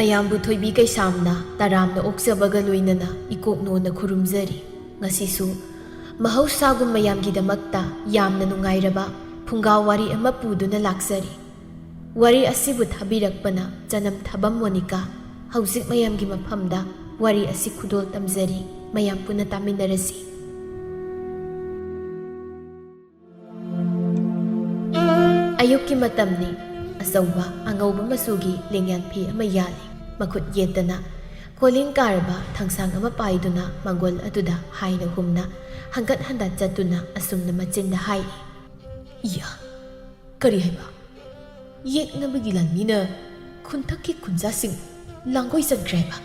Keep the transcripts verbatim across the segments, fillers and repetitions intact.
ꯃꯌꯥꯝꯕꯨ ꯊꯣꯏꯕꯤ ꯀꯩꯁꯥꯝꯅ ꯇꯔꯥꯝꯅ ꯑꯣꯛꯆꯕꯒ ꯂꯣꯏꯅꯅ ꯏꯀꯣꯛꯅꯣꯅ ꯈꯨꯔꯨꯝꯖꯔꯤ꯫ ꯉꯁꯤꯁꯨ ꯃꯍꯧꯁꯥꯒꯨꯝ ꯃꯌꯥꯝꯒꯤꯗꯃꯛꯇ ꯌꯥꯝꯅ ꯅꯨꯡꯉꯥꯏꯔꯕ ꯐꯨꯡꯒꯥ ꯋꯥꯔꯤ ꯑꯃ ꯄꯨꯗꯨꯅ ꯂꯥꯛꯆꯔꯤ꯫ ꯋꯥꯔꯤ ꯑꯁꯤꯕꯨ ꯊꯥꯕꯤꯔꯛꯄꯅ ꯆꯅꯝ ꯊꯥꯕꯝ ꯃꯣꯅꯤꯀꯥ꯫ ꯍꯧꯖꯤꯛ ꯃꯌꯥꯝꯒꯤ ꯃꯐꯝꯗ ꯋꯥꯔꯤ ꯑꯁꯤ ꯈꯨꯗꯣꯜ ꯇꯝꯖꯔꯤ꯫ ꯃꯌꯥꯝ ꯄꯨꯟꯅ ꯇꯥꯃꯤꯟꯅꯔꯁꯤ꯫ ꯑꯌꯨꯛꯀꯤ ꯃꯇꯝꯅꯤ꯫ ꯑꯆꯧꯕ ꯑꯉꯧꯕ ꯃꯆꯨꯒꯤ ꯂꯦꯡꯌꯥꯟ ꯐꯤ ꯑꯃ ꯌꯥꯜꯂꯤ꯫ ꯃꯈꯨꯠ ꯌꯦꯠꯇꯅ ꯀꯣꯂꯤꯡ ꯀꯥꯔꯕ ꯊꯥꯡꯁꯥꯡ ꯑꯃ ꯄꯥꯏꯗꯨꯅ ꯃꯪꯒꯣꯜ ꯑꯗꯨꯗ ꯍꯥꯏꯅ ꯍꯨꯝꯅ ꯍꯪꯒꯠ ꯍꯟꯗ ꯆꯠꯇꯨꯅ ꯑꯁꯨꯝꯅ ꯃꯆꯤꯟꯗ ꯍꯥꯏꯔꯤ꯫ ꯏꯌꯥ, ꯀꯔꯤ ꯍꯥꯏꯕ? ꯌꯦꯛꯅꯕꯒꯤ ꯂꯥꯟꯃꯤꯅ ꯈꯨꯟꯊꯛꯀꯤ ꯈꯨꯟꯖꯥꯁꯤꯡ ꯂꯥꯡꯒꯣꯏ ꯆꯟꯈ꯭ꯔꯦ ꯍꯥꯏꯕ?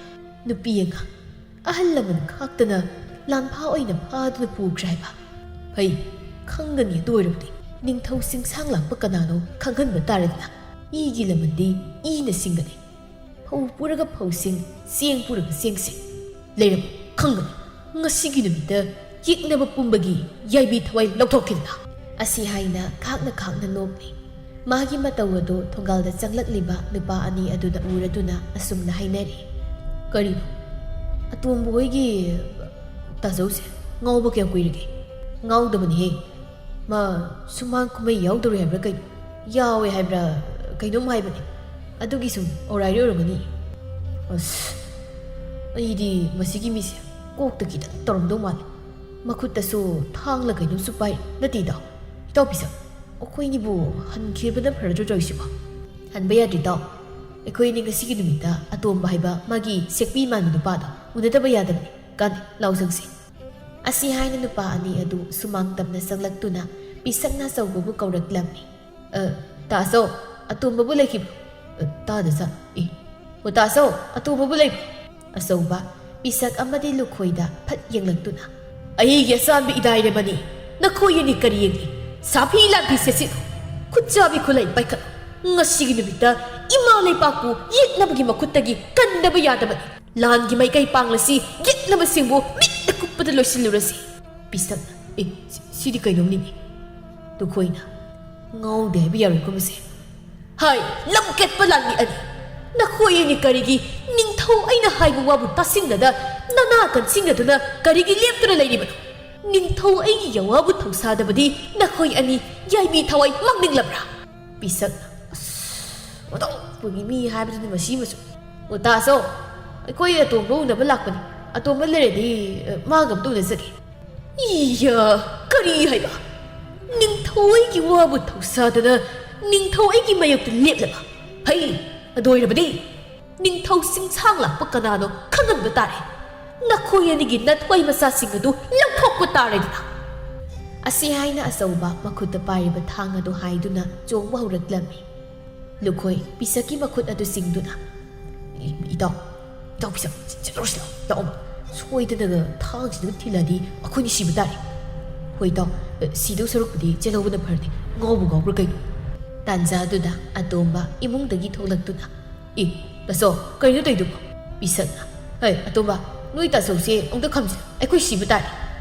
ꯅꯨꯄꯤ ꯑꯉꯥꯡ, ꯑꯍꯜ ꯂꯃꯟ ꯈꯥꯛꯇꯅ ꯂꯥꯟꯐꯥ ꯑꯣꯏꯅ ꯐꯥꯗꯨꯅ ꯄꯨꯈ꯭ꯔꯦ ꯍꯥꯏꯕ? ꯐꯩ, ꯈꯪꯒꯅꯤ꯫ ꯑꯗꯨ ꯑꯣꯏꯔꯕꯗꯤ ꯅꯤꯡꯊꯧ ꯆꯤꯡꯁꯥꯡ ꯂꯥꯛꯄ ꯀꯅꯥꯅꯣ ꯈꯪꯍꯟꯕ ꯇꯥꯔꯦꯗꯅ꯫ ꯏꯒꯤ ꯂꯃꯟꯗꯤ ꯏꯅ ꯁꯤꯡꯒꯅꯤ꯫ ꯐꯧ ꯄꯨꯔꯒ ꯐꯧꯁꯤꯡ, ꯆꯦꯡ ꯄꯨꯔꯒ ꯆꯦꯡꯁꯤꯡ꯫ ꯂꯩꯔꯝꯃꯨ, ꯈꯪꯒꯅꯤ꯫ ꯉꯁꯤꯒꯤ ꯅꯨꯃꯤꯠꯇ ꯌꯦꯛꯅꯕ ꯄꯨꯝꯕꯒꯤ ꯌꯥꯏꯕꯤ ꯊꯋꯥꯏ ꯂꯧꯊꯣꯛꯈꯤꯗꯅ꯫ ꯑꯁꯤ ꯍꯥꯏꯅ ꯈꯥꯛꯅ ꯈꯥꯛꯅ ꯅꯣꯛꯂꯤ꯫ ꯃꯥꯒꯤ ꯃꯇꯧ ꯑꯗꯨ ꯊꯣꯡꯒꯥꯜꯗ ꯆꯪꯂꯛꯂꯤꯕ ꯅꯨꯄꯥ ꯑꯅꯤ ꯑꯗꯨꯅ ꯎꯔꯗꯨꯅ ꯑꯁꯨꯝꯅ ꯍꯥꯏꯅꯔꯤ꯫ ꯀꯔꯤꯅꯣ? ꯑꯇꯣꯝꯕ ꯍꯣꯏꯒꯤ ꯇꯥꯖꯧꯁꯦ ꯉꯥꯎꯕ ꯀꯌꯥꯝ ꯀꯨꯏꯔꯒꯦ? ꯉꯥꯎꯗꯕꯅꯤꯍꯦ꯫ ꯃꯥ ꯁꯨꯃꯥꯡ ꯀꯨꯝꯍꯩ ꯌꯥꯎꯗꯧꯔꯤ ꯍꯥꯏꯕ꯭ꯔꯥ ꯀꯩꯅꯣ? ꯌꯥꯎꯋꯦ ꯍꯥꯏꯕ꯭ꯔꯥ ꯀꯩꯅꯣꯝ ꯍꯥꯏꯕꯅꯤ꯫ ꯑꯗꯨꯒꯤ ꯁꯨꯝ ꯑꯣꯔꯥꯏꯔꯤ ꯑꯣꯏꯔꯝꯒꯅꯤ꯫ ꯑꯁ, ꯑꯩꯗꯤ ꯃꯁꯤꯒꯤ ꯃꯤꯁꯦ ꯀꯣꯛꯇ ꯈꯤꯇꯪ ꯇꯧꯔꯝꯗꯧ ꯃꯥꯜꯂꯦ꯫ ꯃꯈꯨꯠꯇꯁꯨ ꯊꯥꯡꯂ ꯀꯩꯅꯣꯝꯁꯨ ꯄꯥꯏ꯫ ꯅꯠꯇꯦꯗ, ꯏꯇꯥꯎ ꯄꯤꯁꯛ, ꯑꯩꯈꯣꯏꯅꯤꯕꯨ ꯍꯟꯈꯤꯕꯅ ꯐꯔꯗ꯭ꯔꯣ ꯇꯧꯔꯤꯁꯤꯕꯣ? ꯍꯟꯕ ꯌꯥꯗ꯭ꯔꯤ ꯏꯇꯥꯎ꯫ ꯑꯩꯈꯣꯏꯅꯤ ꯉꯁꯤꯒꯤ ꯅꯨꯃꯤꯠꯇ ꯑꯇꯣꯝꯕ ꯍꯥꯏꯕ ꯃꯥꯒꯤ ꯁꯦꯛꯄꯤ ꯃꯥꯟꯕ ꯅꯨꯄꯥꯗꯣ ꯎꯅꯗꯕ ꯌꯥꯗꯕꯅꯤ꯫ ꯀꯥꯟꯅꯩ, ꯂꯥꯎ ꯆꯪꯁꯤ꯫ ꯑꯁꯤ ꯍꯥꯏꯅ ꯅꯨꯄꯥ ꯑꯅꯤ ꯑꯗꯨ ꯁꯨꯃꯥꯡ ꯇꯝꯅ ꯆꯪꯂꯛꯇꯨꯅ ꯄꯤꯁꯛꯅ ꯑꯆꯧꯕꯕꯨ ꯀꯧꯔꯛꯂꯝꯃꯤ꯫ "ꯑ, ꯇꯥꯆꯧ, ꯑꯇꯣꯝꯕꯕꯨ ꯂꯩꯈꯤꯕ꯭ꯔꯣ?" "ꯑ, ꯇꯥꯗ ꯆꯥ-, ꯑꯦ, ꯑꯣ, ꯇꯥꯆꯧ, ꯑꯇꯣꯝꯕꯕꯨ ꯂꯩꯕ꯭ꯔꯣ?" ꯑꯆꯧꯕ, ꯄꯤꯁꯛ ꯑꯃꯗꯤ ꯂꯨꯈꯣꯏꯗ ꯐꯠ ꯌꯦꯡꯂꯛꯇꯨꯅ, "ꯑꯩꯒꯤ ꯑꯆꯥꯟꯕꯤ ꯏꯗꯥꯏꯔꯦꯃꯅꯤ, ꯅꯈꯣꯏ ꯑꯅꯤ ꯀꯔꯤ ꯌꯦꯡꯂꯤ? ꯁꯥꯐꯤ ꯂꯥꯟꯐꯤ ꯁꯦꯠꯆꯤꯜꯂꯨ, ꯈꯨꯠꯆꯥꯕꯤ ꯈꯨꯠꯂꯥꯏ ꯄꯥꯏꯈꯠꯂꯨ꯫ ꯉꯁꯤꯒꯤ ꯅꯨꯃꯤꯠꯇ ꯏꯃꯥ ꯂꯩꯄꯥꯛꯄꯨ ꯌꯦꯛꯅꯕꯒꯤ ꯃꯈꯨꯠꯇꯒꯤ ꯀꯟꯗꯕ ꯌꯥꯗꯕꯅꯤ꯫ ꯂꯥꯟꯒꯤ ꯃꯥꯏꯀꯩ ꯄꯥꯡꯂꯁꯤ, ꯌꯦꯛꯅꯕꯁꯤꯡꯕꯨ ꯃꯤꯠꯅ ꯀꯨꯞꯄꯗ ꯂꯣꯏꯁꯤꯜꯂꯨꯔꯁꯤ꯫" ꯄꯤꯁꯛꯅ, "ꯑꯦ, ꯁꯤ-, ꯁꯤꯗꯤ ꯀꯩꯅꯣꯝꯅꯤꯅꯦ꯫" ꯂꯨꯈꯣꯏꯅ, "ꯉꯥꯎꯗꯦ ꯍꯥꯏꯕ ꯌꯥꯔꯣꯏꯀꯣ ꯃꯁꯦ꯫ ꯍꯥꯏ, ꯂꯝꯀꯦꯠꯄ ꯂꯥꯟꯃꯤ ꯑꯅꯤ, ꯅꯈꯣꯏ ꯑꯅꯤ ꯀꯔꯤꯒꯤ ꯅꯤꯡꯊꯧ ꯑꯩꯅ ꯍꯥꯏꯕ ꯋꯥꯕꯨ ꯇꯥꯁꯤꯟꯅꯗ ꯅꯅꯥ ꯀꯟꯁꯤꯟꯅꯗꯨꯅ ꯀꯔꯤꯒꯤ ꯂꯦꯞꯇꯨꯅ ꯂꯩꯔꯤꯕꯅꯣ? ꯅꯤꯡꯊꯧ ꯑꯩꯒꯤ ꯌꯋꯥꯕꯨ ꯊꯧꯁꯥꯗꯕꯗꯤ ꯅꯈꯣꯏ ꯑꯅꯤ ꯌꯥꯏꯕꯤ ꯊꯋꯥꯏ ꯃꯥꯡꯅꯤꯡꯂꯕ꯭ꯔꯥ? ꯄꯤꯁꯛ, ꯑꯁ, ꯃꯇꯧ ꯄꯨꯒꯤ ꯃꯤ ꯍꯥꯏꯕꯗꯨꯅꯤ ꯃꯁꯤꯃꯁꯨ꯫ ꯑꯣ, ꯇꯥꯁꯣ, ꯑꯩꯈꯣꯏ ꯑꯇꯣꯝꯕ ꯎꯅꯕ ꯂꯥꯛꯄꯅꯤ꯫ ꯑꯇꯣꯝꯕ ꯂꯩꯔꯗꯤ, ꯑ, ꯃꯥꯒ ꯑꯝꯇ ꯎꯅꯖꯒꯦ꯫ ꯏꯌꯥ, ꯀꯔꯤ ꯍꯥꯏꯕ? ꯅꯤꯡꯊꯧ ꯑꯩꯒꯤ ꯋꯥꯕꯨ ꯊꯧꯁꯥꯗꯅ ꯅꯤꯡꯊꯧ ꯑꯩꯒꯤ ꯃꯥꯌꯣꯛꯇ ꯂꯦꯞꯂꯕ? ꯐꯩ, ꯑꯗꯨ ꯑꯣꯏꯔꯕꯗꯤ ꯅꯤꯡꯊꯧ ꯁꯤꯡꯁꯥꯡ ꯂꯥꯛꯄ ꯀꯅꯥꯅꯣ ꯈꯪꯍꯟꯕ ꯇꯥꯔꯦ꯫ ꯅꯈꯣꯏ ꯑꯅꯤꯒꯤ ꯅꯊ꯭ꯋꯥꯏ ꯃꯆꯥꯁꯤꯡ ꯑꯗꯨ ꯂꯧꯊꯣꯛꯄ ꯇꯥꯔꯦꯗꯅ꯫ ꯑꯁꯤ ꯍꯥꯏꯅ ꯑꯆꯧꯕ ꯃꯈꯨꯠꯇ ꯄꯥꯏꯔꯤꯕ ꯊꯥꯡ ꯑꯗꯨ ꯍꯥꯏꯗꯨꯅ ꯆꯣꯡꯕ ꯍꯧꯔꯛꯂꯝꯃꯤ꯫ ꯂꯨꯈꯣꯏ ꯄꯤꯁꯛꯀꯤ ꯃꯈꯨꯠ ꯑꯗꯨ ꯁꯤꯡꯗꯨꯅ, "ꯏ-, ꯏꯇꯥꯎ, ꯏꯇꯥꯎ ꯄꯤꯁꯛ, ꯆꯠꯂꯨꯔꯁꯤ ꯂꯥꯎ, ꯏꯇꯥꯎ ꯑꯃ꯫ ꯁꯣꯏꯗꯅꯒ ꯊꯥꯡꯁꯤꯗ ꯊꯤꯜꯂꯗꯤ ꯑꯩꯈꯣꯏꯅꯤ ꯁꯤꯕ ꯇꯥꯔꯦ꯫ ꯍꯣꯏ ꯏꯇꯥꯎ, ꯑ, ꯁꯤꯗꯧ ꯁꯔꯨꯛꯄꯨꯗꯤ ꯆꯦꯜꯍꯧꯕꯅ ꯐꯔꯅꯤ꯫ ꯉꯥꯎꯕꯨ ꯉꯥꯎꯕ꯭ꯔꯥ ꯀꯩꯅꯣ?" ꯇꯥꯟꯖꯥ ꯑꯗꯨꯗ ꯑꯇꯣꯝꯕ ꯏꯃꯨꯡꯗꯒꯤ ꯊꯣꯛꯂꯛꯇꯨꯅ, "ꯑꯦ, ꯇꯥꯆꯧ, ꯀꯔꯤꯅꯣ ꯇꯧꯔꯤꯗꯨꯕꯣ?" ꯄꯤꯁꯛꯅ, "ꯍꯩ, ꯑꯇꯣꯝꯕ, ꯅꯣꯏ ꯇꯥꯆꯧꯁꯦ ꯑꯃꯨꯛꯇ ꯈꯥꯝꯖꯤꯜꯂꯨ, ꯑꯩꯈꯣꯏ ꯁꯤꯕ ꯇꯥꯔꯦ꯫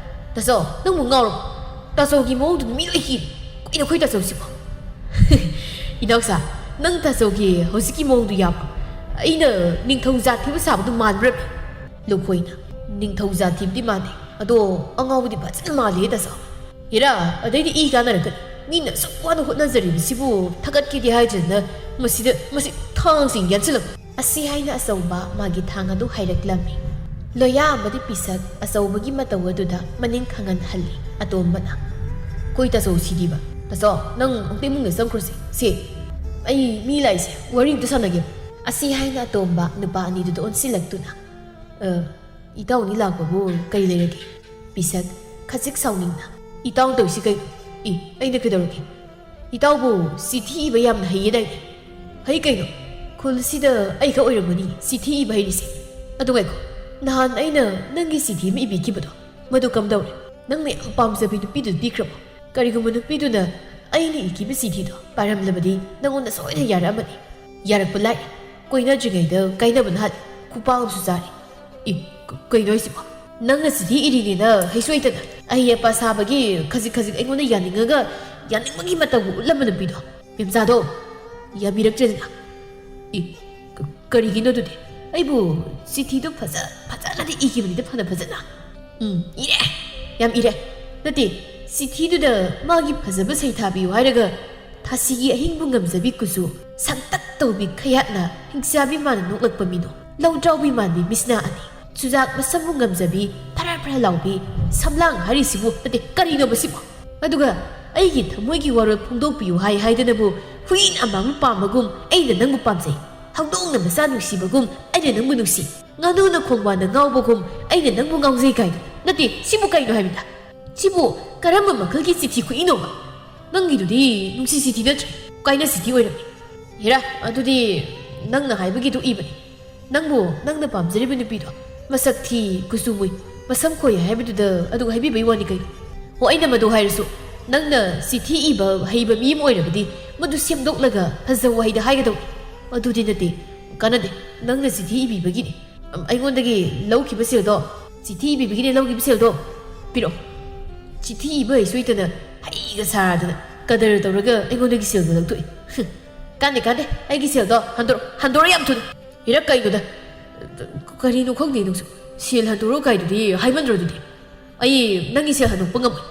ꯇꯥꯆꯧ, ꯅꯪꯕꯨ ꯉꯥꯎꯔꯕꯣ? ꯇꯥꯆꯧꯒꯤ ꯃꯑꯣꯡꯗꯨꯗ ꯃꯤ ꯂꯣꯏ ꯀꯤꯔꯦ꯫ ꯀꯩꯅꯣ ꯑꯩꯈꯣꯏ ꯇꯥꯆꯧꯁꯤꯕꯣ?" "ꯏꯅꯥꯎꯆꯥ, ꯅꯪ ꯇꯥꯆꯧꯒꯤ ꯍꯧꯖꯤꯛꯀꯤ ꯃꯑꯣꯡꯗꯨ ꯌꯥꯕ꯭ꯔꯣ? ꯑꯩꯅ ꯅꯤꯡꯊꯧ ꯖꯥꯠ ꯊꯤꯕ ꯁꯥꯕꯗꯨ ꯃꯥꯟꯕ꯭ꯔꯕ?" ꯂꯨꯈꯣꯏꯅ, "ꯅꯤꯡꯊꯧ ꯖꯥꯠ ꯊꯤꯕꯗꯤ ꯃꯥꯟꯗꯦ, ꯑꯗꯣ ꯑꯉꯥꯎꯕꯗꯤ ꯐꯖꯅ ꯃꯥꯜꯂꯦ ꯇꯥꯆꯧ꯫ ꯍꯦꯔꯥ, ꯑꯗꯩꯗꯤ ꯏ ꯀꯥꯟꯅꯔꯛꯀꯅꯤ꯫ ꯃꯤꯅ ꯑꯁꯨꯛ ꯋꯥꯅ ꯍꯣꯠꯅꯖꯔꯤꯕꯁꯤꯕꯨ ꯊꯥꯒꯠꯀꯦꯗꯤ ꯍꯥꯏꯗ꯭ꯔꯗꯅ ꯃꯁꯤꯗ, ꯃꯁꯤ ꯊꯥꯡꯁꯤꯡ ꯌꯥꯟꯁꯤꯜꯂꯛꯄ꯫" ꯑꯁꯤ ꯍꯥꯏꯅ ꯑꯆꯧꯕ ꯃꯥꯒꯤ ꯊꯥꯡ ꯑꯗꯨ ꯍꯥꯏꯔꯛꯂꯝꯃꯤ꯫ ꯂꯣꯌꯥ ꯑꯃꯗꯤ ꯄꯤꯁꯛ ꯑꯆꯧꯕꯒꯤ ꯃꯇꯧ ꯑꯗꯨꯗ ꯃꯅꯤꯡ ꯈꯪꯍꯟꯍꯜꯂꯤ꯫ ꯑꯇꯣꯝꯕꯅ, "ꯀꯣꯏ ꯇꯥꯆꯧ ꯁꯤꯗꯤꯕ꯫ ꯇꯥꯆꯧ, ꯅꯪ ꯑꯃꯨꯛꯇ ꯏꯃꯨꯡꯗ ꯆꯪꯈ꯭ꯔꯣꯁꯦ꯫ ꯁꯦ, ꯑꯩ ꯃꯤ ꯂꯥꯛꯏꯁꯦ, ꯋꯥꯔꯤ ꯑꯃꯇ ꯁꯥꯟꯅꯒꯦ꯫" ꯑꯁꯤ ꯍꯥꯏꯅ ꯑꯇꯣꯝꯕ ꯅꯨꯄꯥ ꯑꯅꯤꯗꯨꯗ ꯑꯣꯟꯁꯤꯜꯂꯛꯇꯨꯅ, "ꯑ, ꯏꯇꯥꯎꯅꯤ ꯂꯥꯛꯄꯕꯨ ꯀꯔꯤ ꯂꯩꯔꯒꯦ?" ꯄꯤꯁꯛ ꯈꯖꯤꯛ ꯁꯥꯎꯅꯤꯡꯅ, "ꯏꯇꯥꯎꯅ ꯇꯧꯔꯤꯁꯤ ꯀꯩꯅꯣ? ꯏ, ꯑꯩꯅ ꯀꯩꯗꯧꯔꯒꯦ? ꯏꯇꯥꯎꯕꯨ ꯆꯤꯊꯤ ꯏꯕ ꯌꯥꯝꯅ ꯍꯩꯌꯦꯗꯥꯏꯅꯦ? ꯍꯩ ꯀꯩꯅꯣ? ꯈꯨꯜꯁꯤꯗ ꯑꯩꯈꯛ ꯑꯣꯏꯔꯝꯒꯅꯤ ꯆꯤꯊꯤ ꯏꯕ ꯍꯩꯔꯤꯁꯦ꯫ ꯑꯗꯨ ꯉꯥꯏꯈꯣ, ꯅꯍꯥꯟ ꯑꯩꯅ ꯅꯪꯒꯤ ꯆꯤꯊꯤ ꯑꯃ ꯏꯕꯤꯈꯤꯕꯗꯣ, ꯃꯗꯨ ꯀꯝꯗꯧꯔꯦ? ꯅꯪꯅ ꯌꯥꯝ ꯄꯥꯝꯖꯕꯤ ꯅꯨꯄꯤꯗꯨꯗ ꯄꯤꯈ꯭ꯔꯕꯣ? ꯀꯔꯤꯒꯨꯝꯕ ꯅꯨꯄꯤꯗꯨꯅ ꯑꯩꯅ ꯏꯈꯤꯕ ꯆꯤꯊꯤꯗꯣ ꯄꯥꯔꯝꯂꯕꯗꯤ ꯅꯪꯉꯣꯟꯗ ꯁꯣꯏꯗꯅ ꯌꯥꯔꯛꯑꯃꯅꯤ꯫ ꯌꯥꯔꯛꯄ ꯂꯥꯏ, ꯀꯣꯏꯅꯗ꯭ꯔꯤꯉꯩꯗ ꯀꯥꯏꯅꯕꯅ ꯍꯥꯠꯂꯦ, ꯈꯨꯄꯥꯛ ꯑꯃꯁꯨ ꯆꯥꯔꯦ꯫ ꯏ, ꯀ-, ꯀꯩꯅꯣ ꯍꯥꯏꯁꯤꯕꯣ? ꯅꯪꯅ ꯆꯤꯊꯤ ꯏꯔꯤꯅꯦꯅ ꯍꯩꯁꯨ ꯍꯩꯇꯅ ꯑꯍꯩ ꯑꯄꯥ ꯁꯥꯕꯒꯤ ꯈꯖꯤꯛ ꯈꯖꯤꯛ ꯑꯩꯉꯣꯟꯗ ꯌꯥꯅꯤꯡꯉꯒ ꯌꯥꯅꯤꯡꯕꯒꯤ ꯃꯇꯧꯕꯨ ꯎꯠꯂꯝꯕ ꯅꯨꯄꯤꯗꯣ ꯃꯦꯝꯆꯥꯗꯣ ꯌꯥꯕꯤꯔꯛꯇ꯭ꯔꯦꯗꯅ꯫" "ꯏ, ꯀ-, ꯀꯔꯤꯒꯤꯅꯣ ꯑꯗꯨꯗꯤ? ꯑꯩꯕꯨ ꯆꯤꯊꯤꯗꯣ ꯐꯖ ꯐꯖꯅꯗꯤ ꯏꯈꯤꯕꯅꯤꯗ, ꯐꯅ ꯐꯖꯅ꯫ ꯎꯝ, ꯏꯔꯦ꯫ ꯌꯥꯝ ꯏꯔꯦ꯫ ꯅꯠꯇꯦ, ꯆꯤꯊꯤꯗꯨꯗ ꯃꯥꯒꯤ ꯐꯖꯕ ꯁꯩꯊꯥꯕꯤꯌꯨ ꯍꯥꯏꯔꯒ ꯊꯥꯁꯤꯒꯤ ꯑꯍꯤꯡꯕꯨ ꯉꯝꯖꯕꯤ ꯀꯨꯆꯨ, ꯁꯪꯇꯛ ꯇꯧꯕꯤ ꯈꯌꯥꯠꯅ, ꯍꯤꯡꯆꯥꯕꯤ ꯃꯥꯟꯕ ꯅꯣꯛꯂꯛꯄ ꯃꯤꯅꯣ, ꯂꯧꯗ꯭ꯔꯥꯎꯕꯤ ꯃꯥꯟꯕꯤ ꯃꯤꯁꯅꯥ ꯑꯅꯤ, ꯆꯨꯖꯥꯛ ꯃꯁꯝꯕꯨ ꯉꯝꯖꯕꯤ ꯐꯔꯥ ꯐꯔꯥ ꯂꯥꯎꯕꯤ ꯁꯝꯂꯥꯡ ꯍꯥꯏꯔꯤꯁꯤꯕꯨ, ꯅꯠꯇꯦ, ꯀꯔꯤꯅꯣꯕ ꯁꯤꯕꯨ? ꯑꯗꯨꯒ ꯑꯩꯒꯤ ꯊꯃꯣꯏꯒꯤ ꯋꯥꯔꯣꯜ ꯐꯣꯡꯗꯣꯛꯄꯤꯌꯨ ꯍꯥꯏ ꯍꯥꯏꯗꯅꯕꯨ ꯍꯨꯏꯅ ꯑꯃꯥꯡꯕ ꯄꯥꯝꯕꯒꯨꯝ ꯑꯩꯅ ꯅꯪꯕꯨ ꯄꯥꯝꯖꯩ, ꯍꯧꯗꯣꯡꯅ ꯃꯆꯥ ꯅꯨꯡꯁꯤꯕꯒꯨꯝ ꯑꯩꯅ ꯅꯪꯕꯨ ꯅꯨꯡꯁꯤ, ꯉꯥꯅꯨꯅ ꯈꯣꯡꯕꯥꯟꯗ ꯉꯥꯎꯕꯒꯨꯝ ꯑꯩꯅ ꯅꯪꯕꯨ ꯉꯥꯎꯖꯩ ꯀꯥꯏꯗꯅ꯫ ꯅꯠꯇꯦ, ꯁꯤꯕꯨ ꯀꯩꯅꯣ ꯍꯥꯏꯕꯅꯤꯗ? ꯁꯤꯕꯨ ꯀꯔꯝꯕ ꯃꯈꯜꯒꯤ ꯆꯤꯊꯤ ꯈꯨꯏꯅꯣꯕ? ꯅꯪꯒꯤꯗꯨꯗꯤ ꯅꯨꯡꯁꯤ ꯆꯤꯊꯤ ꯅꯠꯇ꯭ꯔꯦ, ꯀꯥꯏꯅ ꯆꯤꯊꯤ ꯑꯣꯏꯔꯝꯃꯤ꯫ ꯍꯦꯔꯥ, ꯑꯗꯨꯗꯤ ꯅꯪꯅ ꯍꯥꯏꯕꯒꯤꯗꯨ ꯏꯕꯅꯤ꯫ ꯅꯪꯕꯨ ꯅꯪꯅ ꯄꯥꯝꯖꯔꯤꯕ ꯅꯨꯄꯤꯗꯣ ꯃꯁꯛ ꯊꯤ, ꯀꯨꯆꯨ ꯃꯨꯏ, ꯃꯁꯝ ꯈꯣꯏ ꯍꯥꯏꯕꯗꯨꯗ ꯑꯗꯨ ꯍꯥꯏꯕꯤꯕꯩ ꯋꯥꯅꯤ ꯀꯩꯅꯣ꯫ ꯍꯣ, ꯑꯩꯅ ꯃꯗꯨ ꯍꯥꯏꯔꯁꯨ, ꯅꯪꯅ ꯆꯤꯊꯤ ꯏꯕ ꯍꯩꯕ ꯃꯤ ꯑꯃ ꯑꯣꯏꯔꯕꯗꯤ ꯃꯗꯨ ꯁꯦꯝꯗꯣꯛꯂꯒ ꯐꯖꯕ ꯋꯥꯍꯩꯗ ꯍꯥꯏꯒꯗꯧꯅꯤ꯫ ꯑꯗꯨꯗꯤ ꯅꯠꯇꯦ, ꯀꯥꯟꯅꯗꯦ꯫ ꯅꯪꯅ ꯆꯤꯊꯤ ꯏꯕꯤꯕꯒꯤꯅꯤ꯫ ꯑꯝ, ꯑꯩꯉꯣꯟꯗꯒꯤ ꯂꯧꯈꯤꯕ ꯁꯦꯜꯗꯣ, ꯆꯤꯊꯤ ꯏꯕꯤꯕꯒꯤꯅꯦ ꯂꯧꯈꯤꯕ ꯁꯦꯜꯗꯣ, ꯄꯤꯔꯛꯑꯣ꯫ ꯆꯤꯊꯤ ꯏꯕ ꯍꯩꯁꯨ ꯍꯩꯇꯅ ꯍꯩꯒ ꯁꯥꯗꯅ ꯀꯗꯔ ꯇꯧꯔꯒ ꯑꯩꯉꯣꯟꯗꯒꯤ ꯁꯦꯜꯗꯣ ꯂꯧꯊꯣꯛꯏ꯫ ꯍꯨꯝ, ꯀꯥꯟꯗꯦ, ꯀꯥꯟꯗꯦ, ꯑꯩꯒꯤ ꯁꯦꯜꯗꯣ ꯍꯟꯗꯣꯔꯛꯑꯣ, ꯍꯟꯗꯣꯔꯛꯑꯣ ꯌꯥꯝ ꯊꯨꯅ꯫ ꯍꯤꯔꯛ, ꯀꯩꯅꯣꯗ, ꯀꯔꯤꯅꯣ ꯈꯪꯗꯦ ꯅꯪꯁꯨ꯫ ꯁꯦꯜ ꯍꯟꯗꯣꯔꯛꯑꯣ ꯀꯥꯏꯗꯨꯗꯤ ꯍꯥꯏꯃꯟꯗ꯭ꯔꯣ ꯑꯗꯨꯗꯤ? ꯑꯩ ꯅꯪꯒꯤ ꯁꯦꯜ ꯍꯟꯗꯣꯛꯄ ꯉꯝꯃꯣꯏ꯫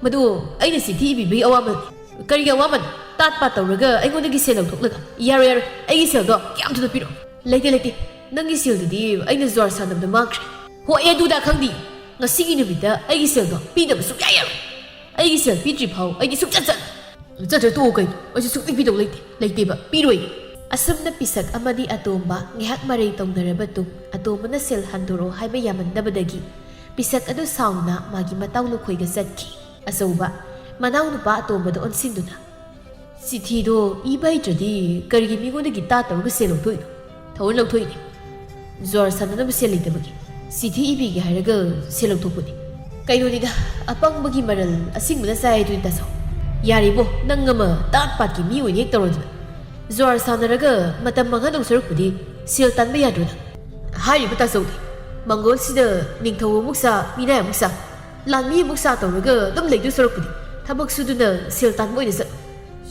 ꯃꯗꯨ ꯑꯩꯅ ꯆꯤꯊꯤ ꯏꯕꯤꯕꯒꯤ ꯑꯋꯥꯃꯜꯅꯤ꯫ ꯀꯔꯤꯒꯤ ꯑꯋꯥꯃꯜ? ꯇꯥꯠ ꯄꯥꯠ ꯇꯧꯔꯒ ꯑꯩꯉꯣꯟꯗꯒꯤ ꯁꯦꯜ ꯂꯧꯊꯣꯛꯂꯒ? ꯌꯥꯔꯣꯏ, ꯌꯥꯔꯣꯏ, ꯑꯩꯒꯤ ꯁꯦꯜꯗꯣ ꯌꯥꯝ ꯊꯨꯅ ꯄꯤꯔꯛꯑꯣ꯫ ꯂꯩꯇꯦ, ꯂꯩꯇꯦ, ꯅꯪꯒꯤ ꯁꯦꯜꯗꯨꯗꯤ ꯑꯩꯅ ꯖꯨꯋꯥꯔ ꯁꯥꯟꯅꯕꯗ ꯃꯥꯡꯈ꯭ꯔꯦ꯫ ꯍꯣ, ꯑꯩ ꯑꯗꯨꯗ ꯈꯪꯗꯦ꯫ ꯉꯁꯤꯒꯤ ꯅꯨꯃꯤꯠꯇ ꯑꯩꯒꯤ ꯁꯦꯜꯗꯣ ꯄꯤꯗꯕ ꯁꯨꯡꯌꯥ ꯌꯥꯔꯣꯏ꯫ ꯑꯩꯒꯤ ꯁꯦꯜ ꯄꯤꯗ꯭ꯔꯤ ꯐꯥꯎ ꯑꯩꯗꯤ ꯁꯨꯡꯆꯠ ꯆꯠꯂꯣꯏ꯫ ꯆꯠꯇ꯭ꯔ ꯇꯣꯛꯑꯣ ꯀꯩꯅꯣ, ꯑꯩꯁꯨ ꯁꯨꯡꯄꯤ ꯄꯤꯗꯧ ꯂꯩꯇꯦ, ꯂꯩꯇꯦꯕ, ꯄꯤꯔꯣꯏ꯫ ꯑꯁꯨꯝꯅ ꯄꯤꯁꯛ ꯑꯃꯗꯤ ꯑꯇꯣꯝꯕ ꯉꯥꯏꯍꯥꯛ ꯃꯔꯩ ꯇꯧꯅꯔꯕ ꯇꯨꯡ, ꯑꯇꯣꯝꯕꯅ ꯁꯦꯜ ꯍꯟꯗꯣꯔꯛꯑꯣ ꯍꯥꯏꯕ ꯌꯥꯃꯟꯗꯕꯗꯒꯤ ꯄꯤꯁꯛ ꯑꯗꯨ ꯁꯥꯎꯅ ꯃꯥꯒꯤ ꯃꯇꯥꯎ ꯂꯨꯈꯣꯏꯗ ꯆꯠꯈꯤ꯫ ꯑꯆꯧꯕ, ꯃꯅꯥꯎꯅꯨꯄꯥ ꯑꯇꯣꯝꯕꯗ ꯑꯣꯟꯁꯤꯟꯗꯨꯅ, "ꯆꯤꯊꯤꯗꯣ ꯏꯕ ꯍꯩꯇ꯭ꯔꯗꯤ ꯀꯔꯤꯒꯤ ꯃꯤꯉꯣꯟꯗꯒꯤ ꯇꯥꯠ ꯇꯧꯔꯒ ꯁꯦꯜ ꯂꯧꯊꯣꯛꯏꯅꯣ? ꯊꯑꯣꯏꯅ ꯂꯧꯊꯣꯛꯏꯅꯦ꯫ ꯖꯨꯋꯥꯔ ꯁꯥꯟꯅꯅꯕ ꯁꯦꯜ ꯂꯩꯇꯕꯒꯤ ꯆꯤꯊꯤ ꯏꯕꯤꯒꯦ ꯍꯥꯏꯔꯒ ꯁꯦꯜ ꯂꯧꯊꯣꯛꯄꯅꯤ꯫ ꯀꯩꯅꯣꯅꯤꯗ, ꯑꯄꯪꯕꯒꯤ ꯃꯔꯜ ꯑꯁꯤꯡꯕꯅ ꯆꯥꯏ ꯍꯥꯏꯗꯨꯅꯤ ꯇꯥꯆꯧ꯫ ꯌꯥꯔꯦꯕꯣ, ꯅꯪ ꯑꯃ ꯇꯥꯠ ꯄꯥꯠꯀꯤ ꯃꯤ ꯑꯣꯏꯅ ꯍꯦꯛ ꯇꯧꯔꯗꯅ꯫ ꯖꯨꯋꯥꯔ ꯁꯥꯟꯅꯔꯒ ꯃꯇꯝ ꯃꯥꯡꯍꯟꯗꯧ ꯁꯔꯨꯛꯄꯨꯗꯤ ꯁꯦꯜ ꯇꯥꯟꯕ ꯌꯥꯗ꯭ꯔꯣ ꯅꯪ?" ꯍꯥꯏꯔꯤꯕ ꯇꯥꯆꯧꯗꯤ ꯃꯪꯒꯣꯜꯁꯤꯗ ꯅꯤꯡꯊꯧ ꯑꯃꯨꯛ ꯁꯥ, ꯃꯤꯅꯥꯏ ꯑꯃꯨꯛ ꯁꯥ, ꯂꯥꯟꯃꯤ ꯑꯃꯨꯛ ꯁꯥ ꯇꯧꯔꯒ ꯑꯗꯨꯝ ꯂꯩꯗꯣꯏ ꯁꯔꯨꯛꯄꯨꯗꯤ ꯊꯕꯛ ꯁꯨꯗꯨꯅ ꯁꯦꯜ ꯇꯥꯟꯕ ꯑꯣꯏꯅ ꯆꯠꯂꯣ꯫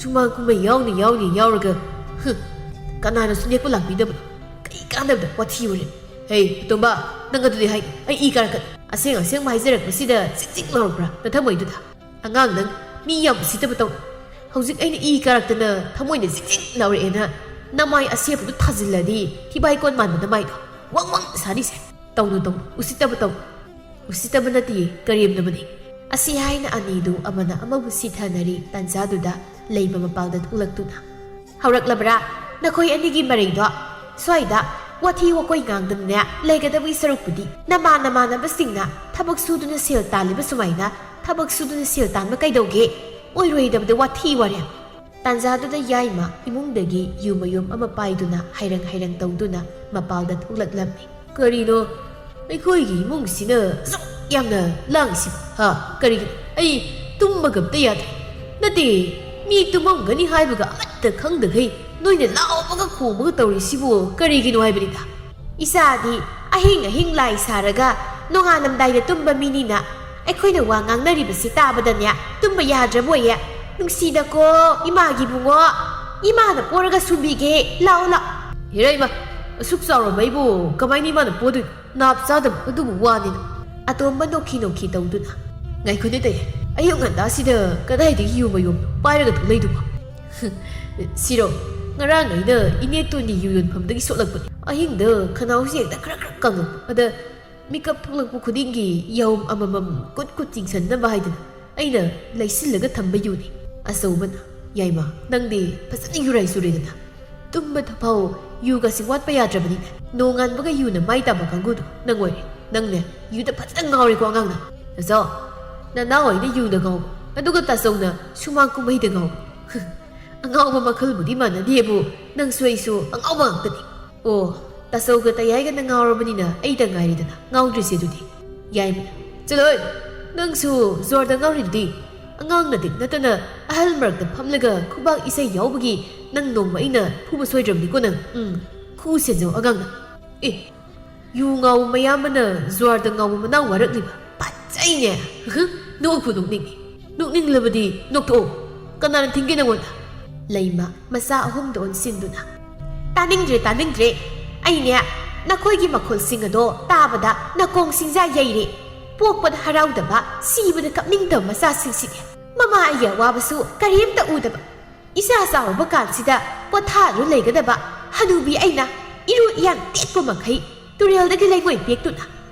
ꯁꯨꯃꯥꯡ ꯀꯨꯝꯍꯩ ꯌꯥꯎꯅ ꯌꯥꯎꯅ ꯌꯥꯎꯔꯒ, ꯍꯨꯝ, ꯀꯅꯥꯅꯁꯨ ꯅꯦꯛꯄ ꯂꯥꯛꯄꯤꯗꯕꯅꯣ? ꯀꯥꯟꯅꯕꯗ ꯋꯥꯊꯤ ꯋꯥꯔꯦꯝ꯫ ꯍꯦ, ꯑꯇꯣꯝꯕ, ꯅꯪ ꯑꯗꯨꯗꯤ ꯍꯥꯏ, ꯑꯩ ꯏ ꯀꯥꯔꯛꯀꯅꯤ꯫ ꯑꯁꯦꯡ ꯑꯁꯦꯡꯕ ꯍꯥꯏꯖꯔꯛꯄꯁꯤꯗ ꯆꯤꯛ ꯆꯤꯛ ꯂꯥꯎꯔꯛꯄ꯭ꯔꯥ ꯅꯊꯃꯣꯏꯗꯨꯗ? ꯑꯉꯥꯡ ꯅꯪ, ꯃꯤ ꯌꯥꯝ ꯎꯁꯤꯠꯇꯕ ꯇꯧ꯫ ꯍꯧꯖꯤꯛ ꯑꯩꯅ ꯏ ꯀꯥꯔꯛꯇꯅ ꯊꯃꯣꯏꯅ ꯆꯤꯛ ꯆꯤꯛ ꯂꯥꯎꯔꯛꯑꯦꯅ ꯅꯃꯥꯏ ꯑꯁꯦꯞꯄꯗꯨ ꯊꯥꯖꯤꯜꯂꯗꯤ ꯊꯤꯕꯥꯏ ꯀꯣꯟ ꯃꯥꯟꯕ ꯅꯃꯥꯏꯗꯣ ꯋꯪ ꯋꯪ ꯁꯥꯅꯤꯁꯦ꯫ ꯇꯧꯅꯨ, ꯇꯧꯅꯨ, ꯎꯁꯤꯠꯇꯕ ꯇꯧꯅꯨ꯫ ꯎꯁꯤꯠꯇꯕ ꯅꯠꯇꯤꯌꯦ, ꯀꯔꯦꯝꯅꯕꯅꯤ꯫ ꯑꯁꯤ ꯍꯥꯏꯅ ꯑꯅꯤꯗꯨ ꯑꯃꯅ ꯑꯃꯕꯨ ꯁꯤꯊꯅꯔꯤ ꯇꯥꯟꯖꯥꯗꯨꯗ ꯂꯩꯃ ꯃꯄꯥꯜꯗ ꯊꯣꯛꯂꯛꯇꯨꯅ, "ꯍꯧꯔꯛꯂꯕ꯭ꯔꯥ ꯅꯈꯣꯏ ꯑꯅꯤꯒꯤ ꯃꯔꯩꯗꯣ? ꯁ꯭ꯋꯥꯏꯗ ꯋꯥꯊꯤ ꯋꯥꯀꯣꯏ ꯉꯥꯡꯗꯅꯅꯦ ꯂꯩꯒꯗꯕꯒꯤ ꯁꯔꯨꯛꯄꯨꯗꯤ ꯅꯃꯥꯟ ꯅꯃꯥꯟꯅꯕꯁꯤꯡꯅ ꯊꯕꯛ ꯁꯨꯗꯨꯅ ꯁꯦꯜ ꯇꯥꯜꯂꯤꯕ ꯁꯨꯃꯥꯏꯅ ꯊꯕꯛ ꯁꯨꯗꯨꯅ ꯁꯦꯜ ꯇꯥꯟꯕ ꯀꯩꯗꯧꯒꯦ? ꯑꯣꯏꯔꯣꯏꯗꯕꯗ ꯋꯥꯊꯤ ꯋꯥꯔꯦꯝ!" ꯇꯥꯟꯖꯥꯗꯨꯗ ꯌꯥꯏꯃ ꯏꯃꯨꯡꯗꯒꯤ ꯌꯨ ꯃꯌꯨꯝ ꯑꯃ ꯄꯥꯏꯗꯨꯅ ꯍꯥꯏꯔꯪ ꯍꯥꯏꯔꯪ ꯇꯧꯗꯨꯅ ꯃꯄꯥꯜꯗ ꯊꯣꯛꯂꯛꯂꯝꯃꯤ꯫ "ꯀꯔꯤꯅꯣ ꯑꯩꯈꯣꯏꯒꯤ ꯏꯃꯨꯡꯁꯤꯅ ꯑꯁꯨꯛ ꯌꯥꯝꯅ ꯂꯥꯡꯉꯤꯁꯤꯕꯣ? ꯍꯥ? ꯀꯔꯤꯒꯤꯅꯣ? ꯑꯩ ꯇꯨꯝꯕꯒ ꯑꯝꯇ ꯌꯥꯗ꯭ꯔꯦ꯫ ꯅꯠꯇꯦ, ꯃꯤ ꯇꯨꯝꯃꯝꯒꯅꯤ ꯍꯥꯏꯕꯒ ꯑꯃꯠꯇ ꯈꯪꯗꯈꯩ ꯅꯣꯏꯅ ꯂꯥꯎꯕꯒ ꯈꯣꯡꯕꯒ ꯇꯧꯔꯤꯁꯤꯕꯨ ꯀꯔꯤꯒꯤꯅꯣ ꯍꯥꯏꯕꯅꯤꯗ?" "ꯏꯆꯥꯗꯤ ꯑꯍꯤꯡ ꯑꯍꯤꯡ ꯂꯥꯏ ꯁꯥꯔꯒ ꯅꯣꯡꯉꯥꯜꯂꯝꯗꯥꯏꯗ ꯇꯨꯝꯕ ꯃꯤꯅꯤꯅ ꯑꯩꯈꯣꯏꯅ ꯋꯥ ꯉꯥꯡꯅꯔꯤꯕꯁꯤ ꯇꯥꯕꯗꯅꯦ ꯇꯨꯝꯕ ꯌꯥꯗ꯭ꯔꯕꯣꯏꯌꯦ꯫ ꯅꯨꯡꯁꯤꯗꯀꯣ ꯏꯃꯥꯒꯤ ꯏꯕꯨꯡꯉꯣ, ꯏꯃꯥꯅ ꯄꯣꯔꯒ ꯁꯨꯝꯕꯤꯒꯦ, ꯂꯥꯛꯑꯣ ꯂꯥꯛꯑꯣ꯫" "ꯍꯦꯔꯥ ꯏꯃꯥ, ꯑꯁꯨꯛ ꯆꯥꯎꯔꯕ ꯑꯩꯕꯨ ꯀꯃꯥꯏꯅ ꯏꯃꯥꯅ ꯄꯣꯗꯣꯏꯅꯣ? ꯅꯥꯞ ꯆꯥꯗꯕ ꯑꯗꯨꯕꯨ ꯋꯥꯅꯤꯅ꯫" ꯑꯇꯣꯝꯕ ꯅꯣꯛꯈꯤ ꯅꯣꯛꯈꯤ ꯇꯧꯗꯨꯅ, "ꯉꯥꯏꯈꯣꯅꯦ ꯇꯌꯥꯏ, ꯑꯌꯨꯛ ꯉꯟꯇꯥꯁꯤꯗ ꯀꯗꯥꯏꯗꯒꯤ ꯌꯨ ꯃꯌꯨꯝ ꯄꯥꯏꯔꯒ ꯊꯣꯛꯂꯛꯏꯗꯨꯕꯣ?" "ꯁꯤꯔꯣ, ꯉꯔꯥꯡ ꯑꯩꯅ ꯏꯅꯦꯇꯣꯟꯒꯤ ꯌꯨ ꯌꯣꯟꯐꯝꯗꯒꯤ ꯁꯣꯠꯂꯛꯄꯅꯤ꯫ ꯑꯍꯤꯡꯗ ꯈꯅꯥꯎꯁꯤ ꯍꯦꯛꯇ ꯈꯔ ꯈꯔ ꯀꯪꯉꯛꯄ꯫ ꯑꯗ ꯃꯤꯀꯞ ꯊꯣꯛꯂꯛꯄ ꯈꯨꯗꯤꯡꯒꯤ ꯌꯥꯍꯨꯝ ꯑꯃꯃꯝ ꯀꯨꯠ ꯀꯨꯠ ꯆꯤꯡꯁꯟꯅꯕ ꯍꯥꯏꯗꯅ ꯑꯩꯅ ꯂꯩꯁꯤꯜꯂꯒ ꯊꯝꯕ ꯌꯨꯅꯤ꯫" ꯑꯆꯧꯕꯅ, "ꯌꯥꯏꯃ, ꯅꯪꯗꯤ ꯐꯖꯅ ꯌꯨꯔꯥꯏ ꯆꯨꯔꯦꯗꯅ꯫ ꯇꯨꯝꯕ ꯐꯥꯎ ꯌꯨꯒꯁꯤ ꯋꯥꯠꯄ ꯌꯥꯗ꯭ꯔꯕꯅꯤꯅꯦ꯫ ꯅꯣꯡꯉꯥꯟꯕꯒ ꯌꯨꯅ ꯃꯥꯏ ꯇꯥꯕ ꯀꯥꯡꯕꯨꯗꯣ ꯅꯪ ꯑꯣꯏꯔꯦ꯫ ꯅꯪꯅꯦ ꯌꯨꯗ ꯐꯖꯅ ꯉꯥꯎꯔꯦꯀꯣ ꯑꯉꯥꯡꯅ꯫" "ꯇꯥꯆꯧ, ꯅꯅꯥꯎ ꯑꯩꯅ ꯌꯨꯗ ꯉꯥꯎꯕ, ꯑꯗꯨꯒ ꯇꯥꯆꯧꯅ ꯁꯨꯃꯥꯡ ꯀꯨꯝꯍꯩꯗ ꯉꯥꯎꯕ꯫ ꯑꯉꯥꯎꯕ ꯃꯈꯜꯕꯨꯗꯤ ꯃꯥꯟꯅꯗꯦꯕꯨ, ꯅꯪꯁꯨ ꯑꯩꯁꯨ ꯑꯉꯥꯎꯕ ꯉꯥꯛꯇꯅꯤ꯫ ꯑꯣ, ꯇꯥꯆꯧꯒ ꯇꯌꯥꯏꯒꯅ ꯉꯥꯎꯔꯕꯅꯤꯅ ꯑꯩꯗ ꯉꯥꯏꯔꯦꯗꯅ ꯉꯥꯎꯗ꯭ꯔꯤꯁꯦ ꯑꯗꯨꯗꯤ꯫" ꯌꯥꯏꯃꯅ, "ꯆꯠꯂꯣꯏ, ꯅꯪꯁꯨ ꯖ꯭ꯋꯥꯔꯗ ꯉꯥꯎꯔꯤꯗꯨꯗꯤ꯫ ꯑꯉꯥꯡ ꯅꯇꯤꯛ ꯅꯠꯇꯅ ꯑꯍꯜ ꯃꯔꯛꯇ ꯐꯝꯂꯒ ꯈꯨꯕꯥꯛ ꯏꯁꯩ ꯌꯥꯎꯕꯒꯤ ꯅꯪ ꯅꯣꯡꯃ ꯑꯩꯅ ꯐꯨꯕ ꯁꯣꯏꯗ꯭ꯔꯕꯅꯤꯀꯣ ꯅꯪ꯫ ꯎꯝ, ꯈꯨ ꯁꯦꯟꯖꯧ ꯑꯉꯥꯡꯅ꯫" "ꯑꯦ, ꯌꯨ ꯉꯥꯎꯕ ꯃꯌꯥꯝꯕꯅ ꯖ꯭ꯋꯥꯔꯗ ꯉꯥꯎꯕ ꯃꯅꯥꯎ ꯋꯥꯔꯛꯂꯤꯕ? ꯐꯖꯩꯅꯦ!" "ꯅꯣꯛꯄꯨ ꯅꯣꯛꯅꯤꯡꯉꯤ꯫ ꯅꯣꯛꯅꯤꯡꯂꯕꯗꯤ ꯅꯣꯛꯊꯣꯛꯑꯣ꯫ ꯀꯅꯥꯅ ꯊꯤꯡꯒꯦ ꯅꯪꯉꯣꯟꯗ?" ꯂꯩꯃ ꯃꯆꯥ ꯑꯍꯨꯝꯗ ꯑꯣꯟꯁꯤꯟꯗꯨꯅ, "ꯇꯥꯅꯤꯡꯗ꯭ꯔꯦ, ꯇꯥꯅꯤꯡꯗ꯭ꯔꯦ꯫ ꯑꯩꯅꯦ, ꯅꯈꯣꯏꯒꯤ ꯃꯈꯣꯜꯁꯤꯡ ꯑꯗꯣ ꯇꯥꯕꯗ ꯅꯥꯀꯣꯡ ꯁꯤꯡꯖꯥ ꯌꯩꯔꯦ꯫ ꯄꯣꯛꯄꯗ ꯍꯔꯥꯎꯗꯕ, ꯁꯤꯕꯗ ꯀꯞꯅꯤꯡꯗꯕ ꯃꯆꯥꯁꯤꯡꯁꯤꯗꯤ꯫ ꯃꯃꯥ ꯑꯩꯒꯤ ꯑꯋꯥꯕꯁꯨ ꯀꯔꯤꯝꯇ ꯎꯗꯕ, ꯏꯆꯥ ꯆꯥꯎꯔꯕ ꯀꯥꯟꯁꯤꯗ ꯄꯣꯊꯥꯗꯨꯅ ꯂꯩꯒꯗꯕ ꯍꯅꯨꯕꯤ ꯑꯩꯅ ꯏꯔꯨ ꯏꯌꯥꯡ ꯇꯦꯛꯄ ꯃꯈꯩ ꯇꯨꯔꯦꯜꯗꯒꯤ ꯂꯩꯉꯣꯏ ꯄꯦꯛꯇꯨꯅ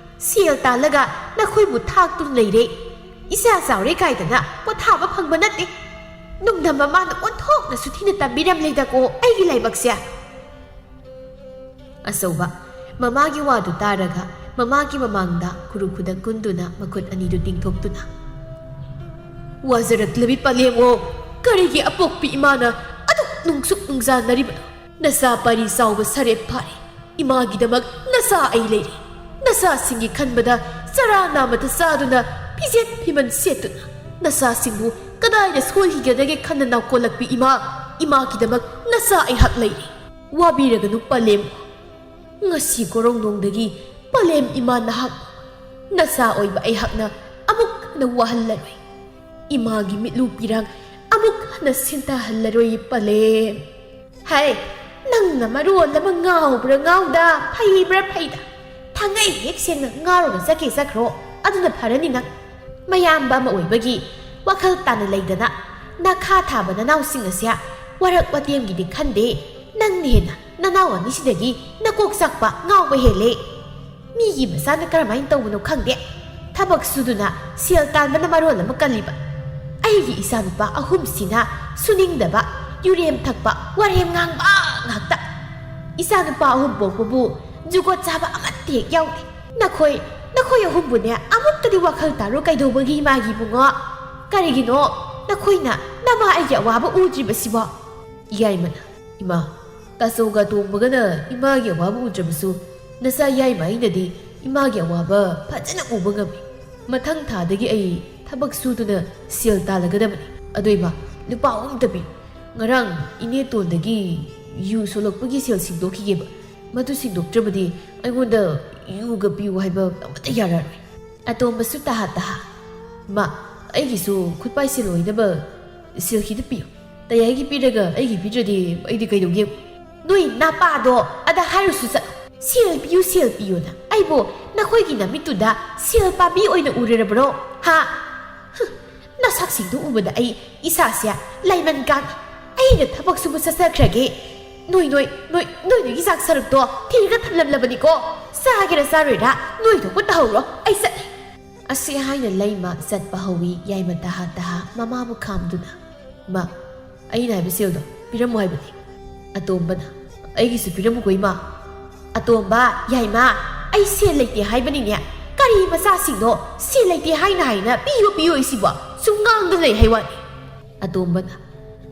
ꯁꯦꯜ ꯇꯥꯜꯂꯒ ꯅꯈꯣꯏꯕꯨ ꯊꯥꯛꯇꯨꯅ ꯂꯩꯔꯦ꯫ ꯏꯆꯥ ꯆꯥꯎꯔꯦ ꯀꯥꯏꯗꯅ ꯄꯣꯊꯥꯕ ꯐꯪꯕ ꯅꯠꯇꯦ꯫ ꯅꯨꯡꯗꯝ ꯃꯃꯥꯅ ꯑꯣꯟꯊꯣꯛꯅꯁꯨ ꯊꯤꯅ ꯇꯝꯕꯤꯔꯝꯂꯦꯗꯀꯣ ꯑꯩꯒꯤ ꯂꯥꯏꯕꯛꯁꯦ꯫ ꯑꯆꯧꯕ, ꯃꯃꯥꯒꯤ ꯋꯥꯗꯨ ꯇꯥꯔꯒ ꯃꯃꯥꯒꯤ ꯃꯃꯥꯡꯗ ꯈꯨꯔꯨ ꯈꯨꯗꯛ ꯀꯨꯟꯗꯨꯅ ꯃꯈꯨꯠ ꯑꯅꯤꯗꯨ ꯇꯤꯡꯊꯣꯛꯇꯨꯅ, "ꯋꯥꯖꯔꯛꯂꯕꯤ ꯄꯂꯦꯝꯉꯣ, ꯀꯔꯤꯒꯤ ꯑꯄꯣꯛꯄꯤ ꯏꯃꯥꯅ ꯑꯗꯨꯛ ꯅꯨꯡꯁꯨꯛ ꯅꯨꯡꯖꯥꯟꯅꯔꯤꯕꯅꯣ? ꯅꯆꯥ ꯄꯥꯔꯤ ꯆꯥꯎꯕ ꯁꯔꯦꯞ ꯐꯥꯔꯦ꯫ ꯏꯃꯥꯒꯤꯗꯃꯛ ꯅꯆꯥ ꯑꯩ ꯂꯩꯔꯤ꯫ ꯅꯆꯥꯁꯤꯡꯒꯤ ꯈꯟꯕꯗ ꯆꯔꯥ ꯅꯥꯃꯇ ꯆꯥꯗꯨꯅ ꯐꯤꯖꯦꯠ ꯐꯤꯃꯟ ꯁꯦꯠꯇꯨꯅ ꯅꯆꯥꯁꯤꯡꯕꯨ ꯀꯗꯥꯏꯗ ꯁꯣꯏꯈꯤꯒꯗꯒꯦ ꯈꯟꯅ ꯅꯥꯎꯀꯣꯜꯂꯛꯄꯤ ꯏꯃꯥ, ꯏꯃꯥꯒꯤꯗꯃꯛ ꯅꯆꯥ ꯑꯩꯍꯥꯛ ꯂꯩꯔꯤ꯫ ꯋꯥꯕꯤꯔꯒꯅꯨ ꯄꯂꯦꯝ꯫ ꯉꯁꯤ ꯀꯣꯔꯧꯅꯣꯡꯗꯒꯤ ꯄꯂꯦꯝ ꯏꯃꯥ ꯅꯍꯥꯛ ꯅꯆꯥ ꯑꯣꯏꯕ ꯑꯩꯍꯥꯛꯅ ꯑꯃꯨꯛ ꯍꯟꯅ ꯋꯥꯍꯜꯂꯔꯣꯏ꯫ ꯏꯃꯥꯒꯤ ꯃꯤꯠꯂꯨ ꯄꯤꯔꯥꯡ ꯑꯃꯨꯛ ꯍꯟꯅ ꯁꯤꯟꯊꯍꯜꯂꯔꯣꯏ ꯄꯂꯦꯝ꯫" "ꯍꯩ, ꯅꯪꯅ ꯃꯔꯣꯜ ꯑꯃ ꯉꯥꯎꯕ꯭ꯔꯥ ꯉꯥꯎꯗ, ꯐꯩꯕ꯭ꯔꯥ ꯐꯩꯗ꯫ ꯊꯥꯡꯉꯩ ꯍꯦꯛ ꯁꯦꯡꯅ ꯉꯥꯎꯔꯒ ꯆꯠꯀꯦ ꯆꯠꯈ꯭ꯔꯣ, ꯑꯗꯨꯅ ꯐꯔꯅꯤ ꯅꯪ꯫ ꯃꯌꯥꯝꯕ ꯑꯃ ꯑꯣꯏꯕꯒꯤ ꯋꯥꯈꯜ ꯇꯥꯅ ꯂꯩꯗꯅ ꯅꯈꯥ ꯊꯥꯕ ꯅꯅꯥꯎꯁꯤꯡ ꯑꯁꯦ ꯋꯥꯔꯛ ꯋꯥꯇꯦꯝꯒꯤꯗꯤ ꯈꯟꯗꯦ꯫ ꯅꯪꯅ ꯍꯦꯟꯅ ꯅꯅꯥꯎ ꯑꯅꯤꯁꯤꯗꯒꯤ ꯅꯀꯣꯛ ꯆꯥꯛꯄ ꯉꯥꯎꯕ ꯍꯦꯜꯂꯦ꯫ ꯃꯤꯒꯤ ꯃꯆꯥꯅ ꯀꯔꯝꯍꯥꯏꯅ ꯇꯧꯕꯅꯣ ꯈꯪꯗꯦ꯫ ꯊꯕꯛ ꯁꯨꯗꯨꯅ ꯁꯦꯜ ꯇꯥꯟꯕꯅ ꯃꯔꯣꯜ ꯑꯃ ꯀꯜꯂꯤꯕ꯫ ꯑꯩꯒꯤ ꯏꯆꯥꯅꯨꯄꯥ ꯑꯍꯨꯝꯁꯤꯅ ꯁꯨꯅꯤꯡꯗꯕ, ꯌꯨꯔꯦꯝ ꯊꯛꯄ, ꯋꯥꯔꯦꯝ ꯉꯥꯡꯕ ꯉꯥꯛꯇ꯫ ꯏꯆꯥꯅꯨꯄꯥ ꯑꯍꯨꯝ ꯄꯣꯛꯄꯕꯨ ꯖꯨꯒꯣꯠ ꯆꯥꯕ ꯑꯃꯠꯇ ꯍꯦꯛ ꯌꯥꯎꯗꯦ꯫ ꯅꯈꯣꯏ, ꯅꯈꯣꯏ ꯑꯍꯨꯝꯕꯨꯅꯦ ꯑꯃꯨꯛꯇꯗꯤ ꯋꯥꯈꯜ ꯇꯥꯔꯣ ꯀꯩꯗꯧꯕꯒꯤ ꯏꯃꯥꯒꯤ ꯏꯕꯨꯡꯉꯣ? ꯀꯔꯤꯒꯤꯅꯣ ꯅꯈꯣꯏꯅ ꯅꯃꯥ ꯑꯩꯒꯤ ꯑꯋꯥꯕ ꯎꯗ꯭ꯔꯤꯕꯁꯤꯕꯣ?" ꯌꯥꯏꯃꯅ, "ꯏꯃꯥ, ꯇꯥꯆꯧꯒ ꯇꯣꯝꯕꯒꯅ ꯏꯃꯥꯒꯤ ꯑꯋꯥꯕ ꯎꯗ꯭ꯔꯕꯁꯨ, ꯅꯆꯥ ꯌꯥꯏꯃ ꯑꯩꯅꯗꯤ ꯏꯃꯥꯒꯤ ꯑꯋꯥꯕ ꯐꯖꯅ ꯎꯕ ꯉꯝꯃꯤ꯫ ꯃꯊꯪ ꯊꯥꯗꯒꯤ ꯑꯩ ꯊꯕꯛ ꯁꯨꯗꯨꯅ ꯁꯦꯜ ꯇꯥꯜꯂꯒꯗꯕꯅꯤ꯫ ꯑꯗꯣ ꯏꯃꯥ, ꯂꯨꯄꯥ ꯑꯍꯨꯝꯇ ꯄꯤꯌꯨ꯫ ꯉꯔꯥꯡ ꯏꯅꯦ ꯇꯣꯟꯗꯒꯤ ꯌꯨ ꯁꯣꯂꯛꯄꯒꯤ ꯁꯦꯜ ꯁꯤꯡꯗꯣꯛꯈꯤꯒꯦꯕ꯫ ꯃꯗꯨ ꯁꯤꯡꯗꯣꯛꯇ꯭ꯔꯕꯗꯤ ꯑꯩꯉꯣꯟꯗ ꯌꯨꯒ ꯄꯤꯌꯨ ꯍꯥꯏꯕ ꯑꯃꯠꯇ ꯌꯥꯔꯔꯣꯏ꯫" ꯑꯇꯣꯝꯕꯁꯨ ꯇꯍꯥ ꯇꯍꯥ, "ꯏꯃꯥ, ꯑꯩꯒꯤꯁꯨ ꯈꯨꯠꯄꯥꯏ ꯁꯦꯜ ꯑꯣꯏꯅꯕ ꯁꯦꯜ ꯈꯤꯇ ꯄꯤꯌꯨ꯫ ꯇꯌꯥꯏꯒꯤ ꯄꯤꯔꯒ ꯑꯩꯒꯤ ꯄꯤꯗ꯭ꯔꯗꯤ ꯑꯩꯗꯤ ꯀꯩꯗꯧꯒꯦ?" "ꯅꯣꯏ ꯅꯄꯥꯗꯣ ꯑꯗ ꯍꯥꯏꯔꯨꯁꯨ ꯆꯠꯂꯣ꯫ "ꯁꯦꯜ ꯄꯤꯌꯨ, ꯁꯦꯜ ꯄꯤꯌꯨꯅ꯫ ꯑꯩꯕꯨ ꯅꯈꯣꯏꯒꯤ ꯅꯃꯤꯠꯇꯨꯗ ꯁꯦꯜ ꯄꯥꯝꯕꯤ ꯑꯣꯏꯅ ꯎꯔꯔꯕ꯭ꯔꯣ? ꯍꯥ? ꯍꯨꯝ, ꯅꯁꯛꯁꯤꯡꯗꯨ ꯎꯕꯗ ꯑꯩ ꯏꯁꯥꯁꯦ ꯂꯥꯏꯃꯟ ꯀꯥꯡꯉꯤ꯫ ꯑꯩꯅ ꯊꯕꯛ ꯁꯨꯕ ꯆꯠꯆꯈ꯭ꯔꯒꯦ꯫ ꯅꯣꯏ, ꯅꯣꯏ, ꯅꯣꯏ, ꯅꯣꯏ, ꯅꯣꯏꯒꯤ ꯆꯥꯛ ꯁꯔꯨꯛꯇꯣ ꯊꯤꯔꯒ ꯊꯝꯂꯝꯂꯕꯅꯤꯀꯣ꯫ ꯆꯥꯒꯦꯔꯥ ꯆꯥꯔꯣꯏꯔꯥ ꯅꯣꯏ ꯊꯣꯛꯄ ꯇꯧꯍꯧꯔꯣ꯫ ꯑꯩ ꯆꯠꯂꯦ"꯫ ꯑꯁꯤ ꯍꯥꯏꯅ ꯂꯩꯃ ꯆꯠꯄ ꯍꯧꯏ, ꯌꯥꯏꯃ ꯇꯍꯥ ꯇꯍꯥ ꯃꯃꯥꯕꯨ ꯈꯥꯝꯗꯨꯅ꯫ "ꯃꯥ, ꯑꯩꯅ ꯍꯥꯏꯕ ꯁꯦꯜꯗꯣ ꯄꯤꯔꯝꯃꯨ ꯍꯥꯏꯕꯅꯤ"꯫ ꯑꯇꯣꯝꯕꯅ, "ꯑꯩꯒꯤꯁꯨ ꯄꯤꯔꯝꯃꯨꯀꯣ, ꯏꯃꯥ"꯫ "ꯑꯇꯣꯝꯕ, ꯌꯥꯏꯃ, ꯑꯩ ꯁꯦꯜ ꯂꯩꯇꯦ ꯍꯥꯏꯕꯅꯤꯅꯦ꯫ ꯀꯔꯤ ꯃꯆꯥꯁꯤꯡꯅꯣ ꯁꯦꯜ ꯂꯩꯇꯦ ꯍꯥꯏꯅ ꯍꯥꯏꯅ ꯄꯤꯌꯨ ꯄꯤꯌꯨ ꯍꯥꯏꯁꯤꯕꯣ? ꯁꯨꯝ ꯉꯥꯡꯗꯨꯅ ꯂꯩ ꯍꯥꯏ ꯋꯥꯅꯤ"꯫ ꯑꯇꯣꯝꯕꯅ,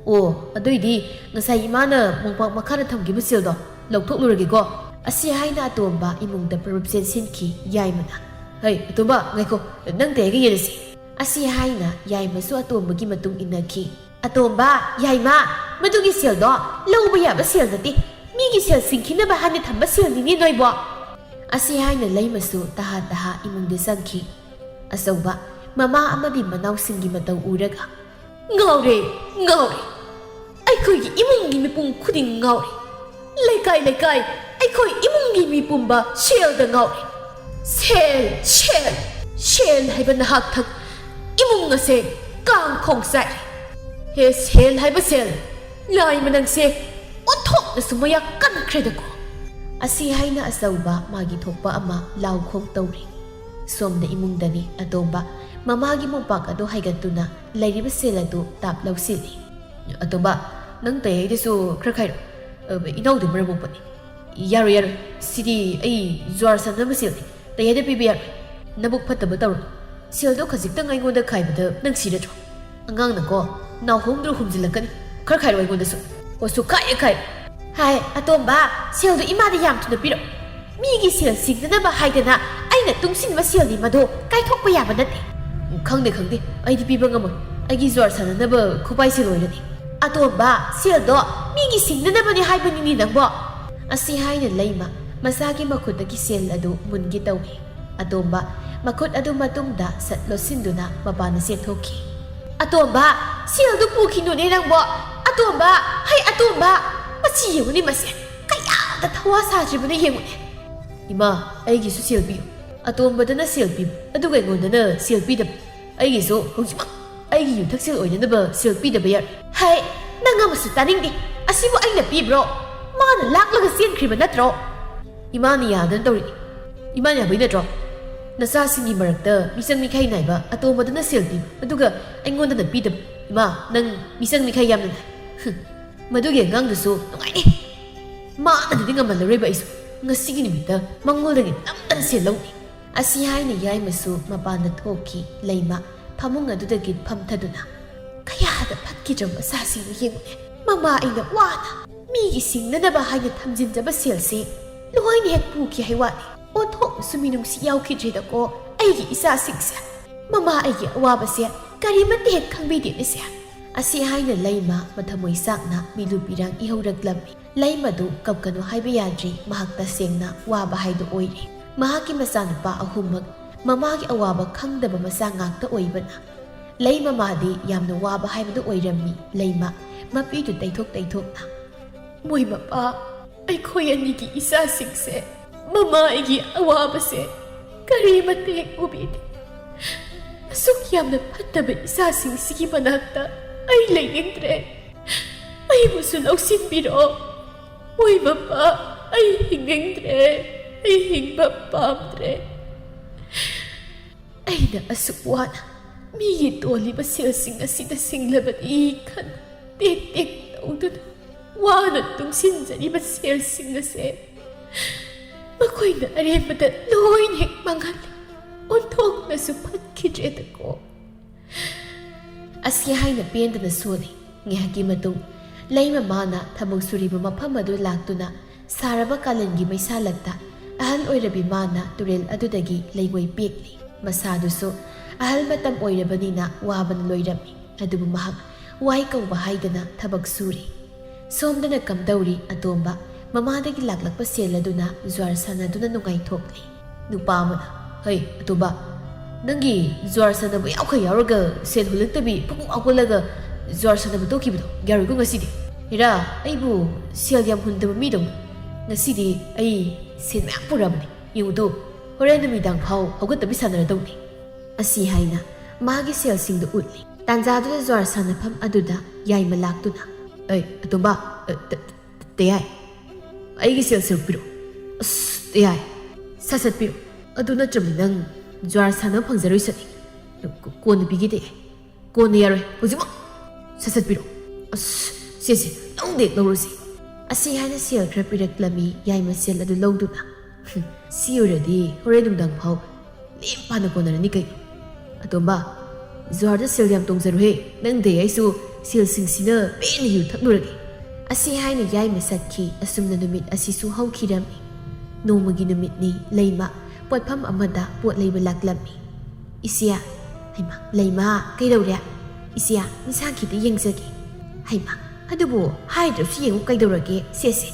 "ꯑꯣ, ꯑꯗꯨꯏꯗꯤ ꯉꯁꯥꯏ ꯏꯃꯥꯅ ꯃꯣꯝꯄꯥꯛ ꯃꯈꯥꯗ ꯊꯝꯈꯤꯕ ꯁꯦꯜꯗꯣ ꯂꯧꯊꯣꯛꯂꯨꯔꯒꯦꯀꯣ"꯫ ꯑꯁꯤ ꯍꯥꯏꯅ ꯑꯇꯣꯝꯕ ꯏꯃꯨꯡꯗ ꯄꯔꯞ ꯆꯦꯟꯁꯤꯟꯈꯤ꯫ ꯌꯥꯏꯃꯅ, "ꯍꯩ, ꯑꯇꯣꯝꯕ, ꯉꯥꯏꯈꯣ, ꯅꯪ ꯇꯌꯥꯏꯒ ꯌꯦꯟꯅꯁꯤ"꯫ ꯑꯁꯤ ꯍꯥꯏꯅ ꯌꯥꯏꯃꯁꯨ ꯑꯇꯣꯝꯕꯒꯤ ꯃꯇꯨꯡ ꯏꯟꯅꯈꯤ꯫ "ꯑꯇꯣꯝꯕ, ꯌꯥꯏꯃ, ꯃꯗꯨꯒꯤ ꯁꯦꯜꯗꯣ ꯂꯧꯕ ꯌꯥꯕ ꯁꯦꯜ ꯅꯠꯇꯦ꯫ ꯃꯤꯒꯤ ꯁꯦꯜ ꯁꯤꯡꯈꯤꯅꯕ ꯍꯥꯏꯅ ꯊꯝꯕ ꯁꯦꯜꯅꯤꯅꯦ ꯅꯣꯏꯕꯣ"꯫ ꯑꯁꯤ ꯍꯥꯏꯅ ꯂꯩꯃꯁꯨ ꯇꯍꯥ ꯇꯍꯥ ꯏꯃꯨꯡꯗ ꯆꯪꯈꯤ꯫ ꯑꯆꯧꯕ, ꯃꯃꯥ ꯑꯃꯗꯤ ꯃꯅꯥꯎꯁꯤꯡꯒꯤ ꯃꯇꯧ ꯎꯔꯒ, "ꯉꯥꯎꯔꯦ, ꯉꯥꯎꯔꯦ꯫ ꯑꯩꯈꯣꯏꯒꯤ ꯏꯃꯨꯡꯒꯤ ꯃꯤꯄꯨꯝ ꯈꯨꯗꯤꯡ ꯉꯥꯎꯔꯦ꯫ ꯂꯩꯀꯥꯏ ꯂꯩꯀꯥꯏ ꯑꯩꯈꯣꯏ ꯏꯃꯨꯡꯒꯤ ꯃꯤ ꯄꯨꯝꯕ ꯁꯦꯜꯗ ꯉꯥꯎꯔꯦ꯫ ꯁꯦꯜ, ꯁꯦꯜ, ꯁꯦꯜ ꯍꯥꯏꯕ ꯅꯍꯥꯛꯊꯛ ꯏꯃꯨꯡ ꯑꯁꯦ ꯀꯥꯡ ꯈꯣꯡ ꯆꯥꯏꯔꯦ꯫ ꯍꯦ ꯁꯦꯜ ꯍꯥꯏꯕ ꯁꯦꯜ, ꯂꯥꯏꯃ ꯅꯪꯁꯦ ꯑꯣꯟꯊꯣꯛꯅꯁꯨ ꯃꯌꯥ ꯀꯟꯈ꯭ꯔꯦꯗꯀꯣ"꯫ ꯑꯁꯤ ꯍꯥꯏꯅ ꯑꯆꯧꯕ ꯃꯥꯒꯤ ꯊꯣꯛꯄ ꯑꯃ ꯂꯥꯎ ꯈꯣꯡ ꯇꯧꯔꯤ꯫ ꯁꯣꯝꯗ ꯏꯃꯨꯡꯗꯅꯤ ꯑꯇꯣꯝꯕ ꯃꯃꯥꯒꯤ ꯃꯣꯝꯄꯥꯛ ꯑꯗꯨ ꯍꯥꯏꯒꯠꯇꯨꯅ ꯂꯩꯔꯤꯕ ꯁꯦꯜ ꯑꯗꯨ ꯇꯥꯞ ꯂꯧꯁꯤꯜꯂꯤ꯫ "ꯑꯇꯣꯝꯕ, ꯅꯪ ꯇꯌꯥꯏꯗꯁꯨ ꯈꯔ ꯈꯥꯏꯔꯣ꯫ ꯑ, ꯏꯅꯥꯎꯗꯤ ꯃꯔꯝ ꯃꯣꯛꯄꯅꯤ"꯫ "ꯌꯥꯔꯣꯏ, ꯌꯥꯔꯣꯏ꯫ ꯁꯤꯗꯤ ꯑꯩ ꯖꯨꯋꯥꯔ ꯁꯥꯟꯅꯕ ꯁꯦꯜꯅꯤ꯫ ꯇꯌꯥꯏꯗ ꯄꯤꯕ ꯌꯥꯔꯣꯏ꯫ ꯅꯕꯨꯛ ꯐꯠꯇꯕ ꯇꯧꯔꯅꯨ꯫ ꯁꯦꯜꯗꯣ ꯈꯖꯤꯛꯇꯪ ꯑꯩꯉꯣꯟꯗ ꯈꯥꯏꯕꯗ ꯅꯪ ꯁꯤꯔꯗ꯭ꯔꯣ? ꯑꯉꯥꯡꯅꯀꯣ, ꯅꯥꯎꯍꯣꯡꯗ꯭ꯔꯣ ꯍꯨꯝꯖꯤꯜꯂꯛꯀꯅꯤ꯫ ꯈꯔ ꯈꯥꯏꯔꯣ ꯑꯩꯉꯣꯟꯗꯁꯨ"꯫ "ꯑꯣ, ꯁꯨꯛꯈꯥꯏ ꯍꯦꯛ ꯈꯥꯏꯔꯣꯏ"꯫ "ꯍꯥꯏ, ꯑꯇꯣꯝꯕ, ꯁꯦꯜꯗꯣ ꯏꯃꯥꯗ ꯌꯥꯝ ꯊꯨꯅ ꯄꯤꯔꯛꯑꯣ꯫ ꯃꯤꯒꯤ ꯁꯦꯜ ꯁꯤꯡꯅꯅꯕ ꯍꯥꯏꯗꯅ ꯑꯩꯅ ꯇꯨꯡꯁꯤꯟꯕ ꯁꯦꯜꯅꯤ ꯃꯗꯨ, ꯀꯥꯏꯊꯣꯛꯄ ꯌꯥꯕ ꯅꯠꯇꯦ"꯫ "ꯈꯪꯗꯦ, ꯈꯪꯗꯦ, ꯑꯩꯗꯤ ꯄꯤꯕ ꯉꯝꯃꯣꯏ꯫ ꯑꯩꯒꯤ ꯖꯨꯋꯥꯔ ꯁꯥꯟꯅꯅꯕ ꯈꯨꯄꯥꯏ ꯁꯦꯜ ꯑꯣꯏꯔꯅꯤ"꯫ "ꯑꯇꯣꯝꯕ, ꯁꯦꯜꯗꯣ ꯃꯤꯒꯤ ꯁꯤꯡꯅꯅꯕꯅꯤ ꯍꯥꯏꯕꯅꯤꯅꯦ ꯅꯪꯕꯣ"꯫ ꯑꯁꯤ ꯍꯥꯏꯅ ꯂꯩꯃ ꯃꯁꯥꯒꯤ ꯃꯈꯨꯠꯇꯒꯤ ꯁꯦꯜ ꯑꯗꯨ ꯃꯨꯟꯒꯦ ꯇꯧꯏ꯫ ꯑꯇꯣꯝꯕ ꯃꯈꯨꯠ ꯑꯗꯨ ꯃꯇꯨꯡꯗ ꯁꯠ ꯂꯣꯠꯁꯤꯟꯗꯨꯅ ꯃꯄꯥꯟꯗ ꯆꯦꯟꯊꯣꯛꯈꯤ꯫ "ꯑꯇꯣꯝꯕ, ꯁꯦꯜꯗꯨ ꯄꯨꯈꯤꯅꯨꯅꯦ ꯅꯪꯕꯣ꯫ ꯑꯇꯣꯝꯕ, ꯍꯩ ꯑꯇꯣꯝꯕ, ꯃꯁꯤ ꯌꯦꯡꯉꯨꯅꯦ ꯃꯁꯦ꯫ ꯀꯌꯥ ꯊꯋꯥ ꯁꯥꯗ꯭ꯔꯤꯕꯅ ꯌꯦꯡꯉꯨꯅꯦ꯫ ꯏꯃꯥ, ꯑꯩꯒꯤꯁꯨ ꯁꯦꯜ ꯄꯤꯌꯨ꯫ ꯑꯇꯣꯝꯕꯗꯅ ꯁꯦꯜ ꯄꯤꯕ, ꯑꯗꯨꯒ ꯑꯩꯉꯣꯟꯗꯅ ꯁꯦꯜ ꯄꯤꯗꯕ꯫ ꯑꯩꯒꯤꯁꯨ ꯍꯧꯖꯤꯛꯃꯛ ꯑꯩꯒꯤ ꯌꯨꯊꯛꯁꯦꯜ ꯑꯣꯏꯅꯅꯕ ꯁꯦꯜ ꯄꯤꯗꯕ ꯌꯥꯔꯣꯏ꯫ ꯍꯩ, ꯅꯪ ꯑꯃꯁꯨ ꯇꯥꯅꯤꯡꯗꯦ꯫ ꯑꯁꯤꯕꯨ ꯑꯩꯅ ꯄꯤꯕ꯭ꯔꯣ? ꯃꯥꯅ ꯂꯥꯛꯂꯒ ꯆꯦꯟꯈ꯭ꯔꯤꯕ ꯅꯠꯇ꯭ꯔꯣ? ꯏꯃꯥꯅ ꯌꯥꯗꯅ ꯇꯧꯔꯤꯅꯤ꯫ ꯏꯃꯥꯅ ꯌꯥꯕꯩ ꯅꯠꯇ꯭ꯔꯣ? ꯅꯆꯥꯁꯤꯡꯒꯤ ꯃꯔꯛꯇ ꯃꯤꯆꯪ ꯃꯤꯈꯥꯏ ꯅꯥꯏꯕ ꯑꯇꯣꯝꯕꯗꯨꯅ ꯁꯦꯜ ꯄꯤꯕ, ꯑꯗꯨꯒ ꯑꯩꯉꯣꯟꯗꯅ ꯄꯤꯗꯕ꯫ ꯏꯃꯥ, ꯅꯪ ꯃꯤꯆꯪ ꯃꯤꯈꯥꯏ ꯌꯥꯝꯅ ꯅꯥꯏ꯫ ꯍꯨꯝ, ꯃꯗꯨꯒꯤ ꯑꯉꯥꯡꯗꯨꯁꯨ ꯅꯨꯡꯉꯥꯏꯅꯤ꯫ ꯃꯥꯅꯗꯤ ꯉꯝꯍꯜꯂꯔꯣꯏꯕ ꯑꯩꯁꯨ꯫ ꯉꯁꯤꯒꯤ ꯅꯨꯃꯤꯠꯇ ꯃꯉꯣꯟꯗꯒꯤ ꯅꯝꯗꯅ ꯁꯦꯜ ꯂꯧꯅꯤ꯫ ꯑꯁꯤ ꯍꯥꯏꯅ ꯌꯥꯏꯃꯁꯨ ꯃꯄꯥꯟꯗ ꯊꯣꯛꯈꯤ꯫ ꯂꯩꯃ ꯐꯃꯨꯡ ꯑꯗꯨꯗꯒꯤ ꯐꯝꯊꯗꯨꯅ, "ꯀꯌꯥꯗ ꯐꯠꯈꯤꯗ꯭ꯔꯕ ꯃꯆꯥꯁꯤꯡꯗꯨ ꯌꯦꯡꯉꯨꯅꯦ꯫ ꯃꯃꯥ ꯑꯩꯅ ꯋꯥꯅ ꯃꯤꯒꯤ ꯁꯤꯡꯅꯅꯕ ꯍꯥꯏꯅ ꯊꯝꯖꯤꯟꯖꯕ ꯁꯦꯜꯁꯦ ꯂꯣꯏꯅ ꯍꯦꯛ ꯄꯨꯈꯤ ꯍꯥꯏ ꯋꯥꯅꯤ꯫ ꯑꯣꯟꯊꯣꯛꯅꯁꯨ ꯃꯤꯅꯨꯡꯁꯤ ꯌꯥꯎꯈꯤꯗ꯭ꯔꯦꯗꯀꯣ ꯑꯩꯒꯤ ꯏꯆꯥꯁꯤꯡꯁꯦ꯫ ꯃꯃꯥ ꯑꯩꯒꯤ ꯑꯋꯥꯕꯁꯦ ꯀꯔꯤꯃꯠꯇ ꯍꯦꯛ ꯈꯪꯕꯤꯗꯦꯅꯦꯁꯦ"꯫ ꯑꯁꯤ ꯍꯥꯏꯅ ꯂꯩꯃ ꯃꯊꯃꯣꯏ ꯆꯥꯛꯅ ꯃꯤꯂꯨ ꯄꯤꯔꯥꯡ ꯏꯍꯧꯔꯛꯂꯝꯃꯤ꯫ ꯂꯩꯃꯗꯨ ꯀꯞꯀꯅꯨ ꯍꯥꯏꯕ ꯌꯥꯗ꯭ꯔꯤ, ꯃꯍꯥꯛ ꯇꯁꯦꯡꯅ ꯋꯥꯕ ꯍꯥꯏꯗꯨ ꯑꯣꯏꯔꯦ꯫ ꯃꯍꯥꯛꯀꯤ ꯃꯆꯥꯅꯨꯄꯥ ꯑꯍꯨꯝꯃꯛ ꯃꯃꯥꯒꯤ ꯑꯋꯥꯕ ꯈꯪꯗꯕ ꯃꯆꯥ ꯉꯥꯛꯇ ꯑꯣꯏꯕꯅ, ꯂꯩꯃꯃꯥꯗꯤ ꯌꯥꯝꯅ ꯋꯥꯕ ꯍꯥꯏꯕꯗꯨ ꯑꯣꯏꯔꯝꯃꯤ꯫ ꯂꯩꯃ ꯃꯄꯤꯗꯨ ꯇꯩꯊꯣꯛ ꯇꯩꯊꯣꯛꯅ, "ꯃꯣꯏ ꯃꯄꯥ, ꯑꯩꯈꯣꯏ ꯑꯅꯤꯒꯤ ꯏꯆꯥꯁꯤꯡꯁꯦ, ꯃꯃꯥ ꯑꯩꯒꯤ ꯑꯋꯥꯕꯁꯦ ꯀꯔꯤꯃꯠꯇ ꯍꯦꯛ ꯎꯕꯤꯗꯦ꯫ ꯑꯁꯨꯛ ꯌꯥꯝꯅ ꯐꯠꯇꯕ ꯏꯆꯥꯁꯤꯡꯁꯤꯒꯤ ꯃꯅꯥꯛꯇ ꯑꯩ ꯂꯩꯅꯤꯡꯗ꯭ꯔꯦ꯫ ꯑꯩꯕꯨꯁꯨ ꯂꯧꯁꯤꯟꯕꯤꯔꯣ꯫ ꯃꯣꯏ ꯃꯄꯥ, ꯑꯩ ꯍꯤꯡꯅꯤꯡꯗ꯭ꯔꯦ꯫ ꯑꯩ ꯍꯤꯡꯕ ꯄꯥꯝꯗ꯭ꯔꯦ꯫ ꯑꯩꯅ ꯑꯁꯨꯛ ꯋꯥꯅ ꯃꯤꯒꯤ ꯇꯣꯜꯂꯤꯕ ꯁꯦꯜꯁꯤꯡ ꯑꯁꯤꯗ ꯁꯤꯡꯂꯕꯗꯤ ꯈꯟ ꯇꯦꯛ ꯇꯦꯛ ꯇꯧꯗꯨꯅ ꯋꯥꯅ ꯇꯨꯡꯁꯤꯟꯖꯔꯤꯕ ꯁꯦꯜꯁꯤꯡ ꯑꯁꯦ ꯃꯈꯣꯏꯅ ꯑꯔꯦꯝꯕꯗ ꯂꯣꯏꯅ ꯍꯦꯛ ꯃꯥꯡꯍꯜꯂꯤ꯫ ꯑꯣꯟꯊꯣꯛꯅꯁꯨ ꯐꯠꯈꯤꯗ꯭ꯔꯦꯗꯀꯣ"꯫ ꯑꯁꯤ ꯍꯥꯏꯅ ꯄꯦꯟꯗꯅ ꯁꯣꯜꯂꯤ꯫ ꯉꯥꯏꯍꯥꯛꯀꯤ ꯃꯇꯨꯡ ꯂꯩꯃꯃꯥꯅ ꯊꯕꯛ ꯁꯨꯔꯤꯕ ꯃꯐꯝ ꯑꯗꯨ ꯂꯥꯛꯇꯨꯅ ꯁꯥꯔꯕ ꯀꯥꯂꯦꯟꯒꯤ ꯃꯩꯁꯥꯂꯛꯇ ꯑꯍꯜ ꯑꯣꯏꯔꯕꯤ ꯃꯥꯅ ꯇꯨꯔꯦꯜ ꯑꯗꯨꯗꯒꯤ ꯂꯩꯉꯣꯏ ꯄꯦꯛꯂꯤ꯫ ꯃꯁꯥꯗꯨꯁꯨ ꯑꯍꯜ ꯃꯇꯝ ꯑꯣꯏꯔꯕꯅꯤꯅ ꯋꯥꯕꯅ ꯂꯣꯏꯔꯝꯃꯤ꯫ ꯑꯗꯨꯕꯨ ꯃꯍꯥꯛ ꯋꯥꯏ ꯀꯧꯕ ꯍꯥꯏꯗꯅ ꯊꯕꯛ ꯁꯨꯔꯤ꯫ ꯁꯣꯝꯗꯅ ꯀꯝꯗꯧꯔꯤ ꯑꯇꯣꯝꯕ? ꯃꯃꯥꯗꯒꯤ ꯂꯥꯛꯂꯛꯄ ꯁꯦꯜ ꯑꯗꯨꯅ ꯖ꯭ꯋꯥꯔ ꯁꯥꯟꯅꯗꯨꯅ ꯅꯨꯡꯉꯥꯏꯊꯣꯛꯂꯤ꯫ ꯅꯨꯄꯥ ꯑꯃꯅ, "ꯍꯩ, ꯑꯇꯣꯝꯕ, ꯅꯪꯒꯤ ꯖ꯭ꯋꯥꯔ ꯁꯥꯟꯅꯕ ꯌꯥꯎꯈ ꯌꯥꯎꯔꯒ ꯁꯦꯜ ꯍꯨꯜꯂꯛꯇꯕꯤ ꯐꯨꯛ ꯐꯨꯛ ꯍꯧꯒꯠꯂꯒ ꯖ꯭ꯋꯥꯔ ꯁꯥꯟꯅꯕ ꯇꯣꯛꯈꯤꯕꯗꯣ ꯌꯥꯔꯣꯏꯀꯣ ꯉꯁꯤꯗꯤ꯫ ꯍꯦꯔꯥ, ꯑꯩꯕꯨ ꯁꯦꯜ ꯌꯥꯝ ꯍꯨꯟꯗꯕ ꯃꯤꯗꯧꯅ "ꯉꯁꯤꯗꯤ ꯑꯩ ꯁꯦꯟ ꯃꯌꯥꯝ ꯄꯨꯔꯛꯑꯕꯅꯤ, ꯌꯦꯡꯉꯨꯗꯨ, ꯍꯣꯔꯦꯟ ꯅꯨꯃꯤꯗꯥꯡ ꯐꯥꯎ ꯍꯧꯒꯠꯇꯕꯤ ꯁꯥꯟꯅꯔꯗꯧꯅꯤ" ꯑꯁꯤ ꯍꯥꯏꯅ ꯃꯥꯒꯤ ꯁꯦꯜꯁꯤꯡꯗꯨ ꯎꯠꯂꯤ꯫ ꯇꯥꯟꯖꯥꯗꯨꯗ ꯖ꯭ꯋꯥꯔ ꯁꯥꯟꯅꯐꯝ ꯑꯗꯨꯗ ꯌꯥꯏꯃ ꯂꯥꯛꯇꯨꯅ, "ꯑꯩ, ꯑꯇꯣꯝꯕ, ꯑ, ꯇ-, ꯇ-, ꯇꯌꯥꯏ, ꯑꯩꯒꯤ ꯁꯦꯜ ꯁꯔꯨꯛ ꯄꯤꯔꯛꯎ꯫ ꯑꯁ, ꯇꯌꯥꯏ, ꯁꯠ ꯁꯠ ꯄꯤꯔꯛꯎ꯫ ꯑꯗꯨ ꯅꯠꯇ꯭ꯔꯕꯗꯤ ꯅꯪ ꯖ꯭ꯋꯥꯔ ꯁꯥꯟꯅꯕ ꯐꯪꯖꯔꯣꯏ ꯁꯅꯤ꯫ ꯀꯣ-, ꯀꯣꯟꯅ ꯄꯤꯒꯦ ꯇꯌꯥꯏ꯫ ꯀꯣꯟꯅ ꯌꯥꯔꯣꯏ, ꯍꯧꯖꯤꯛꯃꯛ ꯁꯠ ꯁꯠ ꯄꯤꯔꯛꯎ꯫ ꯑꯁ, ꯁꯦ, ꯁꯦ, ꯂꯧꯗꯦ, ꯂꯧꯔꯁꯤ" ꯑꯁꯤ ꯍꯥꯏꯅ ꯁꯦꯜ ꯈꯔ ꯄꯤꯔꯛꯂꯝꯃꯤ꯫ ꯌꯥꯏꯃ ꯁꯦꯜ ꯑꯗꯨ ꯂꯧꯗꯨꯅ, "ꯍꯨꯝ, ꯁꯤ ꯑꯣꯏꯔꯗꯤ ꯍꯣꯔꯦꯟ ꯅꯨꯡꯗꯥꯡ ꯐꯥꯎ ꯂꯦꯝ ꯄꯥꯅ ꯀꯣꯟꯅꯔꯅꯤ ꯀꯩꯅꯣ꯫ ꯑꯇꯣꯝꯕ, ꯖ꯭ꯋꯥꯔꯗ ꯁꯦꯜ ꯌꯥꯝ ꯇꯣꯡꯖꯔꯨꯍꯦ, ꯅꯪꯗꯩ ꯑꯩꯁꯨ ꯁꯦꯜꯁꯤꯡꯁꯤꯅ ꯄꯦꯟꯅ ꯌꯨ ꯊꯛꯂꯨꯔꯒꯦ" ꯑꯁꯤ ꯍꯥꯏꯅ ꯌꯥꯏꯃ ꯆꯠꯈꯤ꯫ ꯑꯁꯨꯝꯅ ꯅꯨꯃꯤꯠ ꯑꯁꯤꯁꯨ ꯍꯧꯈꯤꯔꯝꯃꯤ꯫ ꯅꯣꯡꯃꯒꯤ ꯅꯨꯃꯤꯠꯅꯤ꯫ ꯂꯩꯃ ꯄꯣꯠꯐꯝ ꯑꯃꯗ ꯄꯣꯠ ꯂꯩꯕ ꯂꯥꯛꯂꯝꯃꯤ꯫ "ꯏꯆꯦ"꯫ "ꯍꯩꯃꯥ, ꯂꯩꯃ, ꯀꯩꯗꯧꯔꯦ?" "ꯏꯆꯦ, ꯏꯟꯁꯥꯡ ꯈꯤꯇ ꯌꯦꯡꯖꯒꯦ"꯫ "ꯍꯩꯃꯥ, ꯑꯗꯨꯕꯨ ꯍꯥꯏꯗ꯭ꯔꯁꯨ ꯌꯦꯡꯉꯨ ꯀꯩꯗꯧꯔꯒꯦ, ꯁꯦ, ꯁꯦ꯫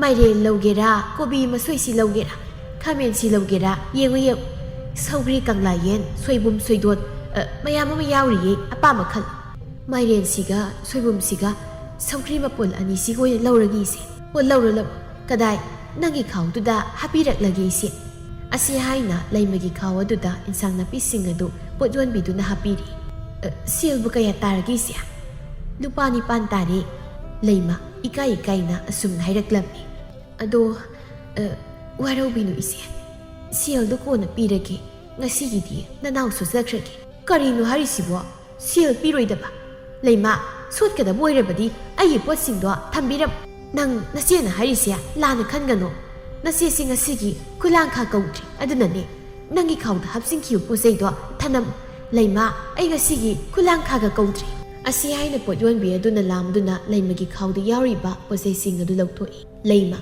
ꯃꯥꯏꯔꯦꯟ ꯂꯧꯒꯦꯔꯥ, ꯀꯣꯕꯤ ꯃꯁꯣꯏꯁꯤ ꯂꯧꯒꯦꯔꯥ, ꯈꯥꯃꯦꯟꯁꯤ ꯂꯧꯒꯦꯔꯥ, ꯌꯦꯡꯉꯨ, ꯌꯦꯡꯉꯨ꯫ ꯁꯧꯒ꯭ꯔꯤ, ꯀꯪꯂꯥ ꯌꯦꯟ, ꯁꯣꯏꯕꯨꯝ, ꯁꯣꯏꯗꯣꯟ, ꯑ, ꯃꯌꯥꯝ ꯑꯃ ꯌꯥꯎꯔꯤꯌꯦ, ꯑꯄꯥꯝꯕ ꯈꯜꯂꯨ꯫ ꯃꯥꯏꯔꯦꯟꯁꯤꯒ ꯁꯣꯏꯕꯨꯝꯁꯤꯒ ꯁꯧꯒ꯭ꯔꯤ ꯃꯄꯨꯜ ꯑꯅꯤꯁꯤꯒ ꯑꯣꯏꯅ ꯂꯧꯔꯒꯦ, ꯏꯆꯦ"꯫ "ꯑꯣ, ꯂꯧꯔꯣ, ꯂꯧꯔꯣ꯫ ꯀꯗꯥꯏ, ꯅꯪꯒꯤ ꯈꯥꯎꯗꯨꯗ ꯍꯥꯞꯄꯤꯔꯛꯂꯒꯦ, ꯏꯆꯦ"꯫ ꯑꯁꯤ ꯍꯥꯏꯅ ꯂꯩꯃꯒꯤ ꯈꯥꯎ ꯑꯗꯨꯗ ꯏꯟꯁꯥꯡ ꯅꯥꯄꯤꯁꯤꯡ ꯑꯗꯨ ꯄꯣꯠ ꯌꯣꯟꯕꯤꯗꯨꯅ ꯍꯥꯞꯄꯤꯔꯤ꯫ "ꯑ, ꯁꯦꯜꯕꯨ ꯀꯌꯥ ꯇꯥꯔꯒꯦ, ꯏꯆꯦ?" "ꯂꯨꯄꯥ ꯅꯤꯄꯥꯟ ꯇꯥꯔꯦ"꯫ ꯂꯩꯃ ꯏꯀꯥꯏ ꯏꯀꯥꯏꯅ ꯑꯁꯨꯝꯅ ꯍꯥꯏꯔꯛꯂꯝꯃꯤ꯫ "ꯑꯗꯣ, ꯑ, ꯋꯥꯔꯧꯕꯤꯅꯨ, ꯏꯆꯦ꯫ ꯁꯦꯜꯗꯨ ꯀꯣꯟꯅ ꯄꯤꯔꯒꯦ꯫ ꯉꯁꯤꯒꯤꯗꯤ ꯅꯅꯥꯎ ꯁꯣꯖꯈ꯭ꯔꯒꯦ"꯫ "ꯀꯔꯤꯅꯣ ꯍꯥꯏꯔꯤꯁꯤꯕꯣ? ꯁꯦꯜ ꯄꯤꯔꯣꯏꯗꯕ? ꯂꯩꯃ, ꯁꯣꯠꯀꯗꯕ ꯑꯣꯏꯔꯕꯗꯤ ꯑꯩꯒꯤ ꯄꯣꯠꯁꯤꯡꯗꯣ ꯊꯝꯕꯤꯔꯝ-, ꯅꯪ ꯅꯆꯦꯅ ꯍꯥꯏꯔꯤꯁꯦ ꯂꯥꯟꯅ ꯈꯟꯒꯅꯨ꯫ ꯅꯆꯦꯁꯤ ꯉꯁꯤꯒꯤ ꯈꯨꯂꯥꯡꯈꯥ ꯀꯧꯗ꯭ꯔꯤ, ꯑꯗꯨꯅꯅꯦ ꯅꯪꯒꯤ ꯈꯥꯎꯗ ꯍꯥꯞꯆꯤꯟꯈꯤꯕ ꯄꯣꯠ ꯆꯩꯗꯣ ꯊꯅꯝ꯫ ꯂꯩꯃ, ꯑꯩ ꯉꯁꯤꯒꯤ ꯈꯨꯂꯥꯡꯈꯥꯒ ꯀꯧꯗ꯭ꯔꯤ"꯫ ꯑꯁꯤ ꯍꯥꯏꯅ ꯄꯣꯠ ꯌꯣꯟꯕꯤ ꯑꯗꯨꯅ ꯂꯥꯝꯗꯨꯅ ꯂꯩꯃꯒꯤ ꯈꯥꯎꯗ ꯌꯥꯎꯔꯤꯕ ꯄꯣꯠ ꯆꯩꯁꯤꯡ ꯑꯗꯨ ꯂꯧꯊꯣꯛꯏ꯫ ꯂꯩꯃ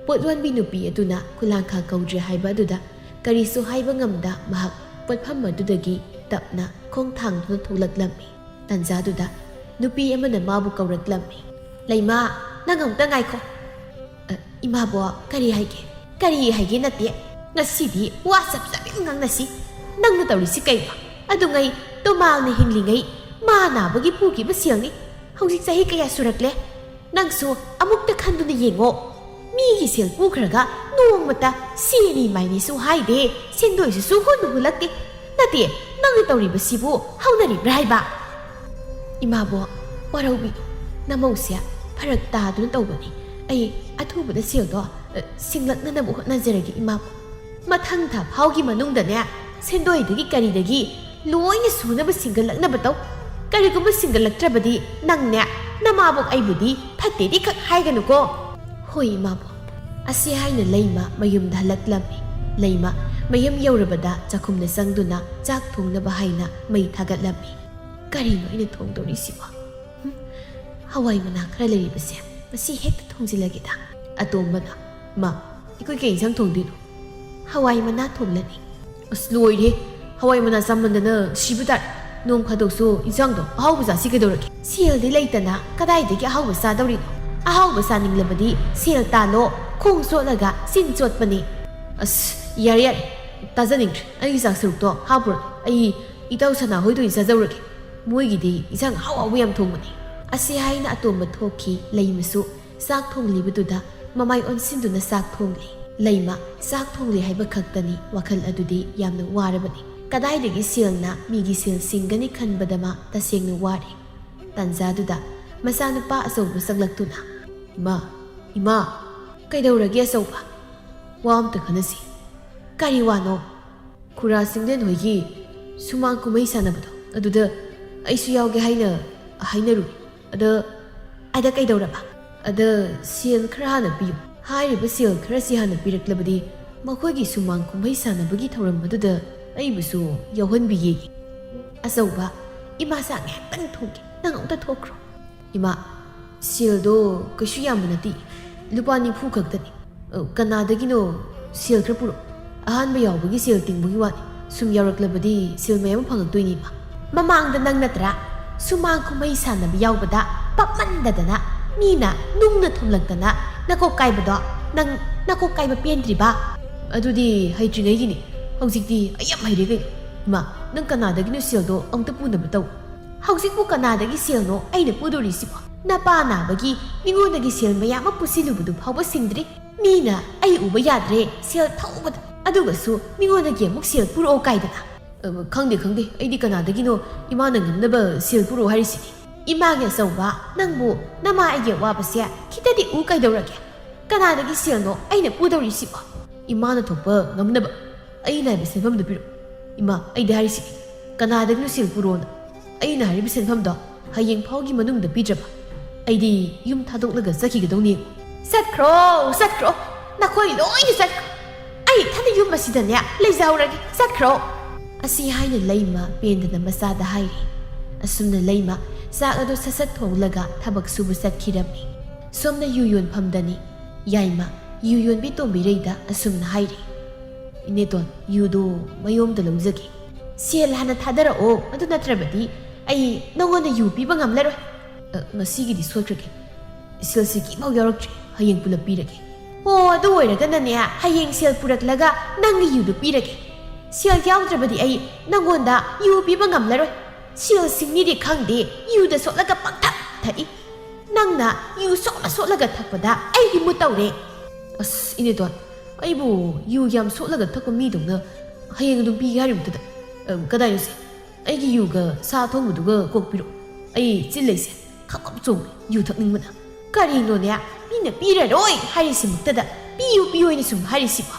ꯄꯣꯠ ꯌꯣꯟꯕꯤ ꯅꯨꯄꯤ ꯑꯗꯨꯅ ꯈꯨꯂꯥꯡꯈꯥ ꯀꯧꯗ꯭ꯔꯤ ꯍꯥꯏꯕ ꯑꯗꯨꯗ ꯀꯔꯤꯁꯨ ꯍꯥꯏꯕ ꯉꯝꯗ ꯃꯍꯥꯛ ꯄꯣꯠꯐꯝ ꯑꯗꯨꯗꯒꯤ ꯇꯞꯅ ꯈꯣꯡ ꯊꯥꯡꯗꯨꯅ ꯊꯣꯛꯂꯛꯂꯝꯃꯤ꯫ ꯇꯥꯟꯖꯥꯗꯨꯗ ꯅꯨꯄꯤ ꯑꯃꯅ ꯃꯥꯕꯨ ꯀꯧꯔꯛꯂꯝꯃꯤ꯫ "ꯂꯩꯃ, ꯅꯪ ꯑꯃꯨꯛꯇ ꯉꯥꯏꯈꯣ"꯫ "ꯑ, ꯏꯃꯥꯕꯣꯛ, ꯀꯔꯤ ꯍꯥꯏꯒꯦ?" "ꯀꯔꯤ ꯍꯥꯏꯒꯦ ꯅꯠꯇꯦ꯫ ꯉꯁꯤꯗꯤ ꯋꯥ ꯆꯞ ꯆꯞ ꯉꯥꯡꯅꯁꯤ꯫ ꯅꯪꯅ ꯇꯧꯔꯤꯁꯤ ꯀꯩꯅꯣ? ꯑꯗꯨꯉꯩ ꯇꯣꯃꯥꯜꯅ ꯍꯤꯡꯂꯤꯉꯩ ꯃꯥ ꯅꯥꯕꯒꯤ ꯄꯨꯈꯤꯕ ꯁꯦꯜꯅꯤ꯫ ꯍꯧꯖꯤꯛ ꯆꯍꯤ ꯀꯌꯥ ꯁꯨꯔꯛꯂꯦ? ꯅꯪꯁꯨ ꯑꯃꯨꯛꯇ ꯈꯟꯗꯨꯅ ꯌꯦꯡꯉꯣ"꯫ ꯃꯤꯒꯤ ꯁꯦꯜ ꯄꯨꯈ꯭ꯔꯒ ꯅꯣꯡꯃꯇ ꯁꯦꯅꯤ ꯃꯥꯏꯅꯤꯁꯨ ꯍꯥꯏꯗꯦ, ꯁꯦꯟꯗꯣꯏꯁꯨ ꯁꯨꯍꯨꯟ ꯍꯨꯜꯂꯛꯇꯦ꯫ ꯅꯠꯇꯦ, ꯅꯪꯅ ꯇꯧꯔꯤꯕꯁꯤꯕꯨ ꯍꯧꯅꯔꯤꯕ꯭ꯔꯥ ꯍꯥꯏꯕ? ꯏꯃꯥꯕꯣꯛ, ꯋꯥꯔꯧꯕꯤꯅꯨ꯫ ꯅꯃꯧꯁꯦ ꯐꯔꯛ ꯇꯥꯗꯨꯅ ꯇꯧꯕꯅꯤ꯫ ꯑꯩ ꯑꯊꯨꯕꯗ ꯁꯦꯜꯗꯣ, ꯑ, ꯁꯤꯡꯂꯛꯅꯅꯕ ꯍꯣꯠꯅꯖꯔꯒꯦ, ꯏꯃꯥꯕꯣꯛ꯫ ꯃꯊꯪ ꯊꯥ ꯐꯥꯎꯒꯤ ꯃꯅꯨꯡꯗꯅꯦ, ꯁꯦꯟꯗꯣꯏꯗꯒꯤ ꯀꯔꯤꯗꯒꯤ ꯂꯣꯏꯅ ꯁꯨꯅꯕ ꯁꯤꯡꯒꯠꯂꯛꯅꯕ ꯇꯧ꯫ ꯀꯔꯤꯒꯨꯝꯕ ꯁꯤꯡꯒꯠꯂꯛꯇ꯭ꯔꯕꯗꯤ ꯅꯪꯅꯦ, ꯅꯃꯥꯕꯣꯛ ꯑꯩꯕꯨꯗꯤ ꯐꯠꯇꯦꯗꯤ ꯈꯛ ꯍꯥꯏꯒꯅꯨꯀꯣ꯫ ꯍꯣꯏ, ꯏꯃꯥꯕꯣꯛ꯫ ꯑꯁꯤ ꯍꯥꯏꯅ ꯂꯩꯃ ꯃꯌꯨꯝꯗ ꯍꯜꯂꯛꯂꯝꯃꯤ꯫ ꯂꯩꯃ ꯃꯌꯨꯝ ꯌꯧꯔꯕꯗ ꯆꯥꯛꯈꯨꯝꯗ ꯆꯪꯗꯨꯅ ꯆꯥꯛ ꯊꯣꯡꯅꯕ ꯍꯥꯏꯅ ꯃꯩ ꯊꯥꯒꯠꯂꯝꯃꯤ꯫ ꯀꯔꯤꯅꯣ ꯑꯩꯅ ꯊꯣꯡꯗꯧꯔꯤꯁꯤꯕꯣ? ꯍꯨꯝ, ꯍꯋꯥꯏ ꯃꯅꯥ ꯈꯔ ꯂꯩꯔꯤꯕꯁꯦ ꯃꯁꯤ ꯍꯦꯛꯇ ꯊꯣꯡꯖꯤꯜꯂꯒꯦꯗ꯫ ꯑꯇꯣꯝꯕꯅ, "ꯃꯥ, ꯑꯩꯈꯣꯏ ꯀꯩ ꯏꯟꯁꯥꯡ ꯊꯣꯡꯗꯣꯏꯅꯣ?" "ꯍꯋꯥꯏ ꯃꯅꯥ ꯊꯣꯡꯂꯅꯤ꯫" "ꯑꯁ, ꯂꯣꯏꯔꯦ! ꯍꯋꯥꯏ ꯃꯅꯥ ꯆꯥꯃꯟꯗꯅ ꯁꯤꯕ ꯇꯥꯔꯦ꯫ ꯅꯣꯡ ꯐꯥꯗꯣꯛꯁꯨ ꯏꯟꯁꯥꯡꯗꯣ ꯑꯍꯥꯎꯕ ꯆꯥꯁꯤ ꯀꯩꯗꯧꯔꯒꯦ?" "ꯁꯦꯜꯗꯤ ꯂꯩꯇꯅ ꯀꯗꯥꯏꯗꯒꯤ ꯑꯍꯥꯎꯕ ꯆꯥꯗꯧꯔꯤꯅꯣ? ꯑꯍꯥꯎꯕ ꯆꯥꯅꯤꯡꯂꯕꯗꯤ ꯁꯦꯜ ꯇꯥꯜꯂꯣ, ꯈꯣꯡ ꯆꯣꯠꯂꯒ ꯆꯤꯟ ꯆꯣꯠꯄꯅꯤ꯫" "ꯑꯁ, ꯌꯥꯔꯦ, ꯌꯥꯔꯦ, ꯇꯥꯖꯅꯤꯡꯗ꯭ꯔꯦ꯫ ꯑꯩꯒꯤ ꯆꯥꯛ ꯁꯔꯨꯛꯇꯣ ꯍꯥꯞꯄꯨꯔꯣ꯫ ꯑꯩ ꯏꯇꯥꯎ ꯁꯅꯥꯍꯣꯏꯗ ꯑꯣꯏꯅ ꯆꯥꯖꯧꯔꯒꯦ꯫ ꯃꯣꯏꯒꯤꯗꯤ ꯏꯟꯁꯥꯡ ꯑꯍꯥꯎ ꯑꯍꯥꯎꯕ ꯌꯥꯝ ꯊꯣꯡꯕꯅꯦ꯫" ꯑꯁꯤ ꯍꯥꯏꯅ ꯑꯇꯣꯝꯕ ꯊꯣꯛꯈꯤ꯫ ꯂꯩꯃꯁꯨ ꯆꯥꯛ ꯊꯣꯡꯂꯤꯕꯗꯨꯗ ꯃꯃꯥꯏ ꯑꯣꯟꯁꯤꯟꯗꯨꯅ ꯆꯥꯛ ꯊꯣꯡꯂꯤ꯫ ꯂꯩꯃ ꯆꯥꯛ ꯊꯣꯡꯂꯤ ꯍꯥꯏꯕ ꯈꯛꯇꯅꯤ ꯋꯥꯈꯜ ꯑꯗꯨꯗꯤ ꯌꯥꯝꯅ ꯋꯥꯔꯕꯅꯤ꯫ ꯀꯗꯥꯏꯗꯒꯤ ꯁꯦꯜꯅ ꯃꯤꯒꯤ ꯁꯦꯜ ꯁꯤꯡꯒꯅꯤ ꯈꯟꯕꯗ ꯃꯥ ꯇꯁꯦꯡꯅ ꯋꯥꯔꯦ꯫ ꯇꯥꯟꯖꯥꯗꯨꯗ ꯃꯆꯥꯅꯨꯄꯥ ꯑꯆꯧꯕ ꯆꯪꯂꯛꯇꯨꯅ, "ꯏꯃꯥ, ꯏꯃꯥ!" "ꯀꯩꯗꯧꯔꯒꯦ ꯑꯆꯧꯕ? ꯋꯥ ꯑꯝꯇ ꯈꯟꯅꯁꯤ꯫" "ꯀꯔꯤ ꯋꯥꯅꯣ?" "ꯈꯨꯔꯥ ꯆꯤꯡꯂꯦꯟ ꯍꯣꯏꯒꯤ ꯁꯨꯃꯥꯡ ꯀꯨꯝꯍꯩ ꯁꯥꯟꯅꯕꯗꯣ, ꯑꯗꯨꯗ ꯑꯩꯁꯨ ꯌꯥꯎꯒꯦ ꯍꯥꯏꯅ ꯍꯥꯏꯅꯔꯨꯏ꯫ ꯑꯗ, ꯑꯗ ꯀꯩꯗꯧꯔꯕ?" "ꯑꯗ ꯁꯦꯜ ꯈꯔ ꯍꯥꯟꯅ ꯄꯤꯌꯨ꯫ ꯍꯥꯏꯔꯤꯕ ꯁꯦꯜ ꯈꯔꯁꯤ ꯍꯥꯟꯅ ꯄꯤꯔꯛꯂꯕꯗꯤ ꯃꯈꯣꯏꯒꯤ ꯁꯨꯃꯥꯡ ꯀꯨꯝꯍꯩ ꯁꯥꯟꯅꯕꯒꯤ ꯊꯧꯔꯝ ꯑꯗꯨꯗ ꯑꯩꯕꯨꯁꯨ ꯌꯥꯎꯍꯟꯕꯤꯒꯦ꯫" "ꯑꯆꯧꯕ, ꯏꯃꯥ ꯆꯥꯛ ꯉꯥꯏꯍꯥꯛꯇꯪ ꯊꯣꯡꯒꯦ, ꯅꯪ ꯑꯃꯨꯛꯇ ꯊꯣꯛꯈ꯭ꯔꯣ꯫" "ꯏꯃꯥ, ꯁꯦꯜꯗꯣ ꯀꯩꯁꯨ ꯌꯥꯝꯕ ꯅꯠꯇꯦ, ꯂꯨꯄꯥ ꯅꯤꯐꯨ ꯈꯛꯇꯅꯤ꯫ ꯑ, ꯀꯅꯥꯗꯒꯤꯅꯣ ꯁꯦꯜ ꯈꯔ ꯄꯨꯔꯛꯑꯣ꯫ ꯑꯍꯥꯟꯕ ꯌꯥꯎꯕꯒꯤ ꯁꯦꯜ ꯇꯤꯡꯕꯒꯤ ꯋꯥꯅꯤ꯫ ꯁꯨꯝ ꯌꯥꯎꯔꯛꯂꯕꯗꯤ ꯁꯦꯜ ꯃꯌꯥꯝ ꯑꯃ ꯐꯪꯉꯛꯇꯣꯏꯅꯤ, ꯏꯃꯥ꯫" "ꯃꯃꯥꯡꯗ ꯅꯪ ꯅꯠꯇ꯭ꯔꯥ ꯁꯨꯃꯥꯡ ꯀꯨꯝꯍꯩ ꯁꯥꯟꯅꯕ ꯌꯥꯎꯕꯗ ꯄꯛꯃꯟꯗꯗꯅ ꯃꯤꯅ ꯅꯨꯡꯅ ꯊꯣꯝꯂꯛꯇꯅ ꯅꯀꯣꯛ ꯀꯥꯏꯕꯗꯣ? ꯅꯪ ꯅꯀꯣꯛ ꯀꯥꯏꯕ ꯄꯦꯟꯗ꯭ꯔꯤꯕ?" "ꯑꯗꯨꯗꯤ ꯍꯩꯇ꯭ꯔꯤꯉꯩꯒꯤꯅꯤ꯫ ꯍꯧꯖꯤꯛꯇꯤ ꯑꯩ ꯌꯥꯝ ꯍꯩꯔꯦ ꯀꯩꯅꯣ꯫ ꯏꯃꯥ, ꯅꯪ ꯀꯅꯥꯗꯒꯤꯅꯣ ꯁꯦꯜꯗꯣ ꯑꯃꯨꯛꯇ ꯄꯨꯅꯕ ꯇꯧ꯫" "ꯍꯧꯖꯤꯛꯄꯨ ꯀꯅꯥꯗꯒꯤ ꯁꯦꯜꯅꯣ ꯑꯩꯅ ꯄꯨꯗꯣꯔꯤꯁꯤꯕꯣ? ꯅꯄꯥ ꯅꯥꯕꯒꯤ ꯃꯤꯉꯣꯟꯗꯒꯤ ꯁꯦꯜ ꯃꯌꯥꯝ ꯑꯃ ꯄꯨꯁꯤꯜꯂꯨꯕꯗꯨ ꯐꯥꯎꯕ ꯁꯤꯡꯗ꯭ꯔꯤ꯫ ꯃꯤꯅ "ꯑꯩ ꯎꯕ ꯌꯥꯗ꯭ꯔꯦ ꯁꯦꯜ ꯊꯧꯕꯗ, ꯑꯗꯨꯒꯁꯨ ꯃꯤꯉꯣꯟꯗꯒꯤ ꯑꯃꯨꯛ ꯁꯦꯜ ꯄꯨꯔꯛꯑꯣ" ꯀꯥꯏꯗꯅ꯫ "ꯑ, ꯈꯪꯗꯦ, ꯈꯪꯗꯦ, ꯑꯩꯗꯤ ꯀꯅꯥꯗꯒꯤꯅꯣ ꯏꯃꯥꯅ ꯉꯝꯅꯕ ꯁꯦꯜ ꯄꯨꯔꯛꯑꯣ ꯍꯥꯏꯔꯤꯁꯤꯗꯤ?" "ꯏꯃꯥꯒꯤ ꯑꯆꯧꯕ, ꯅꯪꯕꯨ ꯅꯃꯥ ꯑꯩꯒꯤ ꯑꯋꯥꯕꯁꯦ ꯈꯤꯇꯗꯤ ꯎ ꯀꯩꯗꯧꯔꯒꯦ? ꯀꯅꯥꯗꯒꯤ ꯁꯦꯜꯅꯣ ꯑꯩꯅ ꯄꯨꯗꯧꯔꯤꯁꯤꯕꯣ?" "ꯏꯃꯥꯅ ꯊꯣꯛꯄ ꯉꯝꯅꯕ ꯑꯩꯅ ꯍꯥꯏꯕ ꯁꯦꯟꯐꯝꯗꯨ ꯄꯤꯔꯛꯎ꯫ ꯏꯃꯥ, ꯑꯩꯗꯤ ꯍꯥꯏꯔꯤꯁꯤꯗꯤ ꯀꯅꯥꯗꯒꯤꯅꯣ ꯁꯦꯜ ꯄꯨꯔꯛꯑꯣꯅ꯫ ꯑꯩꯅ ꯍꯥꯏꯔꯤꯕ ꯁꯦꯟꯐꯝꯗꯣ ꯍꯌꯦꯡ ꯐꯥꯎꯒꯤ ꯃꯅꯨꯡꯗ ꯄꯤꯗ꯭ꯔꯕ ꯑꯩꯗꯤ ꯌꯨꯝ ꯊꯥꯗꯣꯛꯂꯒ ꯆꯠꯈꯤꯒꯗꯧꯅꯤ꯫ ꯆꯠꯈ꯭ꯔꯣ, ꯆꯠꯈ꯭ꯔꯣ, ꯅꯈꯣꯏ ꯂꯣꯏꯅ ꯆꯠꯈ꯭ꯔꯣ꯫ ꯑꯩ ꯏꯊꯟꯗ ꯌꯨꯝ ꯑꯁꯤꯗꯅꯦ ꯂꯩꯖꯍꯧꯔꯒꯦ, ꯆꯠꯈ꯭ꯔꯣ꯫" ꯑꯁꯤ ꯍꯥꯏꯅ ꯂꯩꯃ ꯄꯦꯟꯗꯅ ꯃꯆꯥꯗ ꯍꯥꯏꯔꯤ꯫ ꯑꯁꯨꯝꯅ ꯂꯩꯃ ꯆꯥꯛ ꯑꯗꯨ ꯁꯠ ꯁꯠ ꯊꯣꯡꯂꯒ ꯊꯕꯛ ꯁꯨꯕ ꯆꯠꯈꯤꯔꯝꯃꯤ꯫ ꯁꯣꯝꯅ ꯌꯨ ꯌꯣꯟꯐꯝꯗꯅꯤ꯫ ꯌꯥꯏꯃ, ꯌꯨ ꯌꯣꯟꯕꯤ ꯇꯣꯝꯕꯤꯔꯩꯗ ꯑꯁꯨꯝꯅ ꯍꯥꯏꯔꯤ, "ꯏꯅꯦꯇꯣꯟ, ꯌꯨꯗꯣ ꯃꯌꯣꯝꯗ ꯂꯧꯖꯒꯦ꯫ ꯁꯦꯜ ꯍꯥꯟꯅ ꯊꯥꯗꯔꯛꯑꯣ, ꯑꯗꯨ ꯅꯠꯇ꯭ꯔꯕꯗꯤ ꯑꯩ ꯅꯉꯣꯟꯗ ꯌꯨ ꯄꯤꯕ ꯉꯝꯂꯔꯣꯏ꯫" "ꯑ, ꯉꯁꯤꯒꯤꯗꯤ ꯁꯣꯏꯈ꯭ꯔꯒꯦ꯫ ꯁꯦꯜꯁꯤ ꯀꯤꯐꯥꯎ ꯌꯥꯎꯔꯛꯇ꯭ꯔꯤ, ꯍꯌꯦꯡ ꯄꯨꯂꯞ ꯄꯤꯔꯒꯦ꯫" "ꯑꯣ, ꯑꯗꯨ ꯑꯣꯏꯔꯒꯅꯅꯦ, ꯍꯌꯦꯡ ꯁꯦꯜ ꯄꯨꯔꯛꯂꯒ ꯅꯪꯒꯤ ꯌꯨꯗꯨ ꯄꯤꯔꯒꯦ꯫ ꯁꯦꯜ ꯌꯥꯎꯗ꯭ꯔꯕꯗꯤ ꯑꯩ ꯅꯪꯉꯣꯟꯗ ꯌꯨ ꯄꯤꯕ ꯉꯝꯂꯔꯣꯏ꯫ ꯁꯦꯜꯁꯤꯡꯅꯤꯗꯤ ꯈꯪꯗꯦ, ꯌꯨꯗ ꯁꯣꯠꯂꯒ ꯄꯪꯊꯛ ꯊꯛꯏ꯫ ꯅꯪꯅ ꯌꯨ ꯁꯣꯠꯂ ꯁꯣꯠꯂꯒ ꯊꯛꯄꯗ ꯑꯩꯗꯤ ꯃꯨꯠ ꯇꯧꯔꯦ꯫" "ꯑꯁ, ꯏꯅꯦꯇꯣꯟ, ꯑꯩꯕꯨ ꯌꯨ ꯌꯥꯝ ꯁꯣꯠꯂꯒ ꯊꯛꯄ ꯃꯤꯗꯧꯅ ꯍꯌꯦꯡ ꯑꯗꯨꯝ ꯄꯤꯒꯦ ꯍꯥꯏꯔꯤꯕꯗꯨꯗ, ꯑ, ꯀꯗꯥꯏꯅꯣꯁꯦ? ꯑꯩꯒꯤ ꯌꯨꯒ ꯁꯥ ꯊꯣꯡꯕꯗꯨꯒ ꯀꯣꯛ ꯄꯤꯔꯛꯑꯣ꯫ ꯑꯩ ꯆꯤꯜ ꯂꯩꯁꯦ ꯈꯪ ꯈꯪ ꯆꯣꯡꯉꯦ ꯌꯨ ꯊꯛꯅꯤꯡꯕꯅ꯫" "ꯀꯔꯤꯅꯣꯅꯦ, ꯃꯤꯅ ꯄꯤꯔꯔꯣꯏ ꯍꯥꯏꯔꯤꯁꯤꯃꯛꯇꯗ ꯄꯤꯌꯨ ꯄꯤꯌꯨ ꯍꯥꯏꯅ ꯁꯨꯝ ꯍꯥꯏꯔꯤꯁꯤꯕꯣ?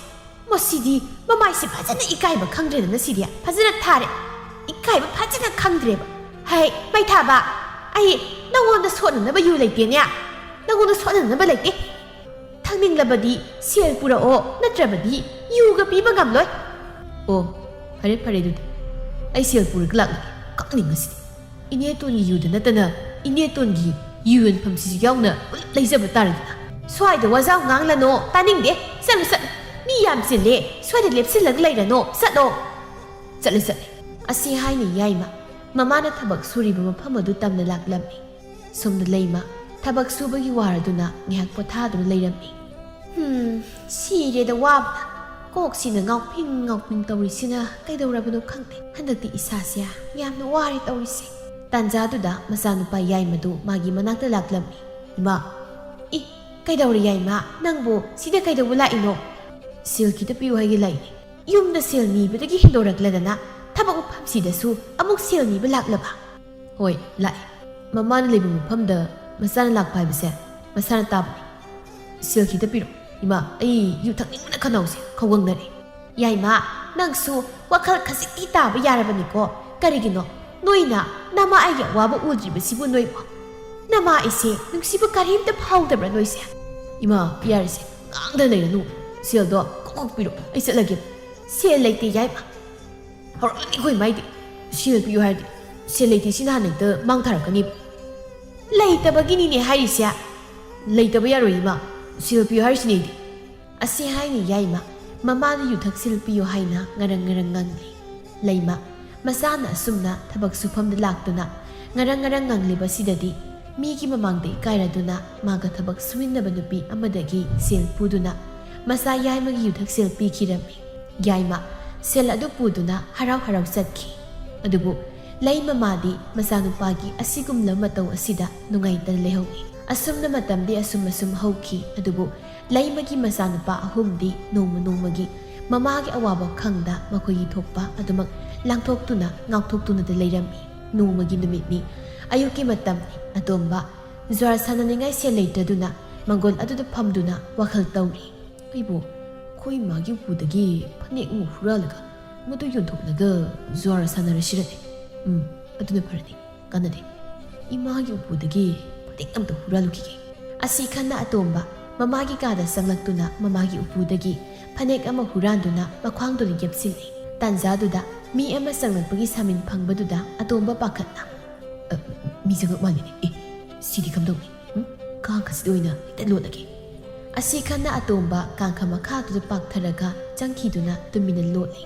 ꯃꯁꯤꯗꯤ ꯃꯃꯥꯏꯁꯦ ꯐꯖꯅ ꯏꯀꯥꯏꯕ ꯈꯪꯗ꯭ꯔꯦꯗꯅ, ꯁꯤꯗꯤ ꯐꯖꯅ ꯊꯥꯔꯦ꯫ ꯏꯀꯥꯏꯕ ꯐꯖꯅ ꯈꯪꯗ꯭ꯔꯦꯕ꯫ ꯍꯩ, ꯃꯩ ꯊꯥꯕ, ꯑꯩ ꯅꯪꯉꯣꯟꯗ ꯁꯣꯠꯅꯅꯕ ꯌꯨ ꯂꯩꯇꯦꯅꯦ꯫ ꯅꯪꯉꯣꯟꯗ ꯁꯣꯠꯅꯅꯕ ꯂꯩꯇꯦ꯫ ꯊꯛꯅꯤꯡꯂꯕꯗꯤ ꯁꯦꯜ ꯄꯨꯔꯛꯑꯣ, ꯅꯠꯇ꯭ꯔꯕꯗꯤ ꯌꯨꯒ ꯄꯤꯕ ꯉꯝꯂꯣꯏ꯫" "ꯑꯣ, ꯐꯔꯦ, ꯐꯔꯦ, ꯑꯗꯨꯗꯤ ꯑꯩ ꯁꯦꯜ ꯄꯨꯔꯒ ꯂꯥꯛꯂꯒꯦ꯫ ꯀꯞꯅꯤꯡꯕꯁꯤꯗꯤ꯫ ꯏꯅꯦꯇꯣꯟꯒꯤ ꯌꯨꯗ ꯅꯠꯇꯅ ꯏꯅꯦꯇꯣꯟꯒꯤ ꯌꯨ ꯌꯣꯟꯐꯝꯁꯤꯁꯨ ꯌꯥꯎꯅ ꯄꯨꯂꯞ ꯂꯩꯖꯕ ꯇꯥꯔꯦꯗꯅ꯫" "ꯁ꯭ꯋꯥꯏꯗ ꯋꯥꯖꯥꯎ ꯉꯥꯡꯂꯅꯣ, ꯇꯥꯅꯤꯡꯗꯦ꯫ ꯆꯠꯂꯨ, ꯆꯠꯂꯨ꯫ ꯃꯤ ꯌꯥꯝ ꯆꯤꯜꯂꯦ, ꯁ꯭ꯋꯥꯏꯗ ꯂꯦꯞꯁꯤꯜꯂꯒ ꯂꯩꯔꯅꯣ, ꯆꯠꯂꯣ꯫" "ꯆꯠꯂꯦ, ꯆꯠꯂꯦ꯫" ꯑꯁꯤ ꯍꯥꯏꯅ ꯌꯥꯏꯃ ꯃꯃꯥꯅ ꯊꯕꯛ ꯁꯨꯔꯤꯕ ꯃꯐꯝ ꯑꯗꯨ ꯇꯝꯅ ꯂꯥꯛꯂꯝꯃꯤ꯫ ꯁꯣꯝꯗ ꯂꯩꯃ ꯊꯕꯛ ꯁꯨꯕꯒꯤ ꯋꯥꯔꯗꯨꯅ ꯉꯥꯏꯍꯥꯛ ꯄꯣꯊꯥꯗꯨꯅ ꯂꯩꯔꯝꯃꯤ꯫ "ꯍꯝ, ꯁꯤꯔꯦꯗ ꯋꯥꯕꯅ꯫ ꯀꯣꯛꯁꯤꯅ ꯉꯥꯎꯐꯤꯡ ꯉꯥꯎꯐꯤꯡ ꯇꯧꯔꯤꯁꯤꯅ ꯀꯩꯗꯧꯔꯕꯅꯣ ꯈꯪꯗꯦ꯫ ꯍꯟꯗꯛꯇꯤ ꯏꯁꯥꯁꯦ ꯌꯥꯝꯅ ꯋꯥꯔꯦ ꯇꯧꯔꯤꯁꯦ꯫" ꯇꯥꯟꯖꯥꯗꯨꯗ ꯃꯆꯥꯅꯨꯄꯥ ꯌꯥꯏꯃꯗꯨ ꯃꯥꯒꯤ ꯃꯅꯥꯛꯇ ꯂꯥꯛꯂꯝꯃꯤ꯫ "ꯏꯃꯥ!" "ꯏ, ꯀꯩꯗꯧꯔꯦ ꯌꯥꯏꯃ? ꯅꯪꯕꯨ ꯁꯤꯗ ꯀꯩꯗꯧꯕ ꯂꯥꯛꯏꯅꯣ?" "ꯁꯦꯜ ꯈꯤꯇ ꯄꯤꯌꯨ ꯍꯥꯏꯒꯦ ꯂꯥꯛꯏꯅꯦ꯫ ꯌꯨꯝꯗ ꯁꯦꯜ ꯅꯤꯕꯗꯒꯤ ꯍꯦꯟꯗꯣꯔꯛꯂꯗꯅ ꯊꯕꯛ ꯃꯐꯝꯁꯤꯗꯁꯨ ꯑꯃꯨꯛ ꯁꯦꯜ ꯅꯤꯕ ꯂꯥꯛꯂꯕ?" "ꯍꯣꯏ, ꯂꯥꯛꯑꯦ꯫ ꯃꯃꯥꯅ ꯂꯩꯕ ꯃꯐꯝꯗ ꯃꯆꯥꯅ ꯂꯥꯛꯄ ꯍꯥꯏꯕꯁꯦ ꯃꯁꯥꯅ ꯇꯥꯕꯅꯤ꯫ ꯁꯦꯜ ꯈꯤꯇ ꯄꯤꯔꯣ꯫ ꯏꯃꯥ, ꯑꯩ ꯌꯨ ꯊꯛꯅꯤꯡꯕꯅ ꯈꯅꯥꯎꯁꯦ ꯈꯧꯒꯪꯅꯔꯦ꯫" "ꯌꯥꯏꯃ, ꯅꯪꯁꯨ ꯋꯥꯈꯜ ꯈꯖꯤꯛꯇꯤ ꯇꯥꯕ ꯌꯥꯔꯕꯅꯤꯀꯣ꯫ ꯀꯔꯤꯒꯤꯅꯣ ꯅꯣꯏꯅ ꯅꯃꯥ ꯑꯩꯒꯤ ꯑꯋꯥꯕ ꯎꯗ꯭ꯔꯤꯕꯁꯤꯕꯨ ꯅꯣꯏꯕꯣ? ꯅꯃꯥ ꯑꯩꯁꯦ ꯅꯨꯡꯁꯤꯕ ꯀꯔꯤꯝꯇ ꯐꯥꯎꯗꯕ꯭ꯔꯥ ꯅꯣꯏꯁꯦ?" "ꯏꯃꯥ, ꯌꯥꯔꯦꯁꯦ, ꯉꯥꯡꯗ ꯂꯩꯔꯅꯨ꯫ ꯁꯦꯜꯗꯣ ꯀꯣꯛ ꯀꯣꯛ ꯄꯤꯔꯣ, ꯑꯩ ꯆꯠꯂꯒꯦ꯫" "ꯁꯦꯜ ꯂꯩꯇꯦ ꯌꯥꯏꯃ꯫" ꯍꯧꯔꯛꯂꯅꯤ ꯑꯩꯈꯣꯏ ꯃꯥꯏꯗꯤ꯫ "ꯁꯦꯜ ꯄꯤꯌꯨ ꯍꯥꯏꯔꯗꯤ ꯁꯦꯜ ꯂꯩꯇꯦ ꯁꯤ ꯅꯍꯥꯟ ꯍꯦꯛꯇ ꯃꯥꯡ ꯊꯥꯔꯛꯀꯅꯤꯕ꯫" "ꯂꯩꯇꯕꯒꯤꯅꯤꯅꯦ ꯍꯥꯏꯔꯤꯁꯦ꯫" "ꯂꯩꯇꯕ ꯌꯥꯔꯣꯏ ꯏꯃꯥ, ꯁꯦꯜ ꯄꯤꯌꯨ ꯍꯥꯏꯔꯤꯁꯤꯅꯦ ꯑꯩꯗꯤ꯫" ꯑꯁꯤ ꯍꯥꯏꯅ ꯌꯥꯏꯃ ꯃꯃꯥꯅ ꯌꯨꯊꯛ ꯁꯦꯜ ꯄꯤꯌꯨ ꯍꯥꯏꯅ ꯉꯔꯪ ꯉꯔꯪ ꯉꯪꯂꯤ꯫ ꯂꯩꯃ ꯃꯆꯥꯅ ꯑꯁꯨꯝꯅ ꯊꯕꯛ ꯁꯨꯐꯝꯗ ꯂꯥꯛꯇꯨꯅ ꯉꯔꯪ ꯉꯔꯪ ꯉꯪꯂꯤꯕꯁꯤꯗꯗꯤ ꯃꯤꯒꯤ ꯃꯃꯥꯡꯗ ꯏꯀꯥꯏꯔꯗꯨꯅ ꯃꯥꯒ ꯊꯕꯛ ꯁꯨꯃꯤꯟꯅꯕ ꯅꯨꯄꯤ ꯑꯃꯗꯒꯤ ꯁꯦꯜ ꯄꯨꯗꯨꯅ ꯃꯆꯥ ꯌꯥꯏꯃꯒꯤ ꯌꯨꯊꯛ ꯁꯦꯜ ꯄꯤꯈꯤꯔꯝꯃꯤ꯫ ꯌꯥꯏꯃ ꯁꯦꯜ ꯑꯗꯨ ꯄꯨꯗꯨꯅ ꯍꯔꯥꯎ ꯍꯔꯥꯎ ꯆꯠꯈꯤ꯫ ꯑꯗꯨꯕꯨ ꯂꯩ ꯃꯃꯥꯗꯤ ꯃꯆꯥꯅꯨꯄꯥꯒꯤ ꯑꯁꯤꯒꯨꯝꯂꯕ ꯃꯇꯧ ꯑꯁꯤꯗ ꯅꯨꯡꯉꯥꯏꯇꯅ ꯂꯩꯍꯧꯏ꯫ ꯑꯁꯨꯝꯅ ꯃꯇꯝꯗꯤ ꯑꯁꯨꯝ ꯑꯁꯨꯝ ꯍꯧꯈꯤ꯫ ꯑꯗꯨꯕꯨ ꯂꯩꯃꯒꯤ ꯃꯆꯥꯅꯨꯄꯥ ꯑꯍꯨꯝꯗꯤ ꯅꯣꯡꯃ ꯅꯣꯡꯃꯒꯤ ꯃꯃꯥꯒꯤ ꯑꯋꯥꯕ ꯈꯪꯗ ꯃꯈꯣꯏꯒꯤ ꯊꯣꯛꯄ ꯑꯗꯨꯃꯛ ꯂꯥꯡꯊꯣꯛꯇꯨꯅ ꯉꯥꯎꯊꯣꯛꯇꯨꯅꯗ ꯂꯩꯔꯝꯃꯤ꯫ ꯅꯣꯡꯃꯒꯤ ꯅꯨꯃꯤꯠꯅꯤ꯫ ꯑꯌꯨꯛꯀꯤ ꯃꯇꯝꯅꯤ꯫ ꯑꯇꯣꯝꯕ ꯖ꯭ꯋꯥꯔ ꯁꯥꯟꯅꯅꯤꯡꯉꯥꯏ ꯁꯦꯜ ꯂꯩꯇ꯭ꯔꯗꯨꯅ ꯃꯪꯒꯣꯜ ꯑꯗꯨꯗ ꯐꯝꯗꯨꯅ ꯋꯥꯈꯜ ꯇꯧꯔꯤ꯫ "ꯑꯩꯕꯨ ꯑꯩꯈꯣꯏ ꯏꯃꯥꯒꯤ ꯎꯄꯨꯗꯒꯤ ꯐꯅꯦꯛ ꯑꯃ ꯍꯨꯔꯥꯜꯂꯒ ꯃꯗꯨ ꯌꯣꯟꯊꯣꯛꯂꯒ ꯖ꯭ꯋꯥꯔ ꯁꯥꯟꯅꯔꯁꯤꯔꯅꯦ? ꯎꯝ, ꯑꯗꯨꯅ ꯐꯔꯅꯤ꯫ ꯀꯥꯟꯅꯗꯦ꯫ ꯏꯃꯥꯒꯤ ꯎꯄꯨꯗꯒꯤ ꯐꯅꯦꯛ ꯑꯝꯇ ꯍꯨꯔꯥꯜꯂꯨꯈꯤꯒꯦ꯫" ꯑꯁꯤ ꯈꯟꯅ ꯑꯇꯣꯝꯕ ꯃꯃꯥꯒꯤ ꯀꯥꯗ ꯆꯪꯂꯛꯇꯨꯅ ꯃꯃꯥꯒꯤ ꯎꯄꯨꯗꯒꯤ ꯐꯅꯦꯛ ꯑꯃ ꯍꯨꯔꯥꯟꯗꯨꯅ ꯃꯈ꯭ꯋꯥꯡꯗꯨꯗ ꯌꯦꯞꯁꯤꯜꯂꯤ꯫ ꯇꯥꯟꯖꯥꯗꯨꯗ ꯃꯤ ꯑꯃ ꯆꯪꯂꯛꯄꯒꯤ ꯁꯥꯃꯤꯟ ꯐꯪꯕꯗꯨꯗ ꯑꯇꯣꯝꯕ ꯄꯥꯈꯠꯅ, "ꯑ, ꯃꯤ ꯆꯪꯉꯛ ꯃꯥꯜꯂꯤꯅꯦ꯫ ꯑꯦ, ꯁꯤꯗꯤ ꯀꯝꯗꯧꯅꯤ? ꯎꯝ? ꯀꯥꯡꯈꯁꯤꯗ ꯑꯣꯏꯅ ꯍꯦꯛꯇ ꯂꯣꯠꯂꯒꯦ꯫" ꯑꯁꯤ ꯈꯟꯅ ꯑꯇꯣꯝꯕ ꯀꯥꯡꯈ ꯃꯈꯥꯗꯨꯗ ꯄꯥꯛꯊꯔꯒ ꯆꯪꯈꯤꯗꯨꯅ ꯇꯨꯃꯤꯟꯅ ꯂꯣꯠꯂꯤ꯫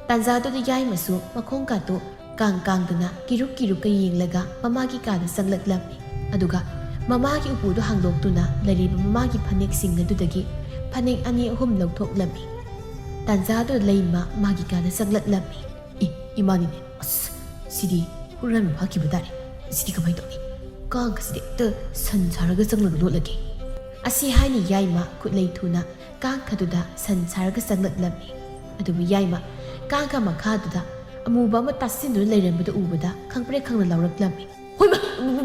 ꯇꯥꯟꯖꯥꯗꯨꯗ ꯌꯥꯏꯃꯁꯨ ꯃꯈꯣꯡ ꯀꯥꯇꯨ ꯀꯥꯡ ꯀꯥꯡꯗꯨꯅ ꯀꯤꯔꯨꯛ ꯀꯤꯔꯨꯛꯀ ꯌꯦꯡꯂꯒ ꯃꯃꯥꯒꯤ ꯀꯥꯗ ꯆꯪꯂꯛꯂꯝꯃꯤ꯫ ꯑꯗꯨꯒ ꯃꯃꯥꯒꯤ ꯎꯄꯨꯗꯨ ꯍꯥꯡꯗꯣꯛꯇꯨꯅ ꯂꯩꯔꯤꯕ ꯃꯃꯥꯒꯤ ꯐꯅꯦꯛꯁꯤꯡ ꯑꯗꯨꯗꯒꯤ ꯐꯅꯦꯛ ꯑꯅꯤ ꯑꯍꯨꯝ ꯂꯧꯊꯣꯛꯂꯝꯃꯤ꯫ ꯇꯥꯟꯖꯥꯗꯨꯗ ꯂꯩꯃ ꯃꯥꯒꯤ ꯀꯥꯗ ꯆꯪꯂꯛꯂꯝꯃꯤ꯫ "ꯑꯦ, ꯏꯃꯥꯅꯤꯅꯦ꯫ ꯑꯁ, ꯁꯤꯗꯤ ꯍꯨꯔꯥꯟꯕ ꯐꯥꯈꯤꯕ ꯇꯥꯔꯦ꯫ ꯁꯤꯗꯤ ꯀꯃꯥꯏꯅ ꯇꯧꯅꯤ? ꯀꯥꯡ ꯑꯁꯤꯗꯤ ꯍꯦꯛꯇ ꯁꯟ ꯁꯥꯔꯒ ꯆꯪꯂꯒ ꯂꯣꯠꯂꯒꯦ꯫ ꯑꯁꯤ ꯍꯥꯏꯅ ꯌꯥꯏꯃ ꯈꯨꯠꯂꯩ ꯊꯨꯅ ꯀꯥꯡꯈꯗꯨꯗ ꯁꯟ ꯁꯥꯔꯒ ꯆꯪꯂꯛꯂꯝꯃꯤ꯫ ꯑꯗꯨꯕꯨ ꯌꯥꯏꯃ ꯀꯥꯡꯈ ꯃꯈꯥꯗꯨꯗ ꯑꯃꯨꯕ ꯑꯃ ꯇꯥꯁꯤꯟꯗꯨꯅ ꯂꯩꯔꯝꯕꯗꯨ ꯎꯕꯗ ꯈꯪꯄ꯭ꯔꯦꯛ ꯈꯪꯅ ꯂꯥꯎꯔꯛꯂꯝꯃꯤ꯫ "ꯍꯣꯏꯃ!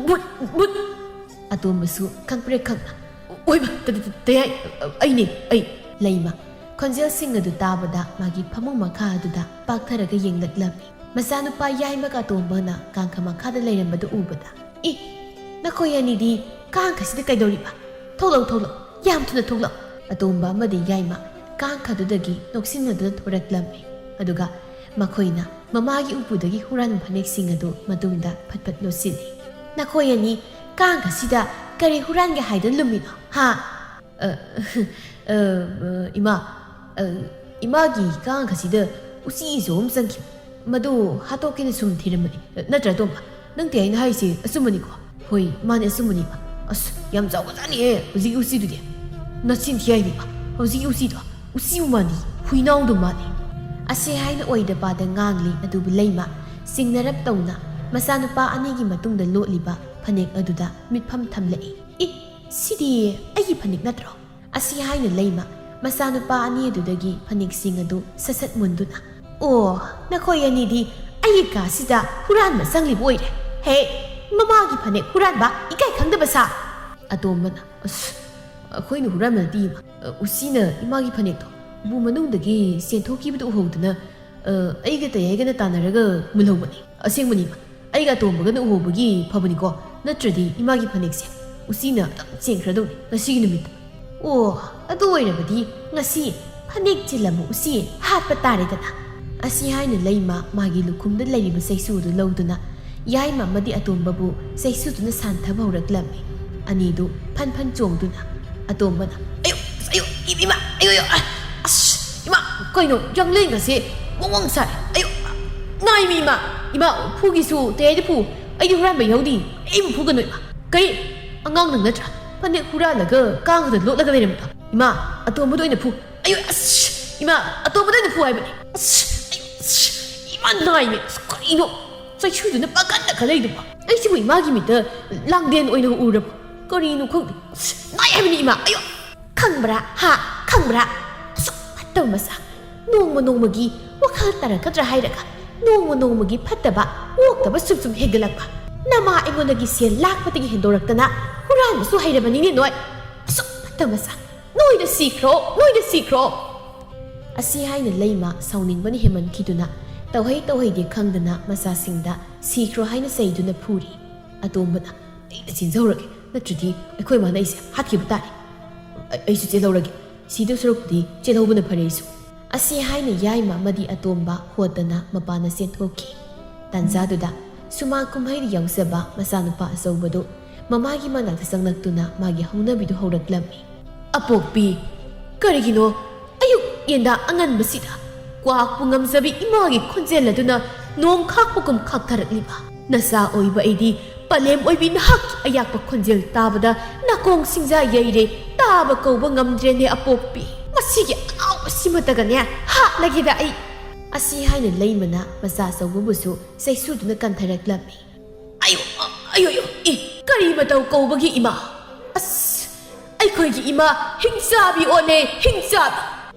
ꯕꯨꯠ! ꯕꯨꯠ!" ꯑꯇꯣꯝꯕꯁꯨ ꯈꯪꯄ꯭ꯔꯦꯛ ꯈꯪꯅ, "ꯍꯣꯏꯃ! ꯇ-, ꯇ-, ꯇ-, ꯇꯌꯥꯏ! ꯑꯩꯅꯦ, ꯑꯩ!" ꯂꯩꯃ ꯈꯣꯟꯖꯦꯜꯁꯤꯡ ꯑꯗꯨ ꯇꯥꯕꯗ ꯃꯥꯒꯤ ꯐꯃꯨꯡ ꯃꯈꯥ ꯑꯗꯨꯗ ꯄꯥꯛꯊꯔꯒ ꯌꯦꯡꯂꯛꯂꯝꯃꯤ꯫ ꯃꯆꯥꯅꯨꯄꯥ ꯌꯥꯏꯃꯒ ꯑꯇꯣꯝꯕꯅ ꯀꯥꯡꯈ ꯃꯈꯥꯗ ꯂꯩꯔꯝꯕꯗꯨ ꯎꯕꯗ, "ꯏ! ꯅꯈꯣꯏ ꯑꯅꯤꯗꯤ ꯀꯥꯡꯈꯁꯤꯗ ꯀꯩꯗꯧꯔꯤꯕ? ꯊꯣꯛꯂꯛꯎ, ꯊꯣꯛꯂꯛꯎ, ꯌꯥꯝ ꯊꯨꯅ ꯊꯣꯛꯂꯛꯎ!" ꯑꯇꯣꯝꯕ ꯑꯃꯗꯤ ꯌꯥꯏꯃ ꯀꯥꯡꯈꯗꯨꯗꯒꯤ ꯅꯣꯛꯁꯤꯟꯅꯗꯨꯅ ꯊꯣꯔꯛꯂꯝꯃꯤ꯫ ꯑꯗꯨꯒ ꯃꯈꯣꯏꯅ ꯃꯃꯥꯒꯤ ꯎꯄꯨꯗꯒꯤ ꯍꯨꯔꯥꯟꯕ ꯐꯅꯦꯛꯁꯤꯡ ꯑꯗꯨ ꯃꯇꯨꯡꯗ ꯐꯠ ꯐꯠ ꯂꯣꯠꯁꯤꯜꯂꯤ꯫ "ꯅꯈꯣꯏ ꯑꯅꯤ ꯀꯥꯡꯈꯁꯤꯗ ꯀꯔꯤ ꯍꯨꯔꯥꯟꯒꯦ ꯍꯥꯏꯗꯨꯅ ꯂꯨꯝꯃꯤꯅꯣ, ꯍꯥ?" "ꯑ, ꯑ, ꯑ, ꯏꯃꯥ, ꯑ, ꯏꯃꯥꯒꯤ ꯀꯥꯡꯈꯁꯤꯗ ꯎꯆꯤ ꯑꯆꯧꯕ ꯑꯃ ꯆꯪꯈꯤꯕ꯫ ꯃꯗꯨ ꯍꯥꯠꯇꯣꯛꯀꯦꯅ ꯁꯨꯝ ꯊꯤꯔꯝꯕꯅꯤ꯫ ꯅꯠꯇ꯭ꯔꯥ, ꯑꯇꯣꯝꯕ? ꯅꯪ ꯇꯌꯥꯏꯅ ꯍꯥꯏꯔꯤꯁꯦ ꯑꯆꯨꯝꯕꯅꯤꯀꯣ?" "ꯍꯣꯏ, ꯃꯥꯅꯦ, ꯑꯆꯨꯝꯕꯅꯤꯕ꯫ ꯑꯁ, ꯌꯥꯝ ꯆꯥꯎꯕꯖꯥꯠꯅꯤꯍꯦ ꯍꯧꯖꯤꯛꯀꯤ ꯎꯆꯤꯗꯨꯗꯤ꯫ ꯅꯆꯤꯟ ꯊꯤ ꯍꯥꯏꯅꯤꯕ꯫ ꯍꯧꯖꯤꯛꯀꯤ ꯎꯆꯤꯗꯣ ꯎꯆꯤꯕꯨ ꯃꯥꯟꯗꯦ, ꯍꯨꯏꯅꯥꯎꯗꯣ ꯃꯥꯜꯂꯤ꯫" ꯑꯁꯤ ꯍꯥꯏꯅ ꯑꯣꯏꯗ ꯄꯥꯗ ꯉꯥꯡꯂꯤ꯫ ꯑꯗꯨꯕꯨ ꯂꯩꯃ ꯆꯤꯡꯅꯔꯞ ꯇꯧꯅ ꯃꯆꯥꯅꯨꯄꯥ ꯑꯅꯤꯒꯤ ꯃꯇꯨꯡꯗ ꯂꯣꯠꯂꯤꯕ ꯐꯅꯦꯛ ꯑꯗꯨꯗ ꯃꯤꯠꯐꯝ ꯊꯝꯂꯛꯏ꯫ "ꯏ! ꯁꯤꯗꯤ ꯑꯩꯒꯤ ꯐꯅꯦꯛ ꯅꯠꯇ꯭ꯔꯣ?" ꯑꯁꯤ ꯍꯥꯏꯅ ꯂꯩꯃ ꯃꯆꯥꯅꯨꯄꯥ ꯑꯅꯤ ꯑꯗꯨꯗꯒꯤ ꯐꯅꯦꯛꯁꯤꯡ ꯑꯗꯨ ꯁꯠ ꯁꯠ ꯃꯨꯟꯗꯨꯅ, "ꯑꯣ, ꯅꯈꯣꯏ ꯑꯅꯤꯗꯤ ꯑꯩꯒꯤ ꯀꯥꯁꯤꯗ ꯍꯨꯔꯥꯟꯕ ꯆꯪꯂꯤꯕ ꯑꯣꯏꯔꯦ꯫ ꯍꯦ, ꯃꯃꯥꯒꯤ ꯐꯅꯦꯛ ꯍꯨꯔꯥꯟꯕ, ꯏꯀꯥꯏ ꯈꯪꯗꯕ ꯁꯥ!" ꯑꯇꯣꯝꯕꯅ, "ꯑꯁ, ꯑꯩꯈꯣꯏꯅ ꯍꯨꯔꯥꯟꯕ ꯅꯠꯇꯦ, ꯏꯃꯥ꯫ ꯎꯆꯤꯅ ꯏꯃꯥꯒꯤ ꯐꯅꯦꯛꯇꯣ ꯎꯄꯨ ꯃꯅꯨꯡꯗꯒꯤ ꯆꯦꯟꯊꯣꯛꯈꯤꯕꯗꯨ ꯎꯍꯧꯗꯅ, ꯑ, ꯑꯩꯒ ꯇꯌꯥꯏꯒꯅ ꯇꯥꯟꯅꯔꯒ ꯃꯨꯜꯍꯧꯕꯅꯤ꯫ ꯑꯁꯦꯡꯕꯅꯤ, ꯏꯃꯥ꯫ ꯑꯩꯒ ꯑꯇꯣꯝꯕꯒꯅ ꯎꯍꯧꯕꯒꯤ ꯐꯕꯅꯤꯀꯣ, ꯅꯠꯇ꯭ꯔꯗꯤ ꯏꯃꯥꯒꯤ ꯐꯅꯦꯛꯁꯦ ꯎꯆꯤꯅ ꯑꯗꯨꯝ ꯆꯦꯟꯈ꯭ꯔꯗꯧꯅꯤ ꯉꯁꯤꯒꯤ ꯅꯨꯃꯤꯠꯇ꯫ ꯑꯣ, ꯑꯗꯨ ꯑꯣꯏꯔꯕꯗꯤ ꯉꯁꯤ ꯐꯅꯦꯛ ꯆꯤꯜꯂꯝꯕ ꯎꯆꯤ ꯍꯥꯠꯄ ꯇꯥꯔꯦꯗꯅ꯫" ꯑꯁꯤ ꯍꯥꯏꯅ ꯂꯩꯃ ꯃꯥꯒꯤ ꯂꯨꯈꯨꯝꯗ ꯂꯩꯔꯤꯕ ꯆꯩꯁꯨ ꯑꯗꯨ ꯂꯧꯗꯨꯅ ꯌꯥꯏꯃ ꯑꯃꯗꯤ ꯑꯇꯣꯝꯕꯕꯨ ꯆꯩꯁꯨꯗꯨꯅ ꯁꯥꯟꯊꯕ ꯍꯧꯔꯛꯂꯝꯃꯤ꯫ ꯑꯅꯤꯗꯨ ꯐꯟ ꯐꯟ ꯆꯣꯡꯗꯨꯅ ꯑꯇꯣꯝꯕꯅ, "ꯑꯌꯣ! ꯑꯁ, ꯑꯌꯣ! ꯏ-, ꯏꯃꯥ! ꯑꯌꯣ! ꯑꯌꯣ! ꯑ-, ꯑꯁ! ꯏꯃꯥ! ꯀꯩꯅꯣ, ꯌꯥꯡꯂꯦꯟꯒꯁꯦ ꯋꯥꯡ ꯋꯥꯡ ꯁꯥꯏ! ꯑꯌꯣ! ꯅꯥꯏꯃꯤ, ꯏꯃꯥ! ꯏꯃꯥ, ꯐꯨꯒꯤꯁꯨ ꯇꯌꯥꯏꯗ ꯐꯨ! ꯑꯩꯗꯤ ꯍꯨꯔꯥꯟꯕ ꯌꯥꯎꯗꯤ! ꯑꯩꯕꯨ ꯐꯨꯒꯅꯨ, ꯏꯃꯥ!" "ꯀꯔꯤ? ꯑꯉꯥꯡ ꯅꯪ ꯅꯠꯇ꯭ꯔꯥ? ꯐꯅꯦꯛ ꯍꯨꯔꯥꯜꯂꯒ ꯀꯥꯡꯗ ꯂꯣꯠꯂꯒ ꯂꯩꯔꯝꯕꯗꯣ? ꯏꯃꯥ, ꯑꯇꯣꯝꯕꯗ ꯑꯣꯏꯅ ꯐꯨ!" "ꯑꯌꯣ! ꯑꯁ! ꯏꯃꯥ, ꯑꯇꯣꯝꯕꯗ ꯑꯣꯏꯅ ꯐꯨ ꯍꯥꯏꯕꯅꯦ!" "ꯑꯁ! ꯑꯌꯣ! ꯑꯁ! ꯏꯃꯥ, ꯅꯥꯏꯃꯤ! ꯑꯁ, ꯀꯔꯤꯅꯣ?" ꯆꯩꯁꯨꯗꯨꯅ ꯄꯥꯡꯒꯟꯗ ꯈꯜꯂꯛꯏꯗꯨꯕꯣ? ꯑꯩꯁꯤꯕꯨ ꯏꯃꯥꯒꯤ ꯃꯤꯠꯇ ꯂꯥꯡꯗꯦꯟ ꯑꯣꯏꯅ ꯎꯔꯕ? ꯀꯔꯤꯅꯣ ꯈꯪꯗꯦ꯫ ꯑꯁ, ꯅꯥꯏ ꯍꯥꯏꯕꯅꯤ ꯏꯃꯥ꯫ ꯑꯌꯣ! ꯈꯪꯕ꯭ꯔꯥ? ꯍꯥ? ꯈꯪꯕ꯭ꯔꯥ? ꯑꯁꯨꯛ ꯐꯠꯇꯕ ꯃꯆꯥ꯫ ꯅꯣꯡꯃ ꯅꯣꯡꯃꯒꯤ ꯋꯥꯈꯜ ꯇꯥꯔꯛꯀꯗ꯭ꯔꯥ ꯍꯥꯏꯔꯒ ꯅꯣꯡꯃ ꯅꯣꯡꯃꯒꯤ ꯐꯠꯇꯕ, ꯑꯣꯛꯇꯕ ꯁꯨꯝ ꯁꯨꯝ ꯍꯦꯟꯒꯠꯂꯛꯄ꯫ ꯅꯃꯥ ꯑꯩꯉꯣꯟꯗꯒꯤ ꯁꯦꯜ ꯂꯥꯛꯄꯗꯒꯤ ꯍꯦꯟꯗꯣꯔꯛꯇꯅ ꯍꯨꯔꯥꯟꯕꯁꯨ ꯍꯩꯔꯕꯅꯤꯅꯦ ꯅꯣꯏ꯫ ꯑꯁꯨꯛ ꯐꯠꯇꯕ ꯃꯆꯥ꯫ ꯅꯣꯏꯗ ꯁꯤꯈ꯭ꯔꯣ, ꯅꯣꯏꯗ ꯁꯤꯈ꯭ꯔꯣ꯫ ꯑꯁꯤ ꯍꯥꯏꯅ ꯂꯩꯃ ꯁꯥꯎꯅꯤꯡꯕꯅ ꯍꯦꯟꯃꯟꯈꯤꯗꯨꯅ ꯇꯧꯍꯩ ꯇꯧꯍꯩꯗꯦ ꯈꯪꯗꯅ ꯃꯆꯥꯁꯤꯡꯗ ꯁꯤꯈ꯭ꯔꯣ ꯍꯥꯏꯅ ꯆꯩꯗꯨꯅ ꯐꯨꯔꯤ꯫ ꯑꯇꯣꯝꯕꯅ, "ꯑꯩꯅ ꯆꯦꯟꯖꯍꯧꯔꯒꯦ, ꯅꯠꯇ꯭ꯔꯗꯤ ꯑꯩꯈꯣꯏ ꯃꯥꯅ ꯑꯩꯁꯦ ꯍꯥꯠꯈꯤꯕ ꯇꯥꯔꯦ꯫ ꯑꯩ-, ꯑꯩꯁꯨ ꯆꯦꯜꯍꯧꯔꯒꯦ꯫ ꯁꯤꯗꯧ ꯁꯔꯨꯛꯄꯨꯗꯤ ꯆꯦꯜꯍꯧꯕꯅ ꯐꯔꯦ ꯑꯩꯁꯨ꯫" ꯑꯁꯤ ꯍꯥꯏꯅ ꯌꯥꯏꯃ ꯑꯃꯗꯤ ꯑꯇꯣꯝꯕ ꯍꯣꯠꯇꯅ ꯃꯄꯥꯟꯗ ꯆꯦꯟꯊꯣꯛꯈꯤ꯫ ꯇꯥꯟꯖꯥꯗꯨꯗ ꯁꯨꯃꯥꯡ ꯀꯨꯝꯍꯩꯗ ꯌꯥꯎꯖꯕ ꯃꯆꯥꯅꯨꯄꯥ ꯑꯆꯧꯕꯗꯨ ꯃꯃꯥꯒꯤ ꯃꯅꯥꯛꯇ ꯆꯪꯂꯛꯇꯨꯅ ꯃꯥꯒꯤ ꯍꯧꯅꯕꯤꯗꯨ ꯍꯧꯔꯛꯂꯝꯃꯤ꯫ "ꯑꯄꯣꯛꯄꯤ, ꯀꯔꯤꯒꯤꯅꯣ ꯑꯌꯨꯛ ꯌꯦꯟꯗꯥ ꯑꯉꯟꯕꯁꯤꯗ ꯀ꯭ꯋꯥꯛꯄꯨ ꯉꯝꯖꯕꯤ ꯏꯃꯥꯒꯤ ꯈꯣꯟꯖꯦꯜ ꯑꯗꯨꯅ ꯅꯣꯡ ꯈꯥꯛꯄꯒꯨꯝ ꯈꯥꯛꯊꯔꯛꯂꯤꯕ? ꯅꯆꯥ ꯑꯣꯏꯕ ꯑꯩꯗꯤ ꯄꯂꯦꯝ ꯑꯣꯏꯕꯤ ꯅꯍꯥꯛꯀꯤ ꯑꯌꯥꯛꯄ ꯈꯣꯟꯖꯦꯜ ꯇꯥꯕꯗ ꯅꯥꯀꯣꯡ ꯁꯤꯡꯖꯥ ꯌꯩꯔꯦ, ꯇꯥꯕ ꯀꯧꯕ ꯉꯝꯗ꯭ꯔꯦꯅꯦ ꯑꯄꯣꯛꯄꯤ꯫ ꯃꯁꯤꯒꯤ ꯑꯉꯥꯎꯕꯁꯤꯃꯇꯒꯅꯦ ꯍꯥꯠꯂꯒꯦꯗ ꯑꯩ꯫" ꯑꯁꯤ ꯍꯥꯏꯅ ꯂꯩꯃꯅ ꯃꯆꯥ ꯑꯆꯧꯕꯕꯨꯁꯨ ꯆꯩꯁꯨꯗꯨꯅ ꯀꯟꯊꯔꯛꯂꯝꯃꯤ꯫ "ꯑꯌꯣ, ꯑ-, ꯑꯌꯣ, ꯑꯌꯣ, ꯏ, ꯀꯔꯤ ꯃꯇꯧ ꯀꯧꯕꯒꯤ ꯏꯃꯥ? ꯑꯁ, ꯑꯩꯈꯣꯏꯒꯤ ꯏꯃꯥ ꯍꯤꯡꯆꯥꯕꯤ ꯑꯣꯜꯂꯦ, ꯍꯤꯡꯆꯥꯕꯤ꯫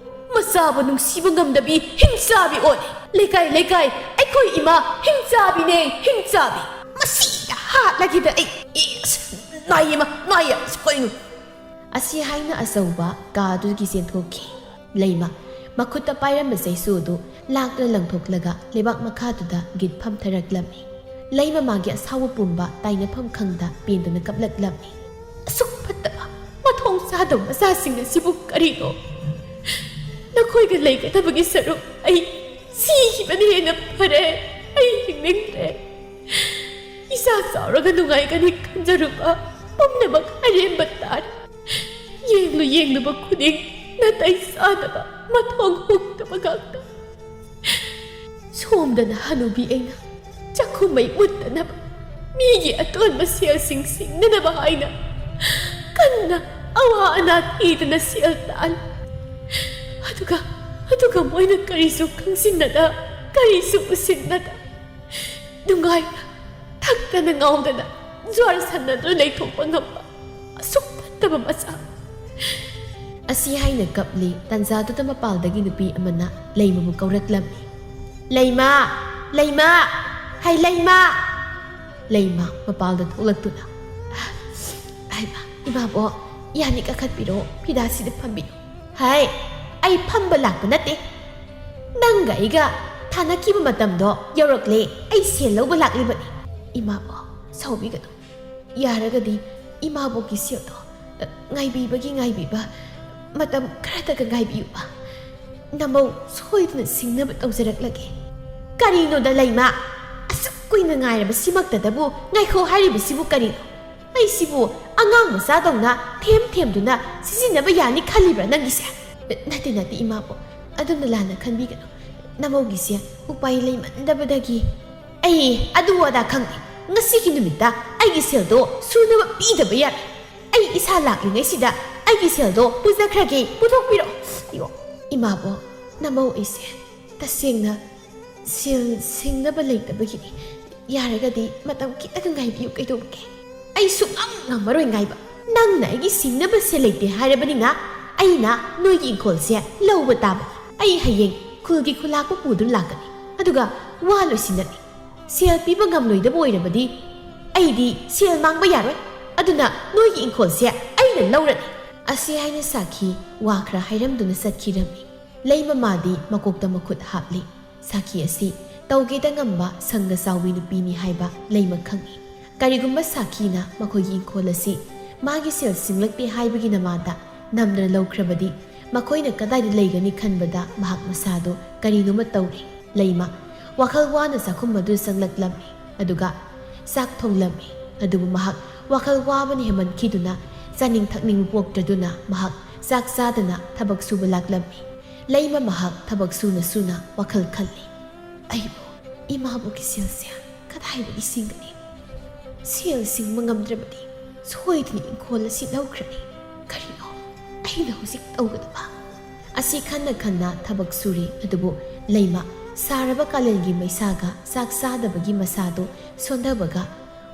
ꯃꯆꯥꯕꯨ ꯅꯨꯡꯁꯤꯕ ꯉꯝꯗꯕꯤ ꯍꯤꯡꯆꯥꯕꯤ ꯑꯣꯜꯂꯦ꯫ ꯂꯩꯀꯥꯏ, ꯂꯩꯀꯥꯏ, ꯑꯩꯈꯣꯏ ꯏꯃꯥ ꯍꯤꯡꯆꯥꯕꯤꯅꯦ, ꯍꯤꯡꯆꯥꯕꯤ꯫ ꯃꯁꯤꯗ ꯍꯥꯠꯂꯒꯦꯗ ꯑꯩ꯫ ꯏ, ꯑꯁ, ꯅꯥꯏꯌꯦ ꯏꯃꯥ, ꯅꯥꯏꯌꯦ꯫ ꯑꯁ, ꯀꯩꯅꯣ?" ꯑꯁꯤ ꯍꯥꯏꯅ ꯑꯆꯧꯕ ꯀꯥ ꯑꯗꯨꯗꯒꯤ ꯆꯦꯟꯊꯣꯛꯈꯤ꯫ ꯂꯩꯃ ꯃꯈꯨꯠꯇ ꯄꯥꯏꯔꯝꯕ ꯆꯩꯁꯨ ꯑꯗꯨ ꯂꯥꯛꯇꯨꯅ ꯂꯪꯊꯣꯛꯂꯒ ꯂꯩꯕꯥꯛ ꯃꯈꯥꯗꯨꯗ ꯒꯤꯠ ꯐꯝꯊꯔꯛꯂꯝꯃꯤ꯫ ꯂꯩꯃ ꯃꯥꯒꯤ ꯑꯁꯥꯎꯕ ꯄꯨꯝꯕ ꯇꯥꯏꯅꯐꯝ ꯈꯪꯗ ꯄꯦꯟꯗꯨꯅ ꯀꯞꯂꯛꯂꯝꯃꯤ꯫ "ꯑꯁꯨꯛ ꯐꯠꯇꯕ, ꯃꯊꯣꯡ ꯆꯥꯗꯕ ꯃꯆꯥꯁꯤꯡ ꯑꯁꯤꯕꯨ ꯀꯔꯤꯅꯣ? ꯅꯈꯣꯏꯒ ꯂꯩꯒꯗꯕꯒꯤ ꯁꯔꯨꯛ ꯑꯩ ꯁꯤꯈꯤꯕꯅ ꯍꯦꯟꯅ ꯐꯔꯦ꯫ ꯑꯩ ꯍꯤꯡꯅꯤꯡꯗ꯭ꯔꯦ꯫ ꯏꯆꯥ ꯆꯥꯎꯔꯒ ꯅꯨꯡꯉꯥꯏꯒꯅꯤ ꯈꯟꯖꯔꯨꯕ ꯄꯨꯝꯅꯃꯛ ꯑꯔꯦꯝꯕ ꯇꯥꯔꯦ꯫ ꯌꯦꯡꯂꯨ ꯌꯦꯡꯂꯨꯕ ꯈꯨꯗꯤꯡ ꯅꯥꯇꯩ ꯆꯥꯗꯕ, ꯃꯊꯣꯡ ꯍꯨꯛꯇꯕ ꯉꯥꯛꯇ꯫ ꯁꯣꯝꯗꯅ ꯍꯅꯨꯕꯤ ꯑꯩꯅ ꯆꯥꯛꯈꯨꯝ ꯃꯩ ꯃꯨꯠꯇꯅꯕ, ꯃꯤꯒꯤ ꯑꯇꯣꯟꯕ ꯁꯦꯜꯁꯤꯡ ꯁꯤꯡꯅꯅꯕ ꯍꯥꯏꯅ ꯀꯟꯅ ꯑꯋꯥ ꯑꯅꯥ ꯊꯤꯗꯨꯅ ꯁꯦꯜ ꯇꯥꯜꯂꯤ꯫ ꯑꯗꯨꯒ, ꯑꯗꯨꯒ ꯃꯣꯏꯅ ꯀꯔꯤꯁꯨ ꯈꯪꯖꯤꯟꯅꯗ, ꯀꯔꯤꯁꯨ ꯎꯁꯤꯟꯅꯗ, ꯅꯨꯡꯉꯥꯏꯅ ꯊꯛꯇꯅ ꯉꯥꯎꯗꯅ ꯖ꯭ꯋꯥꯔ ꯁꯥꯟꯅꯗꯨꯅ ꯂꯩꯊꯣꯛꯄ ꯉꯝꯕ ꯑꯁꯨꯛ ꯐꯠꯇꯕ ꯃꯆꯥ꯫ ꯑꯁꯤ ꯍꯥꯏꯅ ꯀꯞꯂꯤ꯫ ꯇꯥꯟꯖꯥꯗꯨꯗ ꯃꯄꯥꯜꯗꯒꯤ ꯅꯨꯄꯤ ꯑꯃꯅ ꯂꯩꯃꯕꯨ ꯀꯧꯔꯛꯂꯝꯃꯤ꯫ "ꯂꯩꯃ! ꯂꯩꯃ! ꯍꯩ ꯂꯩꯃ!" ꯂꯩꯃ ꯃꯄꯥꯜꯗ ꯊꯣꯛꯂꯛꯇꯨꯅ, "ꯍꯩꯃ, ꯏꯃꯥꯕꯣꯛ, ꯌꯥꯅꯤ ꯀꯥꯈꯠꯄꯤꯔꯣ, ꯐꯤꯗꯥꯁꯤꯗ ꯐꯝꯕꯤꯔꯣ꯫" "ꯍꯩ, ꯑꯩ ꯐꯝꯕ ꯂꯥꯛꯄ ꯅꯠꯇꯦ꯫ ꯅꯪꯒ ꯑꯩꯒ ꯊꯥꯅꯈꯤꯕ ꯃꯇꯝꯗꯣ ꯌꯧꯔꯛꯂꯦ꯫ ꯑꯩ ꯁꯦꯜ ꯂꯧꯕ ꯂꯥꯛꯂꯤꯕꯅꯤ꯫" "ꯏꯃꯥꯕꯣꯛ, ꯁꯥꯎꯕꯤꯒꯅꯨ꯫ ꯌꯥꯔꯒꯗꯤ ꯏꯃꯥꯕꯣꯛꯀꯤ ꯁꯦꯜꯗꯣ, ꯑ, ꯉꯥꯏꯕꯤꯕꯒꯤ ꯉꯥꯏꯕꯤꯕ, ꯃꯇꯝ ꯈꯔꯇꯒ ꯉꯥꯏꯕꯤꯌꯨꯕ꯫ ꯅꯃꯧ ꯁꯣꯏꯗꯅ ꯁꯤꯡꯅꯕ ꯇꯧꯖꯔꯛꯂꯒꯦ꯫" "ꯀꯔꯤꯅꯣꯗ ꯂꯩꯃ? ꯑꯁꯨꯛ ꯀꯨꯏꯅ ꯉꯥꯏꯔꯕ ꯁꯤꯃꯛꯇꯗꯕꯨ ꯉꯥꯏꯈꯣ ꯍꯥꯏꯔꯤꯕꯁꯤꯕꯨ ꯀꯔꯤꯅꯣ? ꯑꯩꯁꯤꯕꯨ ꯑꯉꯥꯡ ꯃꯆꯥꯗꯧꯅ ꯊꯦꯝ ꯊꯦꯝꯗꯨꯅ ꯁꯤꯖꯤꯟꯅꯕ ꯌꯥꯅꯤ ꯈꯜꯂꯤꯕ꯭ꯔꯥ ꯅꯪꯒꯤꯁꯦ?" "ꯅꯠꯇꯦ, ꯅꯠꯇꯦ, ꯏꯃꯥꯕꯣꯛ, ꯑꯗꯨꯝꯅ ꯂꯥꯟꯅ ꯈꯟꯕꯤꯒꯅꯨ꯫ ꯅꯃꯧꯒꯤꯁꯦ ꯎꯄꯥꯏ ꯂꯩꯃꯟꯗꯕꯗꯒꯤ ꯑꯩ ꯑꯗꯨ ꯑꯗꯥ ꯈꯪꯗꯦ꯫ ꯉꯁꯤꯒꯤ ꯅꯨꯃꯤꯠꯇ ꯑꯩꯒꯤ ꯁꯦꯜꯗꯣ ꯁꯨꯅꯕ ꯄꯤꯗꯕ ꯌꯥꯔꯣꯏ꯫ ꯑꯩ ꯏꯁꯥ ꯂꯥꯛꯂꯤꯉꯩꯁꯤꯗ ꯑꯩꯒꯤ ꯁꯦꯜꯗꯣ ꯄꯨꯖꯈ꯭ꯔꯒꯦ, ꯄꯨꯊꯣꯛꯄꯤꯔꯛꯑꯣ꯫" "ꯑꯌꯣ, ꯏꯃꯥꯕꯣꯛ, ꯅꯃꯧ ꯑꯩꯁꯦ ꯇꯁꯦꯡꯅ ꯁꯦꯜ ꯁꯤꯡꯅꯕ ꯂꯩꯇꯕꯒꯤꯅꯤ꯫ ꯌꯥꯔꯒꯗꯤ ꯃꯇꯝ ꯈꯤꯇꯪ ꯉꯥꯏꯕꯤꯌꯨ, ꯀꯩꯗꯧꯔꯒꯦ? ꯑꯩ ꯁꯨꯛꯉꯝ ꯉꯝꯃꯔꯣꯏ ꯉꯥꯏꯕ꯫ ꯅꯪꯅ ꯑꯩꯒꯤ ꯁꯤꯡꯅꯕ ꯁꯦꯜ ꯂꯩꯇꯦ ꯍꯥꯏꯔꯕꯅꯤꯅ ꯑꯩꯅ ꯅꯣꯏꯒꯤ ꯏꯪꯈꯣꯜꯁꯦ ꯂꯧꯕ ꯇꯥꯕꯅꯤ꯫ ꯑꯩ ꯍꯌꯦꯡ ꯈꯨꯜꯒꯤ ꯈꯨꯂꯥꯛꯄ ꯄꯨꯗꯨꯅ ꯂꯥꯛꯀꯅꯤ, ꯑꯗꯨꯒ ꯋꯥ ꯂꯣꯏꯁꯤꯟꯅꯅꯤ꯫ ꯁꯦꯜ ꯄꯤꯕ ꯉꯝꯂꯣꯏꯗꯕ ꯑꯣꯏꯔꯕꯗꯤ ꯑꯩꯗꯤ ꯁꯦꯜ ꯃꯥꯡꯕ ꯌꯥꯔꯣꯏ꯫ ꯑꯗꯨꯅ ꯅꯣꯏꯒꯤ ꯏꯪꯈꯣꯜꯁꯦ ꯑꯩꯅ ꯂꯧꯔꯅꯤ꯫" ꯑꯁꯤ ꯍꯥꯏꯅ ꯁꯥꯈꯤ ꯋꯥ ꯈꯔ ꯍꯥꯏꯔꯝꯗꯨꯅ ꯆꯠꯈꯤꯔꯝꯃꯤ꯫ ꯂꯩꯃꯃꯥꯗꯤ ꯃꯀꯣꯛꯇ ꯃꯈꯨꯠ ꯍꯥꯞꯂꯤ꯫ ꯁꯥꯈꯤ ꯑꯁꯤ ꯇꯧꯒꯦꯗ ꯉꯝꯕ ꯁꯪꯒ ꯆꯥꯎꯕꯤ ꯅꯨꯄꯤꯅꯤ ꯍꯥꯏꯕ ꯂꯩꯃ ꯈꯪꯏ꯫ ꯀꯔꯤꯒꯨꯝꯕ ꯁꯥꯈꯤꯅ ꯃꯈꯣꯏꯒꯤ ꯏꯪꯈꯣꯜ ꯑꯁꯤ ꯃꯥꯒꯤ ꯁꯦꯜ ꯁꯤꯡꯂꯛꯇꯦ ꯍꯥꯏꯕꯒꯤ ꯅꯃꯥꯗ ꯅꯝꯗꯅ ꯂꯧꯈ꯭ꯔꯕꯗꯤ ꯃꯈꯣꯏꯅ ꯀꯗꯥꯏꯗ ꯂꯩꯒꯅꯤ ꯈꯟꯕꯗ ꯃꯍꯥꯛ ꯃꯁꯥꯗꯨ ꯀꯔꯤꯅꯣꯃ ꯇꯧꯔꯦ꯫ ꯂꯩꯃ ꯋꯥꯈꯜ ꯋꯥꯅ ꯆꯥꯛꯈꯨꯝ ꯑꯗꯨ ꯆꯪꯂꯛꯂꯝꯃꯤ, ꯑꯗꯨꯒ ꯆꯥꯛ ꯊꯣꯡꯂꯝꯃꯤ꯫ ꯑꯗꯨꯕꯨ ꯃꯍꯥꯛ ꯋꯥꯈꯜ ꯋꯥꯕꯅ ꯍꯦꯟꯃꯟꯈꯤꯗꯨꯅ ꯆꯥꯅꯤꯡ ꯊꯛꯅꯤꯡꯕ ꯄꯣꯛꯇ꯭ꯔꯗꯨꯅ ꯃꯍꯥꯛ ꯆꯥꯛ ꯆꯥꯗꯅ ꯊꯕꯛ ꯁꯨꯕ ꯂꯥꯛꯂꯝꯃꯤ꯫ ꯂꯩꯃ ꯃꯍꯥꯛ ꯊꯕꯛ ꯁꯨꯅ ꯁꯨꯅ ꯋꯥꯈꯜ ꯈꯜꯂꯤ꯫ "ꯑꯩꯕꯨ ꯏꯃꯥꯕꯨ ꯀꯤꯁꯦꯜꯁꯦ ꯀꯗꯥꯏꯗꯒꯤ ꯁꯤꯡꯒꯅꯤ? ꯁꯦꯜ ꯁꯤꯡꯕ ꯉꯝꯗ꯭ꯔꯕꯗꯤ ꯁꯣꯏꯗꯅ ꯏꯪꯈꯣꯜ ꯑꯁꯤ ꯂꯧꯈ꯭ꯔꯅꯤ꯫ ꯀꯔꯤꯅꯣ ꯑꯩꯅ ꯍꯧꯖꯤꯛ ꯇꯧꯒꯗꯕ?" ꯑꯁꯤ ꯈꯟꯅ ꯈꯟꯅ ꯊꯕꯛ ꯁꯨꯔꯤ꯫ ꯑꯗꯨꯕꯨ ꯂꯩꯃ ꯁꯥꯔꯕ ꯀꯥꯂꯦꯟꯒꯤ ꯃꯩꯁꯥꯒ ꯆꯥꯛ ꯆꯥꯗꯕꯒꯤ ꯃꯁꯥꯗꯨ ꯁꯣꯟꯊꯕꯒ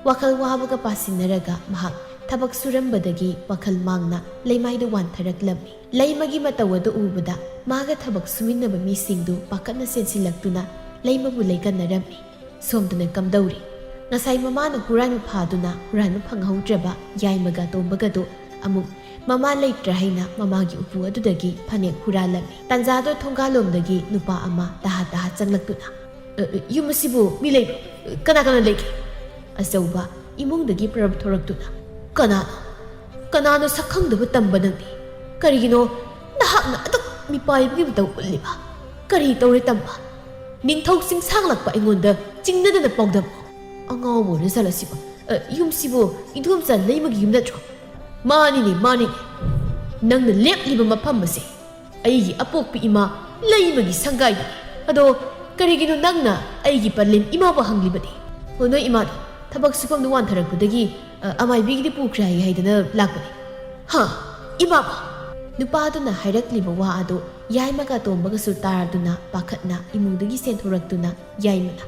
ꯋꯥꯈꯜ ꯋꯥꯕꯒ ꯄꯥꯁꯤꯟꯅꯔꯒ ꯃꯍꯥꯛ ꯊꯕꯛ ꯁꯨꯔꯝꯕꯗꯒꯤ ꯋꯥꯈꯜ ꯃꯥꯡꯅ ꯂꯩꯃꯥꯏꯗ ꯋꯥꯟꯊꯔꯛꯂꯝꯃꯤ꯫ ꯂꯩꯃꯒꯤ ꯃꯇꯧ ꯑꯗꯨ ꯎꯕꯗ ꯃꯥꯒ ꯊꯕꯛ ꯁꯨꯃꯤꯟꯅꯕ ꯃꯤꯁꯤꯡꯗꯨ ꯄꯥꯈꯠꯅ ꯆꯦꯟꯁꯤꯜꯂꯛꯇꯨꯅ ꯂꯩꯃꯕꯨ ꯂꯩꯀꯟꯅꯔꯝꯃꯤ꯫ ꯁꯣꯝꯗꯅ ꯀꯝꯗꯧꯔꯤ? ꯉꯁꯥꯏ ꯃꯃꯥꯅ ꯍꯨꯔꯥꯟꯕ ꯐꯥꯗꯨꯅ ꯍꯨꯔꯥꯟꯕ ꯐꯪꯍꯧꯗ꯭ꯔꯕ ꯌꯥꯏꯃꯒ ꯇꯣꯝꯕꯒꯗꯨ ꯑꯃꯨꯛ ꯃꯃꯥ ꯂꯩꯇ꯭ꯔꯥ ꯍꯥꯏꯅ ꯃꯃꯥꯒꯤ ꯎꯄꯨ ꯑꯗꯨꯗꯒꯤ ꯐꯅꯦꯛ ꯍꯨꯔꯥꯜꯂꯝꯃꯤ꯫ ꯇꯥꯟꯖꯥꯗꯣ ꯊꯣꯡꯒꯥꯜꯂꯣꯝꯗꯒꯤ ꯅꯨꯄꯥ ꯑꯃ ꯇꯍꯥ ꯇꯍꯥ ꯆꯪꯂꯛꯇꯨꯅ, "ꯑ, ꯑ, ꯌꯨꯝ ꯑꯁꯤꯕꯨ ꯃꯤ ꯂꯩꯕ꯭ꯔꯣ? ꯀꯅꯥ ꯀꯅꯥ ꯂꯩꯒꯦ?" ꯑꯆꯧꯕ ꯏꯃꯨꯡꯗꯒꯤ ꯄꯔꯞ ꯊꯣꯔꯛꯇꯨꯅ, "ꯀꯅꯥꯅꯣ? ꯀꯅꯥꯅꯣ ꯁꯛ ꯈꯪꯗꯕ ꯇꯝꯕ ꯅꯪꯗꯤ? ꯀꯔꯤꯒꯤꯅꯣ ꯅꯍꯥꯛꯅ ꯑꯗꯨꯛ ꯃꯤꯄꯥꯏꯕꯒꯤ ꯃꯇꯧ ꯎꯠꯂꯤꯕ? ꯀꯔꯤ ꯇꯧꯔꯦ ꯇꯝꯕ? ꯅꯤꯡꯊꯧ ꯆꯤꯡꯁꯥꯡꯂꯛꯄ ꯑꯩꯉꯣꯟꯗ ꯆꯤꯡꯅꯗꯅ ꯄꯥꯎꯗꯝꯃꯣ꯫ ꯑꯉꯥꯎꯕ ꯑꯣꯏꯔ ꯖꯥꯠꯂ ꯁꯤꯕꯣ? ꯑ, ꯌꯨꯝꯁꯤꯕꯨ ꯏꯗꯣꯝꯆꯥ ꯂꯩꯃꯒꯤ ꯌꯨꯝ ꯅꯠꯇ꯭ꯔꯣ?" "ꯃꯥꯅꯤꯅꯦ, ꯃꯥꯅꯤꯅꯦ꯫ ꯅꯪꯅ ꯂꯦꯞꯂꯤꯕ ꯃꯐꯝ ꯑꯁꯦ ꯑꯩꯒꯤ ꯑꯄꯣꯛꯄꯤ ꯏꯃꯥ ꯂꯩꯃꯒꯤ ꯁꯪꯒꯥꯏꯅꯤ꯫ ꯑꯗꯣ ꯀꯔꯤꯒꯤꯅꯣ ꯅꯪꯅ ꯑꯩꯒꯤ ꯄꯂꯦꯝ ꯏꯃꯥꯕꯨ ꯍꯪꯂꯤꯕꯗꯤ?" "ꯑꯣ, ꯅꯣꯏ ꯏꯃꯥꯗꯣ ꯊꯕꯛ ꯁꯨꯐꯝꯗ ꯋꯥꯟꯊꯔꯛꯄꯗꯒꯤ, ꯑ, ꯑꯃꯥꯏꯕꯤꯒꯤꯗꯤ ꯄꯨꯈ꯭ꯔꯦ ꯍꯥꯏ ꯍꯥꯏꯗꯅ ꯂꯥꯛꯄꯅꯤ꯫" "ꯍꯥ? ꯏꯃꯥꯕꯨ?" ꯅꯨꯄꯥꯗꯨꯅ ꯍꯥꯏꯔꯛꯂꯤꯕ ꯋꯥ ꯑꯗꯨ ꯌꯥꯏꯃꯒ ꯇꯣꯝꯕꯒꯁꯨ ꯇꯥꯔꯗꯨꯅ ꯄꯥꯈꯠꯅ ꯏꯃꯨꯡꯗꯒꯤ ꯆꯦꯟꯊꯣꯔꯛꯇꯨꯅ ꯌꯥꯏꯃꯅ,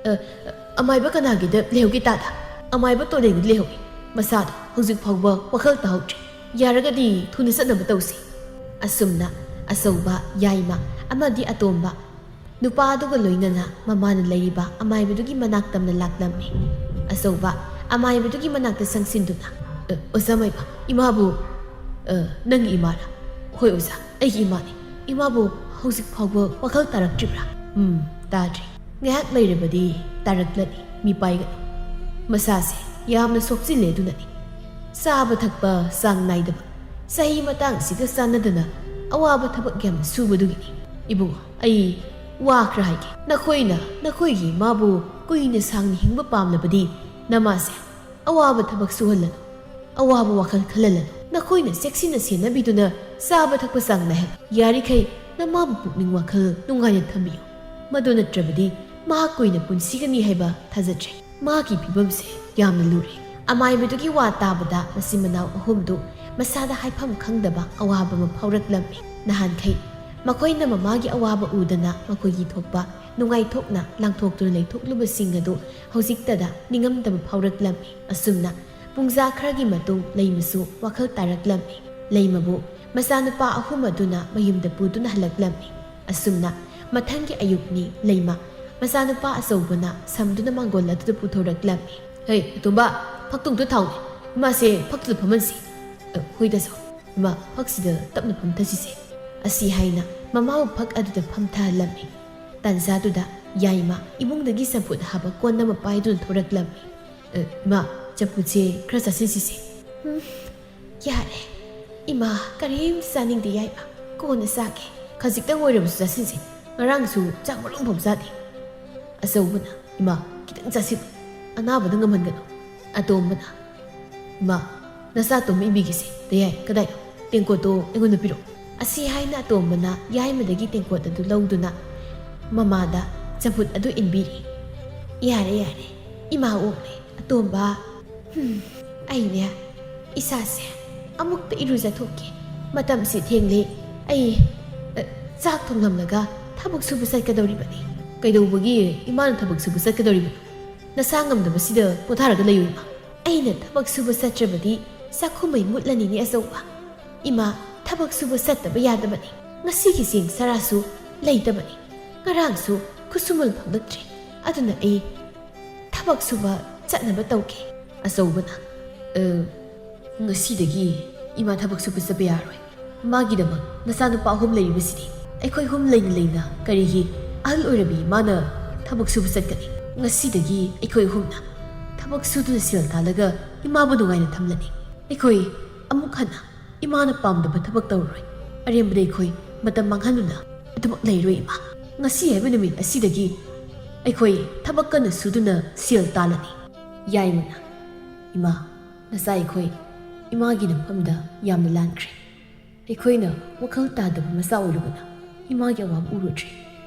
"ꯑ, ꯑ, ꯑꯃꯥꯏꯕ ꯀꯅꯥꯒꯤꯗ ꯂꯩꯍꯧꯒꯦ ꯇꯥꯗ? ꯑꯃꯥꯏꯕ ꯇꯣꯂꯦꯟꯒꯤꯗ ꯂꯩꯍꯧꯏ꯫ ꯃꯁꯥꯗꯣ ꯍꯧꯖꯤꯛ ꯐꯥꯎꯕ ꯋꯥꯈꯜ ꯇꯥꯍꯧꯗ꯭ꯔꯤ꯫ ꯌꯥꯔꯒꯗꯤ ꯊꯨꯅ ꯆꯠꯅꯕ ꯇꯧꯁꯤ꯫" ꯑꯁꯨꯝꯅ ꯑꯆꯧꯕ, ꯌꯥꯏꯃ ꯑꯃꯗꯤ ꯑꯇꯣꯝꯕ ꯅꯨꯄꯥ ꯑꯗꯨꯒ ꯂꯣꯏꯅꯅ ꯃꯃꯥꯅ ꯂꯩꯔꯤꯕ ꯑꯃꯥꯏꯕꯗꯨꯒꯤ ꯃꯅꯥꯛ ꯇꯝꯅ ꯂꯥꯛꯂꯝꯃꯤ꯫ ꯑꯆꯧꯕ ꯑꯃꯥꯏꯕꯗꯨꯒꯤ ꯃꯅꯥꯛꯇ ꯆꯪꯁꯤꯟꯗꯨꯅ, "ꯑ, ꯑꯣꯖꯥ ꯃꯥꯏꯕ, ꯏꯃꯥꯕꯨ, ꯑ, ꯅꯪꯒꯤ ꯏꯃꯥꯔꯥ?" "ꯍꯣꯏ ꯑꯣꯖꯥ, ꯑꯩꯒꯤ ꯏꯃꯥꯅꯤ꯫ ꯏꯃꯥꯕꯨ ꯍꯧꯖꯤꯛ ꯐꯥꯎꯕ ꯋꯥꯈꯜ ꯇꯥꯔꯛꯇ꯭ꯔꯤꯕ꯭ꯔꯥ?" "ꯎꯝ, ꯇꯥꯗ꯭ꯔꯤ꯫ ꯉꯥꯏꯍꯥꯛ ꯂꯩꯔꯕꯗꯤ ꯇꯥꯔꯛꯂꯅꯤ, ꯃꯤꯄꯥꯏꯒꯅꯨ꯫ ꯃꯁꯥꯁꯦ ꯌꯥꯝꯅ ꯁꯣꯛꯆꯤꯜꯂꯦ, ꯑꯗꯨꯅꯅꯤ꯫ ꯆꯥꯕ ꯊꯛꯄ ꯆꯥꯡ ꯅꯥꯏꯗꯕ, ꯆꯍꯤ ꯃꯇꯥꯡꯁꯤꯒ ꯆꯥꯟꯅꯗꯅ ꯑꯋꯥꯕ ꯊꯕꯛ ꯌꯥꯝꯅ ꯁꯨꯕꯗꯨꯒꯤꯅꯤ꯫ ꯏꯕꯨꯡꯉꯣ, ꯑꯩ ꯋꯥ ꯈꯔ ꯍꯥꯏꯒꯦ꯫ ꯅꯈꯣꯏꯅ ꯅꯈꯣꯏꯒꯤ ꯏꯃꯥꯕꯨ ꯀꯨꯏꯅ ꯁꯥꯡꯅ ꯍꯤꯡꯕ ꯄꯥꯝꯂꯕꯗꯤ ꯅꯃꯥꯁꯦ ꯑꯋꯥꯕ ꯊꯕꯛ ꯁꯨꯍꯜꯂꯅꯨ, ꯑꯋꯥꯕ ꯋꯥꯈꯜ ꯈꯜꯍꯜꯂꯅꯨ꯫ ꯅꯈꯣꯏꯅ ꯆꯦꯛꯁꯤꯟꯅ ꯁꯦꯟꯅꯕꯤꯗꯨꯅ ꯆꯥꯕ ꯊꯛꯄ ꯆꯥꯡ ꯅꯥꯏꯍꯜꯂꯨ꯫ ꯌꯥꯔꯤꯈꯩ ꯅꯃꯥꯕꯨ ꯄꯨꯛꯅꯤꯡ ꯋꯥꯈꯜ ꯅꯨꯡꯉꯥꯏꯅ ꯊꯝꯕꯤꯌꯨ꯫ ꯃꯗꯨ ꯅꯠꯇ꯭ꯔꯕꯗꯤ ꯃꯍꯥꯛ ꯀꯨꯏꯅ ꯄꯨꯟꯁꯤꯒꯅꯤ ꯍꯥꯏꯕ ꯊꯥꯖꯗ꯭ꯔꯦ꯫ ꯃꯍꯥꯛꯀꯤ ꯐꯤꯕꯝꯁꯦ ꯌꯥꯝꯅ ꯂꯨꯔꯦ꯫" ꯑꯃꯥꯏꯕꯗꯨꯒꯤ ꯋꯥ ꯇꯥꯕꯗ ꯃꯆꯤꯟ ꯃꯅꯥꯎ ꯑꯍꯨꯝꯗꯨ ꯃꯁꯥꯗ ꯍꯥꯏꯐꯝ ꯈꯪꯗꯕ ꯑꯋꯥꯕ ꯑꯃ ꯐꯥꯎꯔꯛꯂꯝꯃꯤ꯫ ꯅꯍꯥꯟꯈꯩ ꯃꯈꯣꯏꯅ ꯃꯃꯥꯒꯤ ꯑꯋꯥꯕ ꯎꯗꯅ ꯃꯈꯣꯏꯒꯤ ꯊꯣꯛꯄ ꯅꯨꯡꯉꯥꯏꯊꯣꯛꯅ ꯂꯥꯡꯊꯣꯛꯇꯨꯅ ꯂꯩꯊꯣꯛꯂꯨꯕꯁꯤꯡ ꯑꯗꯨ ꯍꯧꯖꯤꯛꯇꯗ ꯅꯤꯡꯉꯝꯗꯕ ꯐꯥꯎꯔꯛꯂꯝꯃꯤ꯫ ꯑꯁꯨꯝꯅ ꯄꯨꯡꯖꯥ ꯈꯔꯒꯤ ꯃꯇꯨꯡ ꯂꯩꯃꯁꯨ ꯋꯥꯈꯜ ꯇꯥꯔꯛꯂꯝꯃꯤ꯫ ꯂꯩꯃꯕꯨ ꯃꯆꯥꯅꯨꯄꯥ ꯑꯍꯨꯝ ꯑꯗꯨꯅ ꯃꯌꯨꯝꯗ ꯄꯨꯗꯨꯅ ꯍꯜꯂꯛꯂꯝꯃꯤ꯫ ꯑꯁꯨꯝꯅ ꯃꯊꯪꯒꯤ ꯑꯌꯨꯛꯅꯤ꯫ ꯂꯩꯃ ꯃꯆꯥꯅꯨꯄꯥ ꯑꯆꯧꯕꯅ ꯁꯝꯗꯨꯅ ꯃꯥꯡꯒꯣꯜ ꯑꯗꯨꯗ ꯄꯨꯊꯣꯔꯛꯂꯝꯃꯤ꯫ "ꯍꯦ, ꯑꯇꯣꯝꯕ, ꯐꯛꯇꯣꯡꯗ ꯊꯥꯎꯅꯦ꯫ ꯏꯃꯥꯁꯦ ꯐꯛꯇꯨꯗ ꯐꯝꯍꯟꯁꯤ꯫ ꯑ, ꯍꯣꯏꯗ ꯁꯣ꯫ ꯏꯃꯥ, ꯐꯛꯁꯤꯗ ꯇꯞꯅ ꯐꯝꯊꯁꯤꯁꯦ"꯫ ꯑꯁꯤ ꯍꯥꯏꯅ ꯃꯃꯥꯕꯨ ꯐꯛ ꯑꯗꯨꯗ ꯐꯝꯊꯍꯜꯂꯝꯃꯤ꯫ ꯇꯥꯟꯖꯥꯗꯨꯗ ꯌꯥꯏꯃ ꯏꯃꯨꯡꯗꯒꯤ ꯆꯝꯐꯨꯠ ꯍꯥꯞꯄ ꯀꯣꯟ ꯑꯃ ꯄꯥꯏꯗꯨꯅ ꯊꯣꯔꯛꯂꯝꯃꯤ꯫ "ꯑ, ꯏꯃꯥ, ꯆꯝꯐꯨꯠꯁꯦ ꯈꯔ ꯆꯥꯁꯤꯟꯁꯤꯁꯦ"꯫ "ꯎꯝ, ꯌꯥꯔꯦ꯫ ꯏꯃꯥ, ꯀꯔꯤꯝ ꯆꯥꯅꯤꯡꯗꯦ ꯌꯥꯏꯃ꯫ ꯀꯣꯟꯅ ꯆꯥꯒꯦ꯫ ꯈꯖꯤꯛꯇꯪ ꯑꯣꯏꯔꯕꯁꯨ ꯆꯥꯁꯤꯟꯁꯦ꯫ ꯉꯔꯥꯡꯁꯨ ꯆꯥꯛ ꯃꯔꯨꯝ ꯐꯥꯎ ꯆꯥꯗꯦ"꯫ ꯑꯆꯧꯕꯅ, "ꯏꯃꯥ, ꯈꯤꯇꯪ ꯆꯥꯁꯤꯜꯂꯨ꯫ ꯑꯅꯥꯕꯗ ꯉꯝꯍꯟꯒꯅꯨ"꯫ ꯑꯇꯣꯝꯕꯅ, "ꯏꯃꯥ, ꯅꯆꯥ ꯑꯇꯣꯝꯕ ꯏꯟꯕꯤꯒꯦꯁꯦ꯫ ꯗꯌꯥꯏ, ꯀꯗꯥꯏꯅꯣ? ꯇꯦꯡꯀꯣꯠꯇꯣ ꯑꯩꯉꯣꯟꯗ ꯄꯤꯔꯛꯑꯣ"꯫ ꯑꯁꯤ ꯍꯥꯏꯅ ꯑꯇꯣꯝꯕꯅ ꯌꯥꯏꯃꯗꯒꯤ ꯇꯦꯡꯀꯣꯠ ꯑꯗꯨ ꯂꯧꯗꯨꯅ ꯃꯃꯥꯗ ꯆꯝꯐꯨꯠ ꯑꯗꯨ ꯏꯟꯕꯤꯔꯤ꯫ "ꯌꯥꯔꯦ, ꯌꯥꯔꯦ꯫ ꯏꯃꯥ ꯑꯣꯛꯂꯦ꯫ ꯑꯇꯣꯝꯕ, ꯍꯨꯝ, ꯑꯩꯅꯦ, ꯏꯁꯥꯁꯦ ꯑꯃꯨꯛꯇ ꯏꯔꯨꯖꯊꯣꯛꯀꯦ꯫ ꯃꯇꯝꯁꯤ ꯊꯦꯡꯂꯦ꯫ ꯑꯩ, ꯑ, ꯆꯥꯛ ꯊꯣꯡꯂꯝꯂꯒ ꯊꯕꯛ ꯁꯨꯕ ꯆꯠꯀꯗꯧꯔꯤꯕꯅꯤ"꯫ "ꯀꯩꯗꯧꯕꯒꯤ ꯏꯃꯥꯅ ꯊꯕꯛ ꯁꯨꯕ ꯆꯠꯀꯗꯧꯔꯤꯕꯅꯣ? ꯅꯁꯥ ꯉꯝꯗꯕꯁꯤꯗ ꯄꯣꯊꯥꯔꯒ ꯂꯩꯌꯨ, ꯏꯃꯥ"꯫ "ꯑꯩꯅ ꯊꯕꯛ ꯁꯨꯕ ꯆꯠꯇ꯭ꯔꯕꯗꯤ ꯆꯥꯛꯈꯨꯝ ꯃꯩ ꯃꯨꯠꯂꯅꯤꯅꯦ, ꯑꯆꯧꯕ꯫ ꯏꯃꯥ, ꯊꯕꯛ ꯁꯨꯕ ꯆꯠꯇꯕ ꯌꯥꯗꯕꯅꯤ꯫ ꯉꯁꯤꯒꯤ ꯆꯦꯡ ꯆꯔꯥꯁꯨ ꯂꯩꯇꯕꯅꯤ꯫ ꯉꯔꯥꯡꯁꯨ ꯈꯨꯠꯁꯨꯃꯟ ꯐꯪꯂꯛꯇ꯭ꯔꯦ꯫ ꯑꯗꯨꯅ ꯑꯩ ꯊꯕꯛ ꯁꯨꯕ ꯆꯠꯅꯕ ꯇꯧꯒꯦ"꯫ ꯑꯆꯧꯕꯅ, "ꯑ, ꯉꯁꯤꯗꯒꯤ ꯏꯃꯥ ꯊꯕꯛ ꯁꯨꯕ ꯆꯠꯄ ꯌꯥꯔꯣꯏ꯫ ꯃꯥꯒꯤꯗꯃꯛ ꯅꯆꯥꯅꯨꯄꯥ ꯑꯍꯨꯝ ꯂꯩꯔꯤꯕꯁꯤꯗꯤ꯫ ꯑꯩꯈꯣꯏ ꯑꯍꯨꯝ ꯂꯩꯅ ꯂꯩꯅ ꯀꯔꯤꯒꯤ ꯑꯍꯜ ꯑꯣꯏꯔꯕꯤ ꯏꯃꯥꯅ ꯊꯕꯛ ꯁꯨꯕ ꯆꯠꯀꯅꯤ? ꯉꯁꯤꯗꯒꯤ ꯑꯩꯈꯣꯏ ꯑꯍꯨꯝꯅ ꯊꯕꯛ ꯁꯨꯗꯨꯅ ꯁꯦꯜ ꯇꯥꯜꯂꯒ ꯏꯃꯥꯕꯨ ꯅꯨꯡꯉꯥꯏꯅ ꯊꯝꯂꯅꯤ꯫ ꯑꯩꯈꯣꯏ ꯑꯃꯨꯛ ꯍꯟꯅ ꯏꯃꯥꯅ ꯄꯥꯝꯗꯕ ꯊꯕꯛ ꯇꯧꯔꯔꯣꯏ꯫ ꯑꯔꯦꯝꯕꯗ ꯑꯩꯈꯣꯏ ꯃꯇꯝ ꯃꯥꯡꯍꯟꯗꯨꯅ ꯑꯗꯨꯃꯛ ꯂꯩꯔꯣꯏ, ꯏꯃꯥ꯫ ꯉꯁꯤ ꯍꯥꯏꯕ ꯅꯨꯃꯤꯠ ꯑꯁꯤꯗꯒꯤ ꯑꯩꯈꯣꯏ ꯊꯕꯛ ꯀꯟꯅ ꯁꯨꯗꯨꯅ ꯁꯦꯜ ꯇꯥꯜꯂꯅꯤ"꯫ ꯌꯥꯏꯃꯅ, "ꯏꯃꯥ, ꯅꯆꯥ ꯑꯩꯈꯣꯏ ꯏꯃꯥꯒꯤ ꯅꯝꯐꯝꯗ ꯌꯥꯝꯅ ꯂꯥꯟꯈ꯭ꯔꯦ꯫ ꯑꯩꯈꯣꯏꯅ ꯋꯥꯈꯜ ꯇꯥꯗꯕ ꯃꯆꯥ ꯑꯣꯏꯔꯨꯕꯅ ꯏꯃꯥꯒꯤ ꯑꯋꯥꯕ ꯎꯔꯨꯗ꯭ꯔꯦ꯫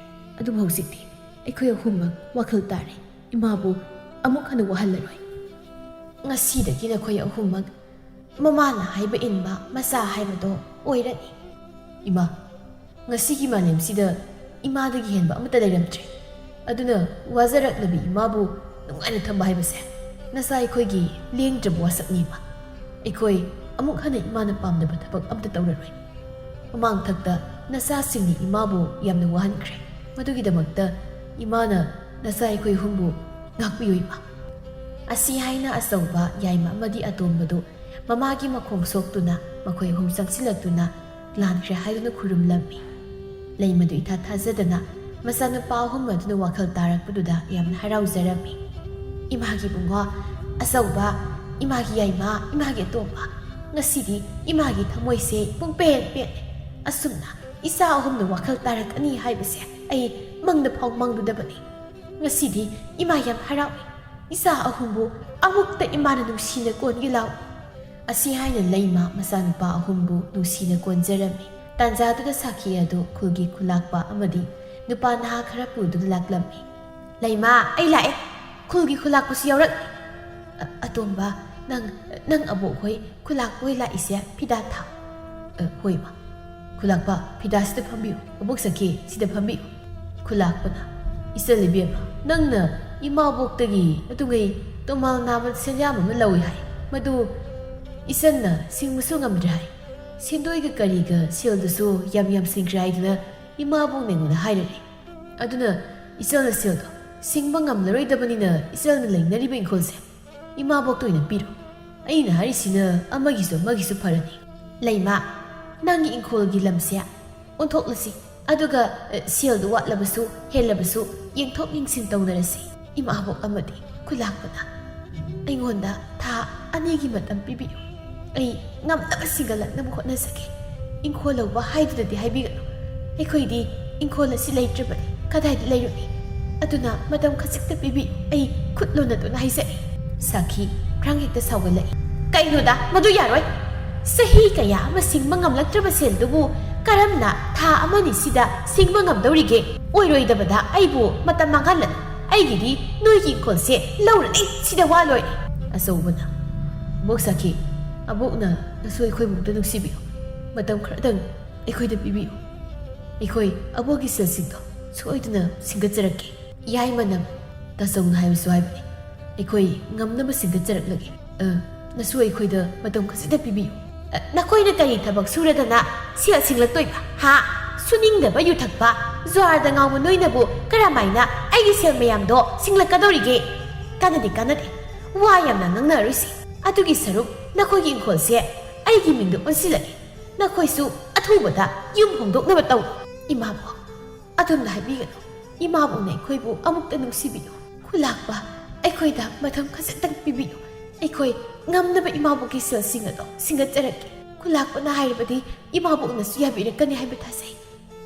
ꯑꯗꯨꯕꯨ ꯍꯧꯖꯤꯛꯇꯤ ꯑꯩꯈꯣꯏ ꯑꯍꯨꯝꯃꯛ ꯋꯥꯈꯜ ꯇꯥꯔꯦ꯫ ꯏꯃꯥꯕꯨ ꯑꯃꯨꯛ ꯍꯟꯅ ꯋꯥꯍꯜꯂꯔꯣꯏ꯫ ꯉꯁꯤꯗꯒꯤ ꯅꯈꯣꯏ ꯑꯍꯨꯝꯃꯛ ꯃꯃꯥꯅ ꯍꯥꯏꯕ ꯏꯟꯕ ꯃꯆꯥ ꯍꯥꯏꯕꯗꯣ ꯑꯣꯏꯔꯅꯤ"꯫ "ꯏꯃꯥ, ꯉꯁꯤꯒꯤ ꯃꯥꯂꯦꯝꯁꯤꯗ ꯏꯃꯥꯗꯒꯤ ꯍꯦꯟꯕ ꯑꯃꯠꯇ ꯂꯩꯔꯝꯗ꯭ꯔꯦ꯫ ꯑꯗꯨꯅ ꯋꯥꯖꯔꯛꯂꯕꯤ ꯏꯃꯥꯕꯨ ꯅꯨꯡꯉꯥꯏꯅ ꯊꯝꯕ ꯍꯥꯏꯕꯁꯦ ꯅꯆꯥ ꯑꯩꯈꯣꯏꯒꯤ ꯂꯦꯡꯗ꯭ꯔꯕ ꯋꯥꯁꯛꯅꯤ, ꯏꯃꯥ꯫ ꯑꯩꯈꯣꯏ ꯑꯃꯨꯛ ꯍꯟꯅ ꯏꯃꯥꯅ ꯄꯥꯝꯗꯕ ꯊꯕꯛ ꯑꯃꯠꯇ ꯇꯧꯔꯔꯣꯏ꯫ ꯃꯃꯥꯡꯊꯛꯇ ꯅꯆꯥꯁꯤꯡꯅ ꯏꯃꯥꯕꯨ ꯌꯥꯝꯅ ꯋꯥꯍꯟꯈ꯭ꯔꯦ꯫ ꯃꯗꯨꯒꯤꯗꯃꯛꯇ ꯏꯃꯥꯅ ꯅꯆꯥ ꯑꯩꯈꯣꯏ ꯑꯍꯨꯝꯕꯨ ꯉꯥꯛꯄꯤꯌꯨ, ꯏꯃꯥ꯫ ꯑꯁꯤ ꯍꯥꯏꯅ ꯑꯆꯧꯕ, ꯌꯥꯏꯃ ꯑꯃꯗꯤ ꯑꯇꯣꯝꯕꯗꯨ ꯃꯃꯥꯒꯤ ꯃꯈꯣꯡ ꯁꯣꯛꯇꯨꯅ ꯃꯈꯣꯏ ꯑꯍꯨꯝ ꯆꯪꯁꯤꯜꯂꯛꯇꯨꯅ ꯂꯥꯟꯈ꯭ꯔꯦ ꯍꯥꯏꯗꯨꯅ ꯈꯨꯔꯨꯝꯂꯝꯃꯤ꯫ ꯂꯩꯃꯗꯨ ꯏꯊꯥ ꯊꯥꯖꯗꯅ ꯃꯆꯥꯅꯨꯄꯥ ꯑꯍꯨꯝ ꯑꯗꯨꯅ ꯋꯥꯈꯜ ꯇꯥꯔꯛꯄꯗꯨꯗ ꯌꯥꯝꯅ ꯍꯔꯥꯎꯖꯔꯝꯃꯤ꯫ "ꯏꯃꯥꯒꯤ ꯏꯕꯨꯡꯉꯣ ꯑꯆꯧꯕ, ꯏꯃꯥꯒꯤ ꯌꯥꯏꯃ, ꯏꯃꯥꯒꯤ ꯑꯇꯣꯝꯕ, ꯉꯁꯤꯗꯤ ꯏꯃꯥꯒꯤ ꯊꯃꯣꯏꯁꯦ ꯄꯨꯡꯄꯦꯟ ꯄꯦꯜꯂꯦ꯫ ꯑꯁꯨꯝꯅ ꯏꯆꯥ ꯑꯍꯨꯝꯅ ꯋꯥꯈꯜ ꯇꯥꯔꯛꯀꯅꯤ ꯍꯥꯏꯕꯁꯦ ꯑꯩ ꯃꯪꯗ ꯐꯥꯎ ꯃꯪꯂꯨꯗꯕꯅꯤ꯫ ꯉꯁꯤꯗꯤ ꯏꯃꯥ ꯌꯥꯝ ꯍꯔꯥꯎꯏ꯫ ꯏꯆꯥ ꯑꯍꯨꯝꯕꯨ ꯑꯃꯨꯛꯇ ꯏꯃꯥꯅ ꯅꯨꯡꯁꯤꯅ ꯀꯣꯟꯒꯦ ꯂꯥꯎ꯫" ꯑꯁꯤ ꯍꯥꯏꯅ ꯂꯩꯃ ꯃꯆꯥꯅꯨꯄꯥ ꯑꯍꯨꯝꯕꯨ ꯅꯨꯡꯁꯤꯅ ꯀꯣꯟꯖꯔꯝꯃꯤ꯫ ꯇꯥꯟꯖꯥꯗꯨꯗ ꯁꯥꯈꯤ ꯑꯗꯨ ꯈꯨꯜꯒꯤ ꯈꯨꯂꯥꯛꯄ ꯑꯃꯗꯤ ꯅꯨꯄꯥ ꯅꯍꯥ ꯈꯔ ꯄꯨꯗꯨꯅ ꯂꯥꯛꯂꯝꯃꯤ꯫ "ꯂꯩꯃ, ꯑꯩ ꯂꯥꯛꯑꯦ꯫ ꯈꯨꯜꯒꯤ ꯈꯨꯂꯥꯛꯄꯁꯨ ꯌꯥꯎꯔꯛꯂꯦ꯫ ꯑ-, ꯑꯇꯣꯝꯕ, ꯅꯪ, ꯅꯪ ꯑꯕꯣꯛ ꯍꯣꯏ ꯈꯨꯂꯥꯛꯄ ꯍꯣꯏ ꯂꯥꯛꯏꯁꯦ ꯐꯤꯗꯥ ꯊꯥꯎ꯫" "ꯑ, ꯍꯣꯏ, ꯏꯃꯥ꯫" "ꯈꯨꯂꯥꯛꯄ, ꯐꯤꯗꯥꯁꯤꯗ ꯐꯝꯕꯤꯌꯨ꯫ ꯑꯕꯣꯛ ꯁꯈꯤ, ꯁꯤꯗ ꯐꯝꯕꯤꯌꯨ꯫" ꯈꯨꯂꯥꯛꯄꯅ, "ꯏꯆꯜ ꯏꯕꯦꯝꯃ, ꯅꯪꯅ ꯏꯃꯥꯕꯣꯛꯇꯒꯤ ꯑꯗꯨꯉꯩ ꯇꯣꯃꯥꯜ ꯅꯥꯕ ꯁꯦꯟꯌꯥꯝ ꯑꯃ ꯂꯧꯏ ꯍꯥꯏ꯫ ꯃꯗꯨ ꯏꯆꯟꯅ ꯁꯤꯡꯕꯁꯨ ꯉꯝꯗ꯭ꯔꯦ ꯍꯥꯏ꯫ ꯁꯦꯟꯗꯣꯏꯒ ꯀꯔꯤꯒ ꯁꯦꯜꯗꯨꯁꯨ ꯌꯥꯝ ꯌꯥꯝ ꯁꯤꯡꯈ꯭ꯔꯦ ꯍꯥꯏꯗꯨꯅ ꯏꯃꯥꯕꯣꯛꯅ ꯑꯩꯉꯣꯟꯗ ꯍꯥꯏꯔꯛꯑꯦ꯫ ꯑꯗꯨꯅ ꯏꯆꯜꯅ ꯁꯦꯜꯗꯣ ꯁꯤꯡꯕ ꯉꯝꯂꯔꯣꯏꯗꯕꯅꯤꯅ ꯏꯆꯜꯅ ꯂꯩꯅꯔꯤꯕ ꯏꯪꯈꯣꯜꯁꯦ ꯏꯃꯥꯕꯣꯛꯇ ꯑꯣꯏꯅ ꯄꯤꯔꯣ꯫ ꯑꯩꯅ ꯍꯥꯏꯔꯤꯁꯤꯅ ꯑꯃꯒꯤꯁꯨ ꯑꯃꯒꯤꯁꯨ ꯐꯔꯅꯤ꯫" "ꯂꯩꯃ, ꯅꯪꯒꯤ ꯏꯪꯈꯣꯜꯒꯤ ꯂꯝꯁꯦ ꯑꯣꯟꯊꯣꯛꯂꯁꯤ꯫ ꯑꯗꯨꯒ, ꯑ, ꯁꯦꯜꯗꯨ ꯋꯥꯠꯂꯕꯁꯨ ꯍꯦꯜꯂꯕꯁꯨ ꯌꯦꯡꯊꯣꯛ ꯌꯦꯡꯁꯤꯟ ꯇꯧꯅꯔꯁꯤ꯫" ꯏꯃꯥꯕꯣꯛ ꯑꯃꯗꯤ ꯈꯨꯂꯥꯛꯄꯅ, "ꯑꯩꯉꯣꯟꯗ ꯊꯥ ꯑꯅꯤꯒꯤ ꯃꯇꯝ ꯄꯤꯕꯤꯌꯨ꯫ ꯑꯩ ꯉꯝꯅꯕ ꯁꯤꯡꯒꯠꯂꯛꯅꯕ ꯍꯣꯠꯅꯖꯒꯦ꯫ ꯏꯪꯈꯣꯜ ꯂꯧꯕ ꯍꯥꯏꯗꯨꯗꯗꯤ ꯍꯥꯏꯕꯤꯒꯅꯨ꯫ ꯑꯩꯈꯣꯏꯗꯤ ꯏꯪꯈꯣꯜ ꯑꯁꯤ ꯂꯩꯇ꯭ꯔꯕꯗꯤ ꯀꯗꯥꯏꯗ ꯂꯩꯔꯨꯅꯤ? ꯑꯗꯨꯅ ꯃꯇꯝ ꯈꯖꯤꯛꯇ ꯄꯤꯕꯤꯌꯨ꯫" ꯑꯩ ꯈꯨꯠ ꯂꯣꯟꯅꯗꯨꯅ ꯍꯥꯏꯖꯔꯤ꯫ ꯁꯥꯈꯤ ꯈ꯭ꯔꯥꯡ ꯍꯦꯛꯇ ꯁꯥꯎꯒꯠꯂꯛꯏ꯫ "ꯀꯩꯅꯣꯗ, ꯃꯗꯨ ꯌꯥꯔꯣꯏ꯫ ꯆꯍꯤ ꯀꯌꯥ ꯑꯃ ꯁꯤꯡꯕ ꯉꯝꯂꯛꯇ꯭ꯔꯕ ꯁꯦꯜꯗꯨꯕꯨ ꯀꯔꯝꯅ ꯊꯥ ꯑꯃꯅꯤꯁꯤꯗ ꯁꯤꯡꯕ ꯉꯝꯗꯧꯔꯤꯒꯦ? ꯑꯣꯏꯔꯣꯏꯗꯕꯗ ꯑꯩꯕꯨ ꯃꯇꯝ ꯃꯥꯡꯍꯜꯂꯅꯨ꯫ ꯑꯩꯒꯤꯗꯤ ꯅꯣꯏꯒꯤ ꯏꯪꯈꯣꯜꯁꯦ ꯂꯧꯔꯅꯤ, ꯁꯤꯗ ꯋꯥ ꯂꯣꯏꯔꯦ꯫" ꯑꯆꯧꯕꯅ, "ꯑꯕꯣꯛ ꯁꯥꯈꯤ, ꯑꯕꯣꯛꯅ ꯅꯁꯨ ꯑꯩꯈꯣꯏꯕꯨ ꯑꯝꯇ ꯅꯨꯡꯁꯤꯕꯤꯌꯨ꯫ ꯃꯇꯝ ꯈꯔꯗꯪ ꯑꯩꯈꯣꯏꯗ ꯄꯤꯕꯤꯌꯨ꯫" ꯑꯩꯈꯣꯏ ꯑꯕꯣꯛꯀꯤ ꯁꯦꯜꯁꯤꯡꯗꯣ ꯁꯣꯏꯗꯅ ꯁꯤꯡꯒꯠꯆꯔꯛꯀꯦ꯫ ꯌꯥꯏꯃꯅ ꯇꯥꯆꯧꯅ ꯍꯥꯏꯕꯁꯨ ꯍꯥꯏꯕꯅꯤ, ꯑꯩꯈꯣꯏ ꯉꯝꯅꯕ ꯁꯤꯡꯒꯠꯆꯔꯛꯂꯒꯦ꯫ ꯑ, ꯅꯁꯨ ꯑꯩꯈꯣꯏꯗ ꯃꯇꯝ ꯈꯖꯤꯛꯇ ꯄꯤꯕꯤꯌꯨ꯫ ꯑ, ꯅꯈꯣꯏꯅ ꯀꯔꯤ ꯊꯕꯛ ꯁꯨꯔꯗꯅ ꯁꯦꯜ ꯁꯤꯡꯂꯛꯇꯣꯏꯕ? ꯍꯥ? ꯁꯨꯅꯤꯡꯗꯕ ꯌꯨ ꯊꯛꯄ, ꯖꯨꯋꯥꯔꯗ ꯉꯥꯎꯕ ꯅꯣꯏꯅꯕꯨ ꯀꯔꯝꯍꯥꯏꯅ ꯑꯩꯒꯤ ꯁꯦꯜ ꯃꯌꯥꯝꯗꯣ ꯁꯤꯡꯂꯛꯀꯗꯧꯔꯤꯒꯦ? ꯀꯥꯟꯅꯗꯦ, ꯀꯥꯟꯅꯗꯦ꯫ ꯋꯥ ꯌꯥꯝꯅ ꯉꯥꯡꯅꯔꯣꯏꯁꯤ꯫ ꯑꯗꯨꯒꯤ ꯁꯔꯨꯛ ꯅꯈꯣꯏꯒꯤ ꯏꯪꯈꯣꯜꯁꯦ ꯑꯩꯒꯤ ꯃꯤꯡꯗ ꯑꯣꯟꯁꯤꯜꯂꯒꯦ꯫ ꯅꯈꯣꯏꯁꯨ ꯑꯊꯨꯕꯗ ꯌꯨꯝ ꯍꯣꯡꯗꯣꯛꯅꯕ ꯇꯧ꯫ ꯏꯃꯥꯕꯣꯛ, ꯑꯗꯨꯝꯅ ꯍꯥꯏꯕꯤꯒꯅꯨ꯫ ꯏꯃꯥꯕꯣꯛꯅ ꯑꯩꯈꯣꯏꯕꯨ ꯑꯃꯨꯛꯇ ꯅꯨꯡꯁꯤꯕꯤꯌꯨ꯫ ꯈꯨꯂꯥꯛꯄ, ꯑꯩꯈꯣꯏꯗ ꯃꯇꯝ ꯈꯖꯤꯛꯇꯪ ꯄꯤꯕꯤꯌꯨ꯫ ꯑꯩꯈꯣꯏ ꯉꯝꯅꯕ ꯏꯃꯥꯕꯣꯛꯀꯤ ꯁꯦꯜꯁꯤꯡ ꯑꯗꯣ ꯁꯤꯡꯒꯠꯆꯔꯛꯀꯦ꯫ ꯈꯨꯂꯥꯛꯄꯅ ꯍꯥꯏꯔꯕꯗꯤ ꯏꯃꯥꯕꯣꯛꯅꯁꯨ ꯌꯥꯕꯤꯔꯛꯀꯅꯤ ꯍꯥꯏꯕ ꯊꯥꯖꯩ꯫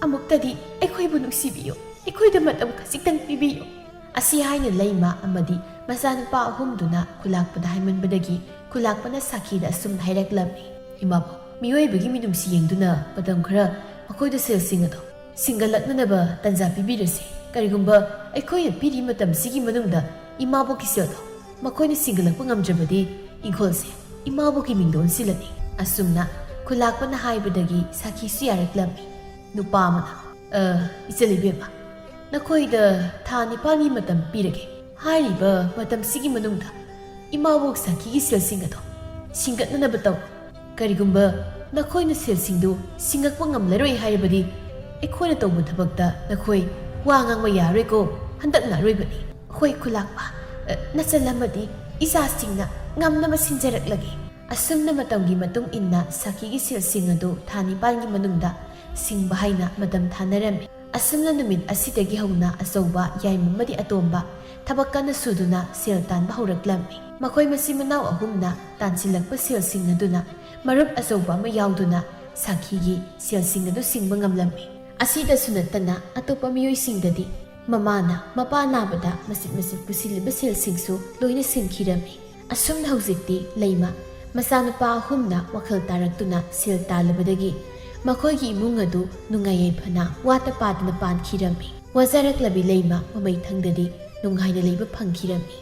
ꯑꯃꯨꯛꯇꯗꯤ ꯑꯩꯈꯣꯏꯕꯨ ꯅꯨꯡꯁꯤꯕꯤꯌꯨ꯫ ꯑꯩꯈꯣꯏꯗ ꯃꯇꯝ ꯈꯖꯤꯛꯇꯪ ꯄꯤꯕꯤꯌꯨ꯫ ꯑꯁꯤ ꯍꯥꯏꯅ ꯂꯩꯃ ꯑꯃꯗꯤ ꯃꯆꯥꯅꯨꯄꯥ ꯑꯍꯨꯝꯗꯨꯅ ꯈꯨꯂꯥꯛꯄꯗ ꯍꯥꯏꯃꯟꯕꯗꯒꯤ ꯈꯨꯂꯥꯛꯄꯅ ꯁꯥꯈꯤꯗ ꯑꯁꯨꯝꯅ ꯍꯥꯏꯔꯛꯂꯝꯃꯤ, ꯏꯃꯥꯕꯣꯛ, ꯃꯤꯑꯣꯏꯕꯒꯤ ꯃꯤꯅꯨꯡꯁꯤ ꯌꯦꯡꯗꯨꯅ ꯃꯇꯝ ꯈꯔ ꯃꯈꯣꯏꯗ ꯁꯦꯜꯁꯤꯡ ꯑꯗꯣ ꯁꯤꯡꯒꯠꯂꯛꯅꯅꯕ ꯇꯥꯟꯖꯥ ꯄꯤꯕꯤꯔꯁꯤ꯫ ꯀꯔꯤꯒꯨꯝꯕ ꯑꯩꯈꯣꯏꯅ ꯄꯤꯔꯤ ꯃꯇꯝꯁꯤꯒꯤ ꯃꯅꯨꯡꯗ ꯏꯃꯥꯕꯣꯛꯀꯤ ꯁꯦꯜꯗꯣ ꯃꯈꯣꯏꯅ ꯁꯤꯡꯒꯠꯂꯛꯄ ꯉꯝꯗ꯭ꯔꯕꯗꯤ ꯏꯪꯈꯣꯜꯁꯦ ꯏꯃꯥꯕꯣꯛꯀꯤ ꯃꯤꯡꯗ ꯑꯣꯟꯁꯤꯜꯂꯅꯤ꯫ ꯑꯁꯨꯝꯅ ꯈꯨꯂꯥꯛꯄꯅ ꯍꯥꯏꯕꯗꯒꯤ ꯁꯥꯈꯤꯁꯨ ꯌꯥꯔꯛꯂꯝꯃꯤ꯫ ꯅꯨꯄꯥ ꯑꯃꯅ, "ꯑ, ꯏꯆꯜ ꯏꯕꯦꯝꯃ, ꯅꯈꯣꯏꯗ ꯊꯥ ꯅꯤꯄꯥꯜꯒꯤ ꯃꯇꯝ ꯄꯤꯔꯒꯦ꯫ ꯍꯥꯏꯔꯤꯕ ꯃꯇꯝꯁꯤꯒꯤ ꯃꯅꯨꯡꯗ ꯏꯃꯥꯕꯣꯛ ꯁꯥꯈꯤꯒꯤ ꯁꯦꯜꯁꯤꯡ ꯑꯗꯣ ꯁꯤꯡꯒꯠꯅꯅꯕ ꯇꯧ꯫ ꯀꯔꯤꯒꯨꯝꯕ ꯅꯈꯣꯏꯅ ꯁꯦꯜꯁꯤꯡꯗꯨ ꯁꯤꯡꯉꯛꯄ ꯉꯝꯂꯔꯣꯏ ꯍꯥꯏꯔꯕꯗꯤ ꯑꯩꯈꯣꯏꯅ ꯇꯧꯕ ꯊꯕꯛꯇ ꯅꯈꯣꯏ ꯋꯥ ꯉꯥꯡꯕ ꯌꯥꯔꯣꯏꯀꯣ꯫ ꯍꯟꯗꯛꯅ ꯑꯔꯣꯏꯕꯅꯤ꯫" "ꯍꯣꯏ ꯈꯨꯂꯥꯛꯄ, ꯑ, ꯅꯆꯜ ꯑꯃꯗꯤ ꯏꯆꯥꯁꯤꯡꯅ ꯉꯝꯅꯕ ꯁꯤꯟꯖꯔꯛꯂꯒꯦ꯫" ꯑꯁꯨꯝꯅ ꯃꯇꯝꯒꯤ ꯃꯇꯨꯡ ꯏꯟꯅ ꯁꯥꯈꯤꯒꯤ ꯁꯦꯜꯁꯤꯡ ꯑꯗꯨ ꯊꯥ ꯅꯤꯄꯥꯜꯒꯤ ꯃꯅꯨꯡꯗ ꯁꯤꯡꯕ ꯍꯥꯏꯅ ꯃꯇꯝ ꯊꯥꯅꯔꯝꯃꯤ꯫ ꯑꯁꯨꯝꯅ ꯅꯨꯃꯤꯠ ꯑꯁꯤꯗꯒꯤ ꯍꯧꯅ ꯑꯆꯧꯕ, ꯌꯥꯏꯃ ꯑꯃꯗꯤ ꯑꯇꯣꯝꯕ ꯊꯕꯛ ꯀꯟꯅ ꯁꯨꯗꯨꯅ ꯁꯦꯜ ꯇꯥꯟꯕ ꯍꯧꯔꯛꯂꯝꯃꯤ꯫ ꯃꯈꯣꯏ ꯃꯆꯤꯟ ꯃꯅꯥꯎ ꯑꯍꯨꯝꯅ ꯇꯥꯟꯁꯤꯜꯂꯛꯄ ꯁꯦꯜꯁꯤꯡ ꯑꯗꯨꯅ ꯃꯔꯨꯞ ꯑꯆꯧꯕ ꯑꯃ ꯌꯥꯎꯗꯨꯅ ꯁꯥꯈꯤꯒꯤ ꯁꯦꯜꯁꯤꯡ ꯑꯗꯨ ꯁꯤꯡꯕ ꯉꯝꯂꯝꯃꯤ꯫ ꯑꯁꯤꯗꯁꯨ ꯅꯠꯇꯅ ꯑꯇꯣꯞꯄ ꯃꯤꯑꯣꯏꯁꯤꯡꯗꯗꯤ ꯃꯃꯥꯅ ꯃꯄꯥ ꯅꯥꯕꯗ ꯃꯆꯤꯠ ꯃꯆꯤꯠ ꯄꯨꯁꯤꯜꯂꯤꯕ ꯁꯦꯜꯁꯤꯡꯁꯨ ꯂꯣꯏꯅ ꯁꯤꯡꯈꯤꯔꯝꯃꯤ꯫ ꯑꯁꯨꯝꯅ ꯍꯧꯖꯤꯛꯇꯤ ꯂꯩꯃ ꯃꯆꯥꯅꯨꯄꯥ ꯑꯍꯨꯝꯅ ꯋꯥꯈꯜ ꯇꯥꯔꯛꯇꯨꯅ ꯁꯦꯜ ꯇꯥꯜꯂꯕꯗꯒꯤ ꯃꯈꯣꯏꯒꯤ ꯏꯃꯨꯡ ꯑꯗꯨ ꯅꯨꯡꯉꯥꯏ ꯌꯥꯏꯐꯅ ꯋꯥꯠꯇ ꯄꯥꯗꯅ ꯄꯥꯟꯈꯤꯔꯝꯃꯤ꯫ ꯋꯥꯖꯔꯛꯂꯕꯤ ꯂꯩꯃ ꯃꯃꯩꯊꯪꯗꯗꯤ ꯅꯨꯡꯉꯥꯏꯅ ꯂꯩꯕ ꯐꯪꯈꯤꯔꯝꯃꯤ꯫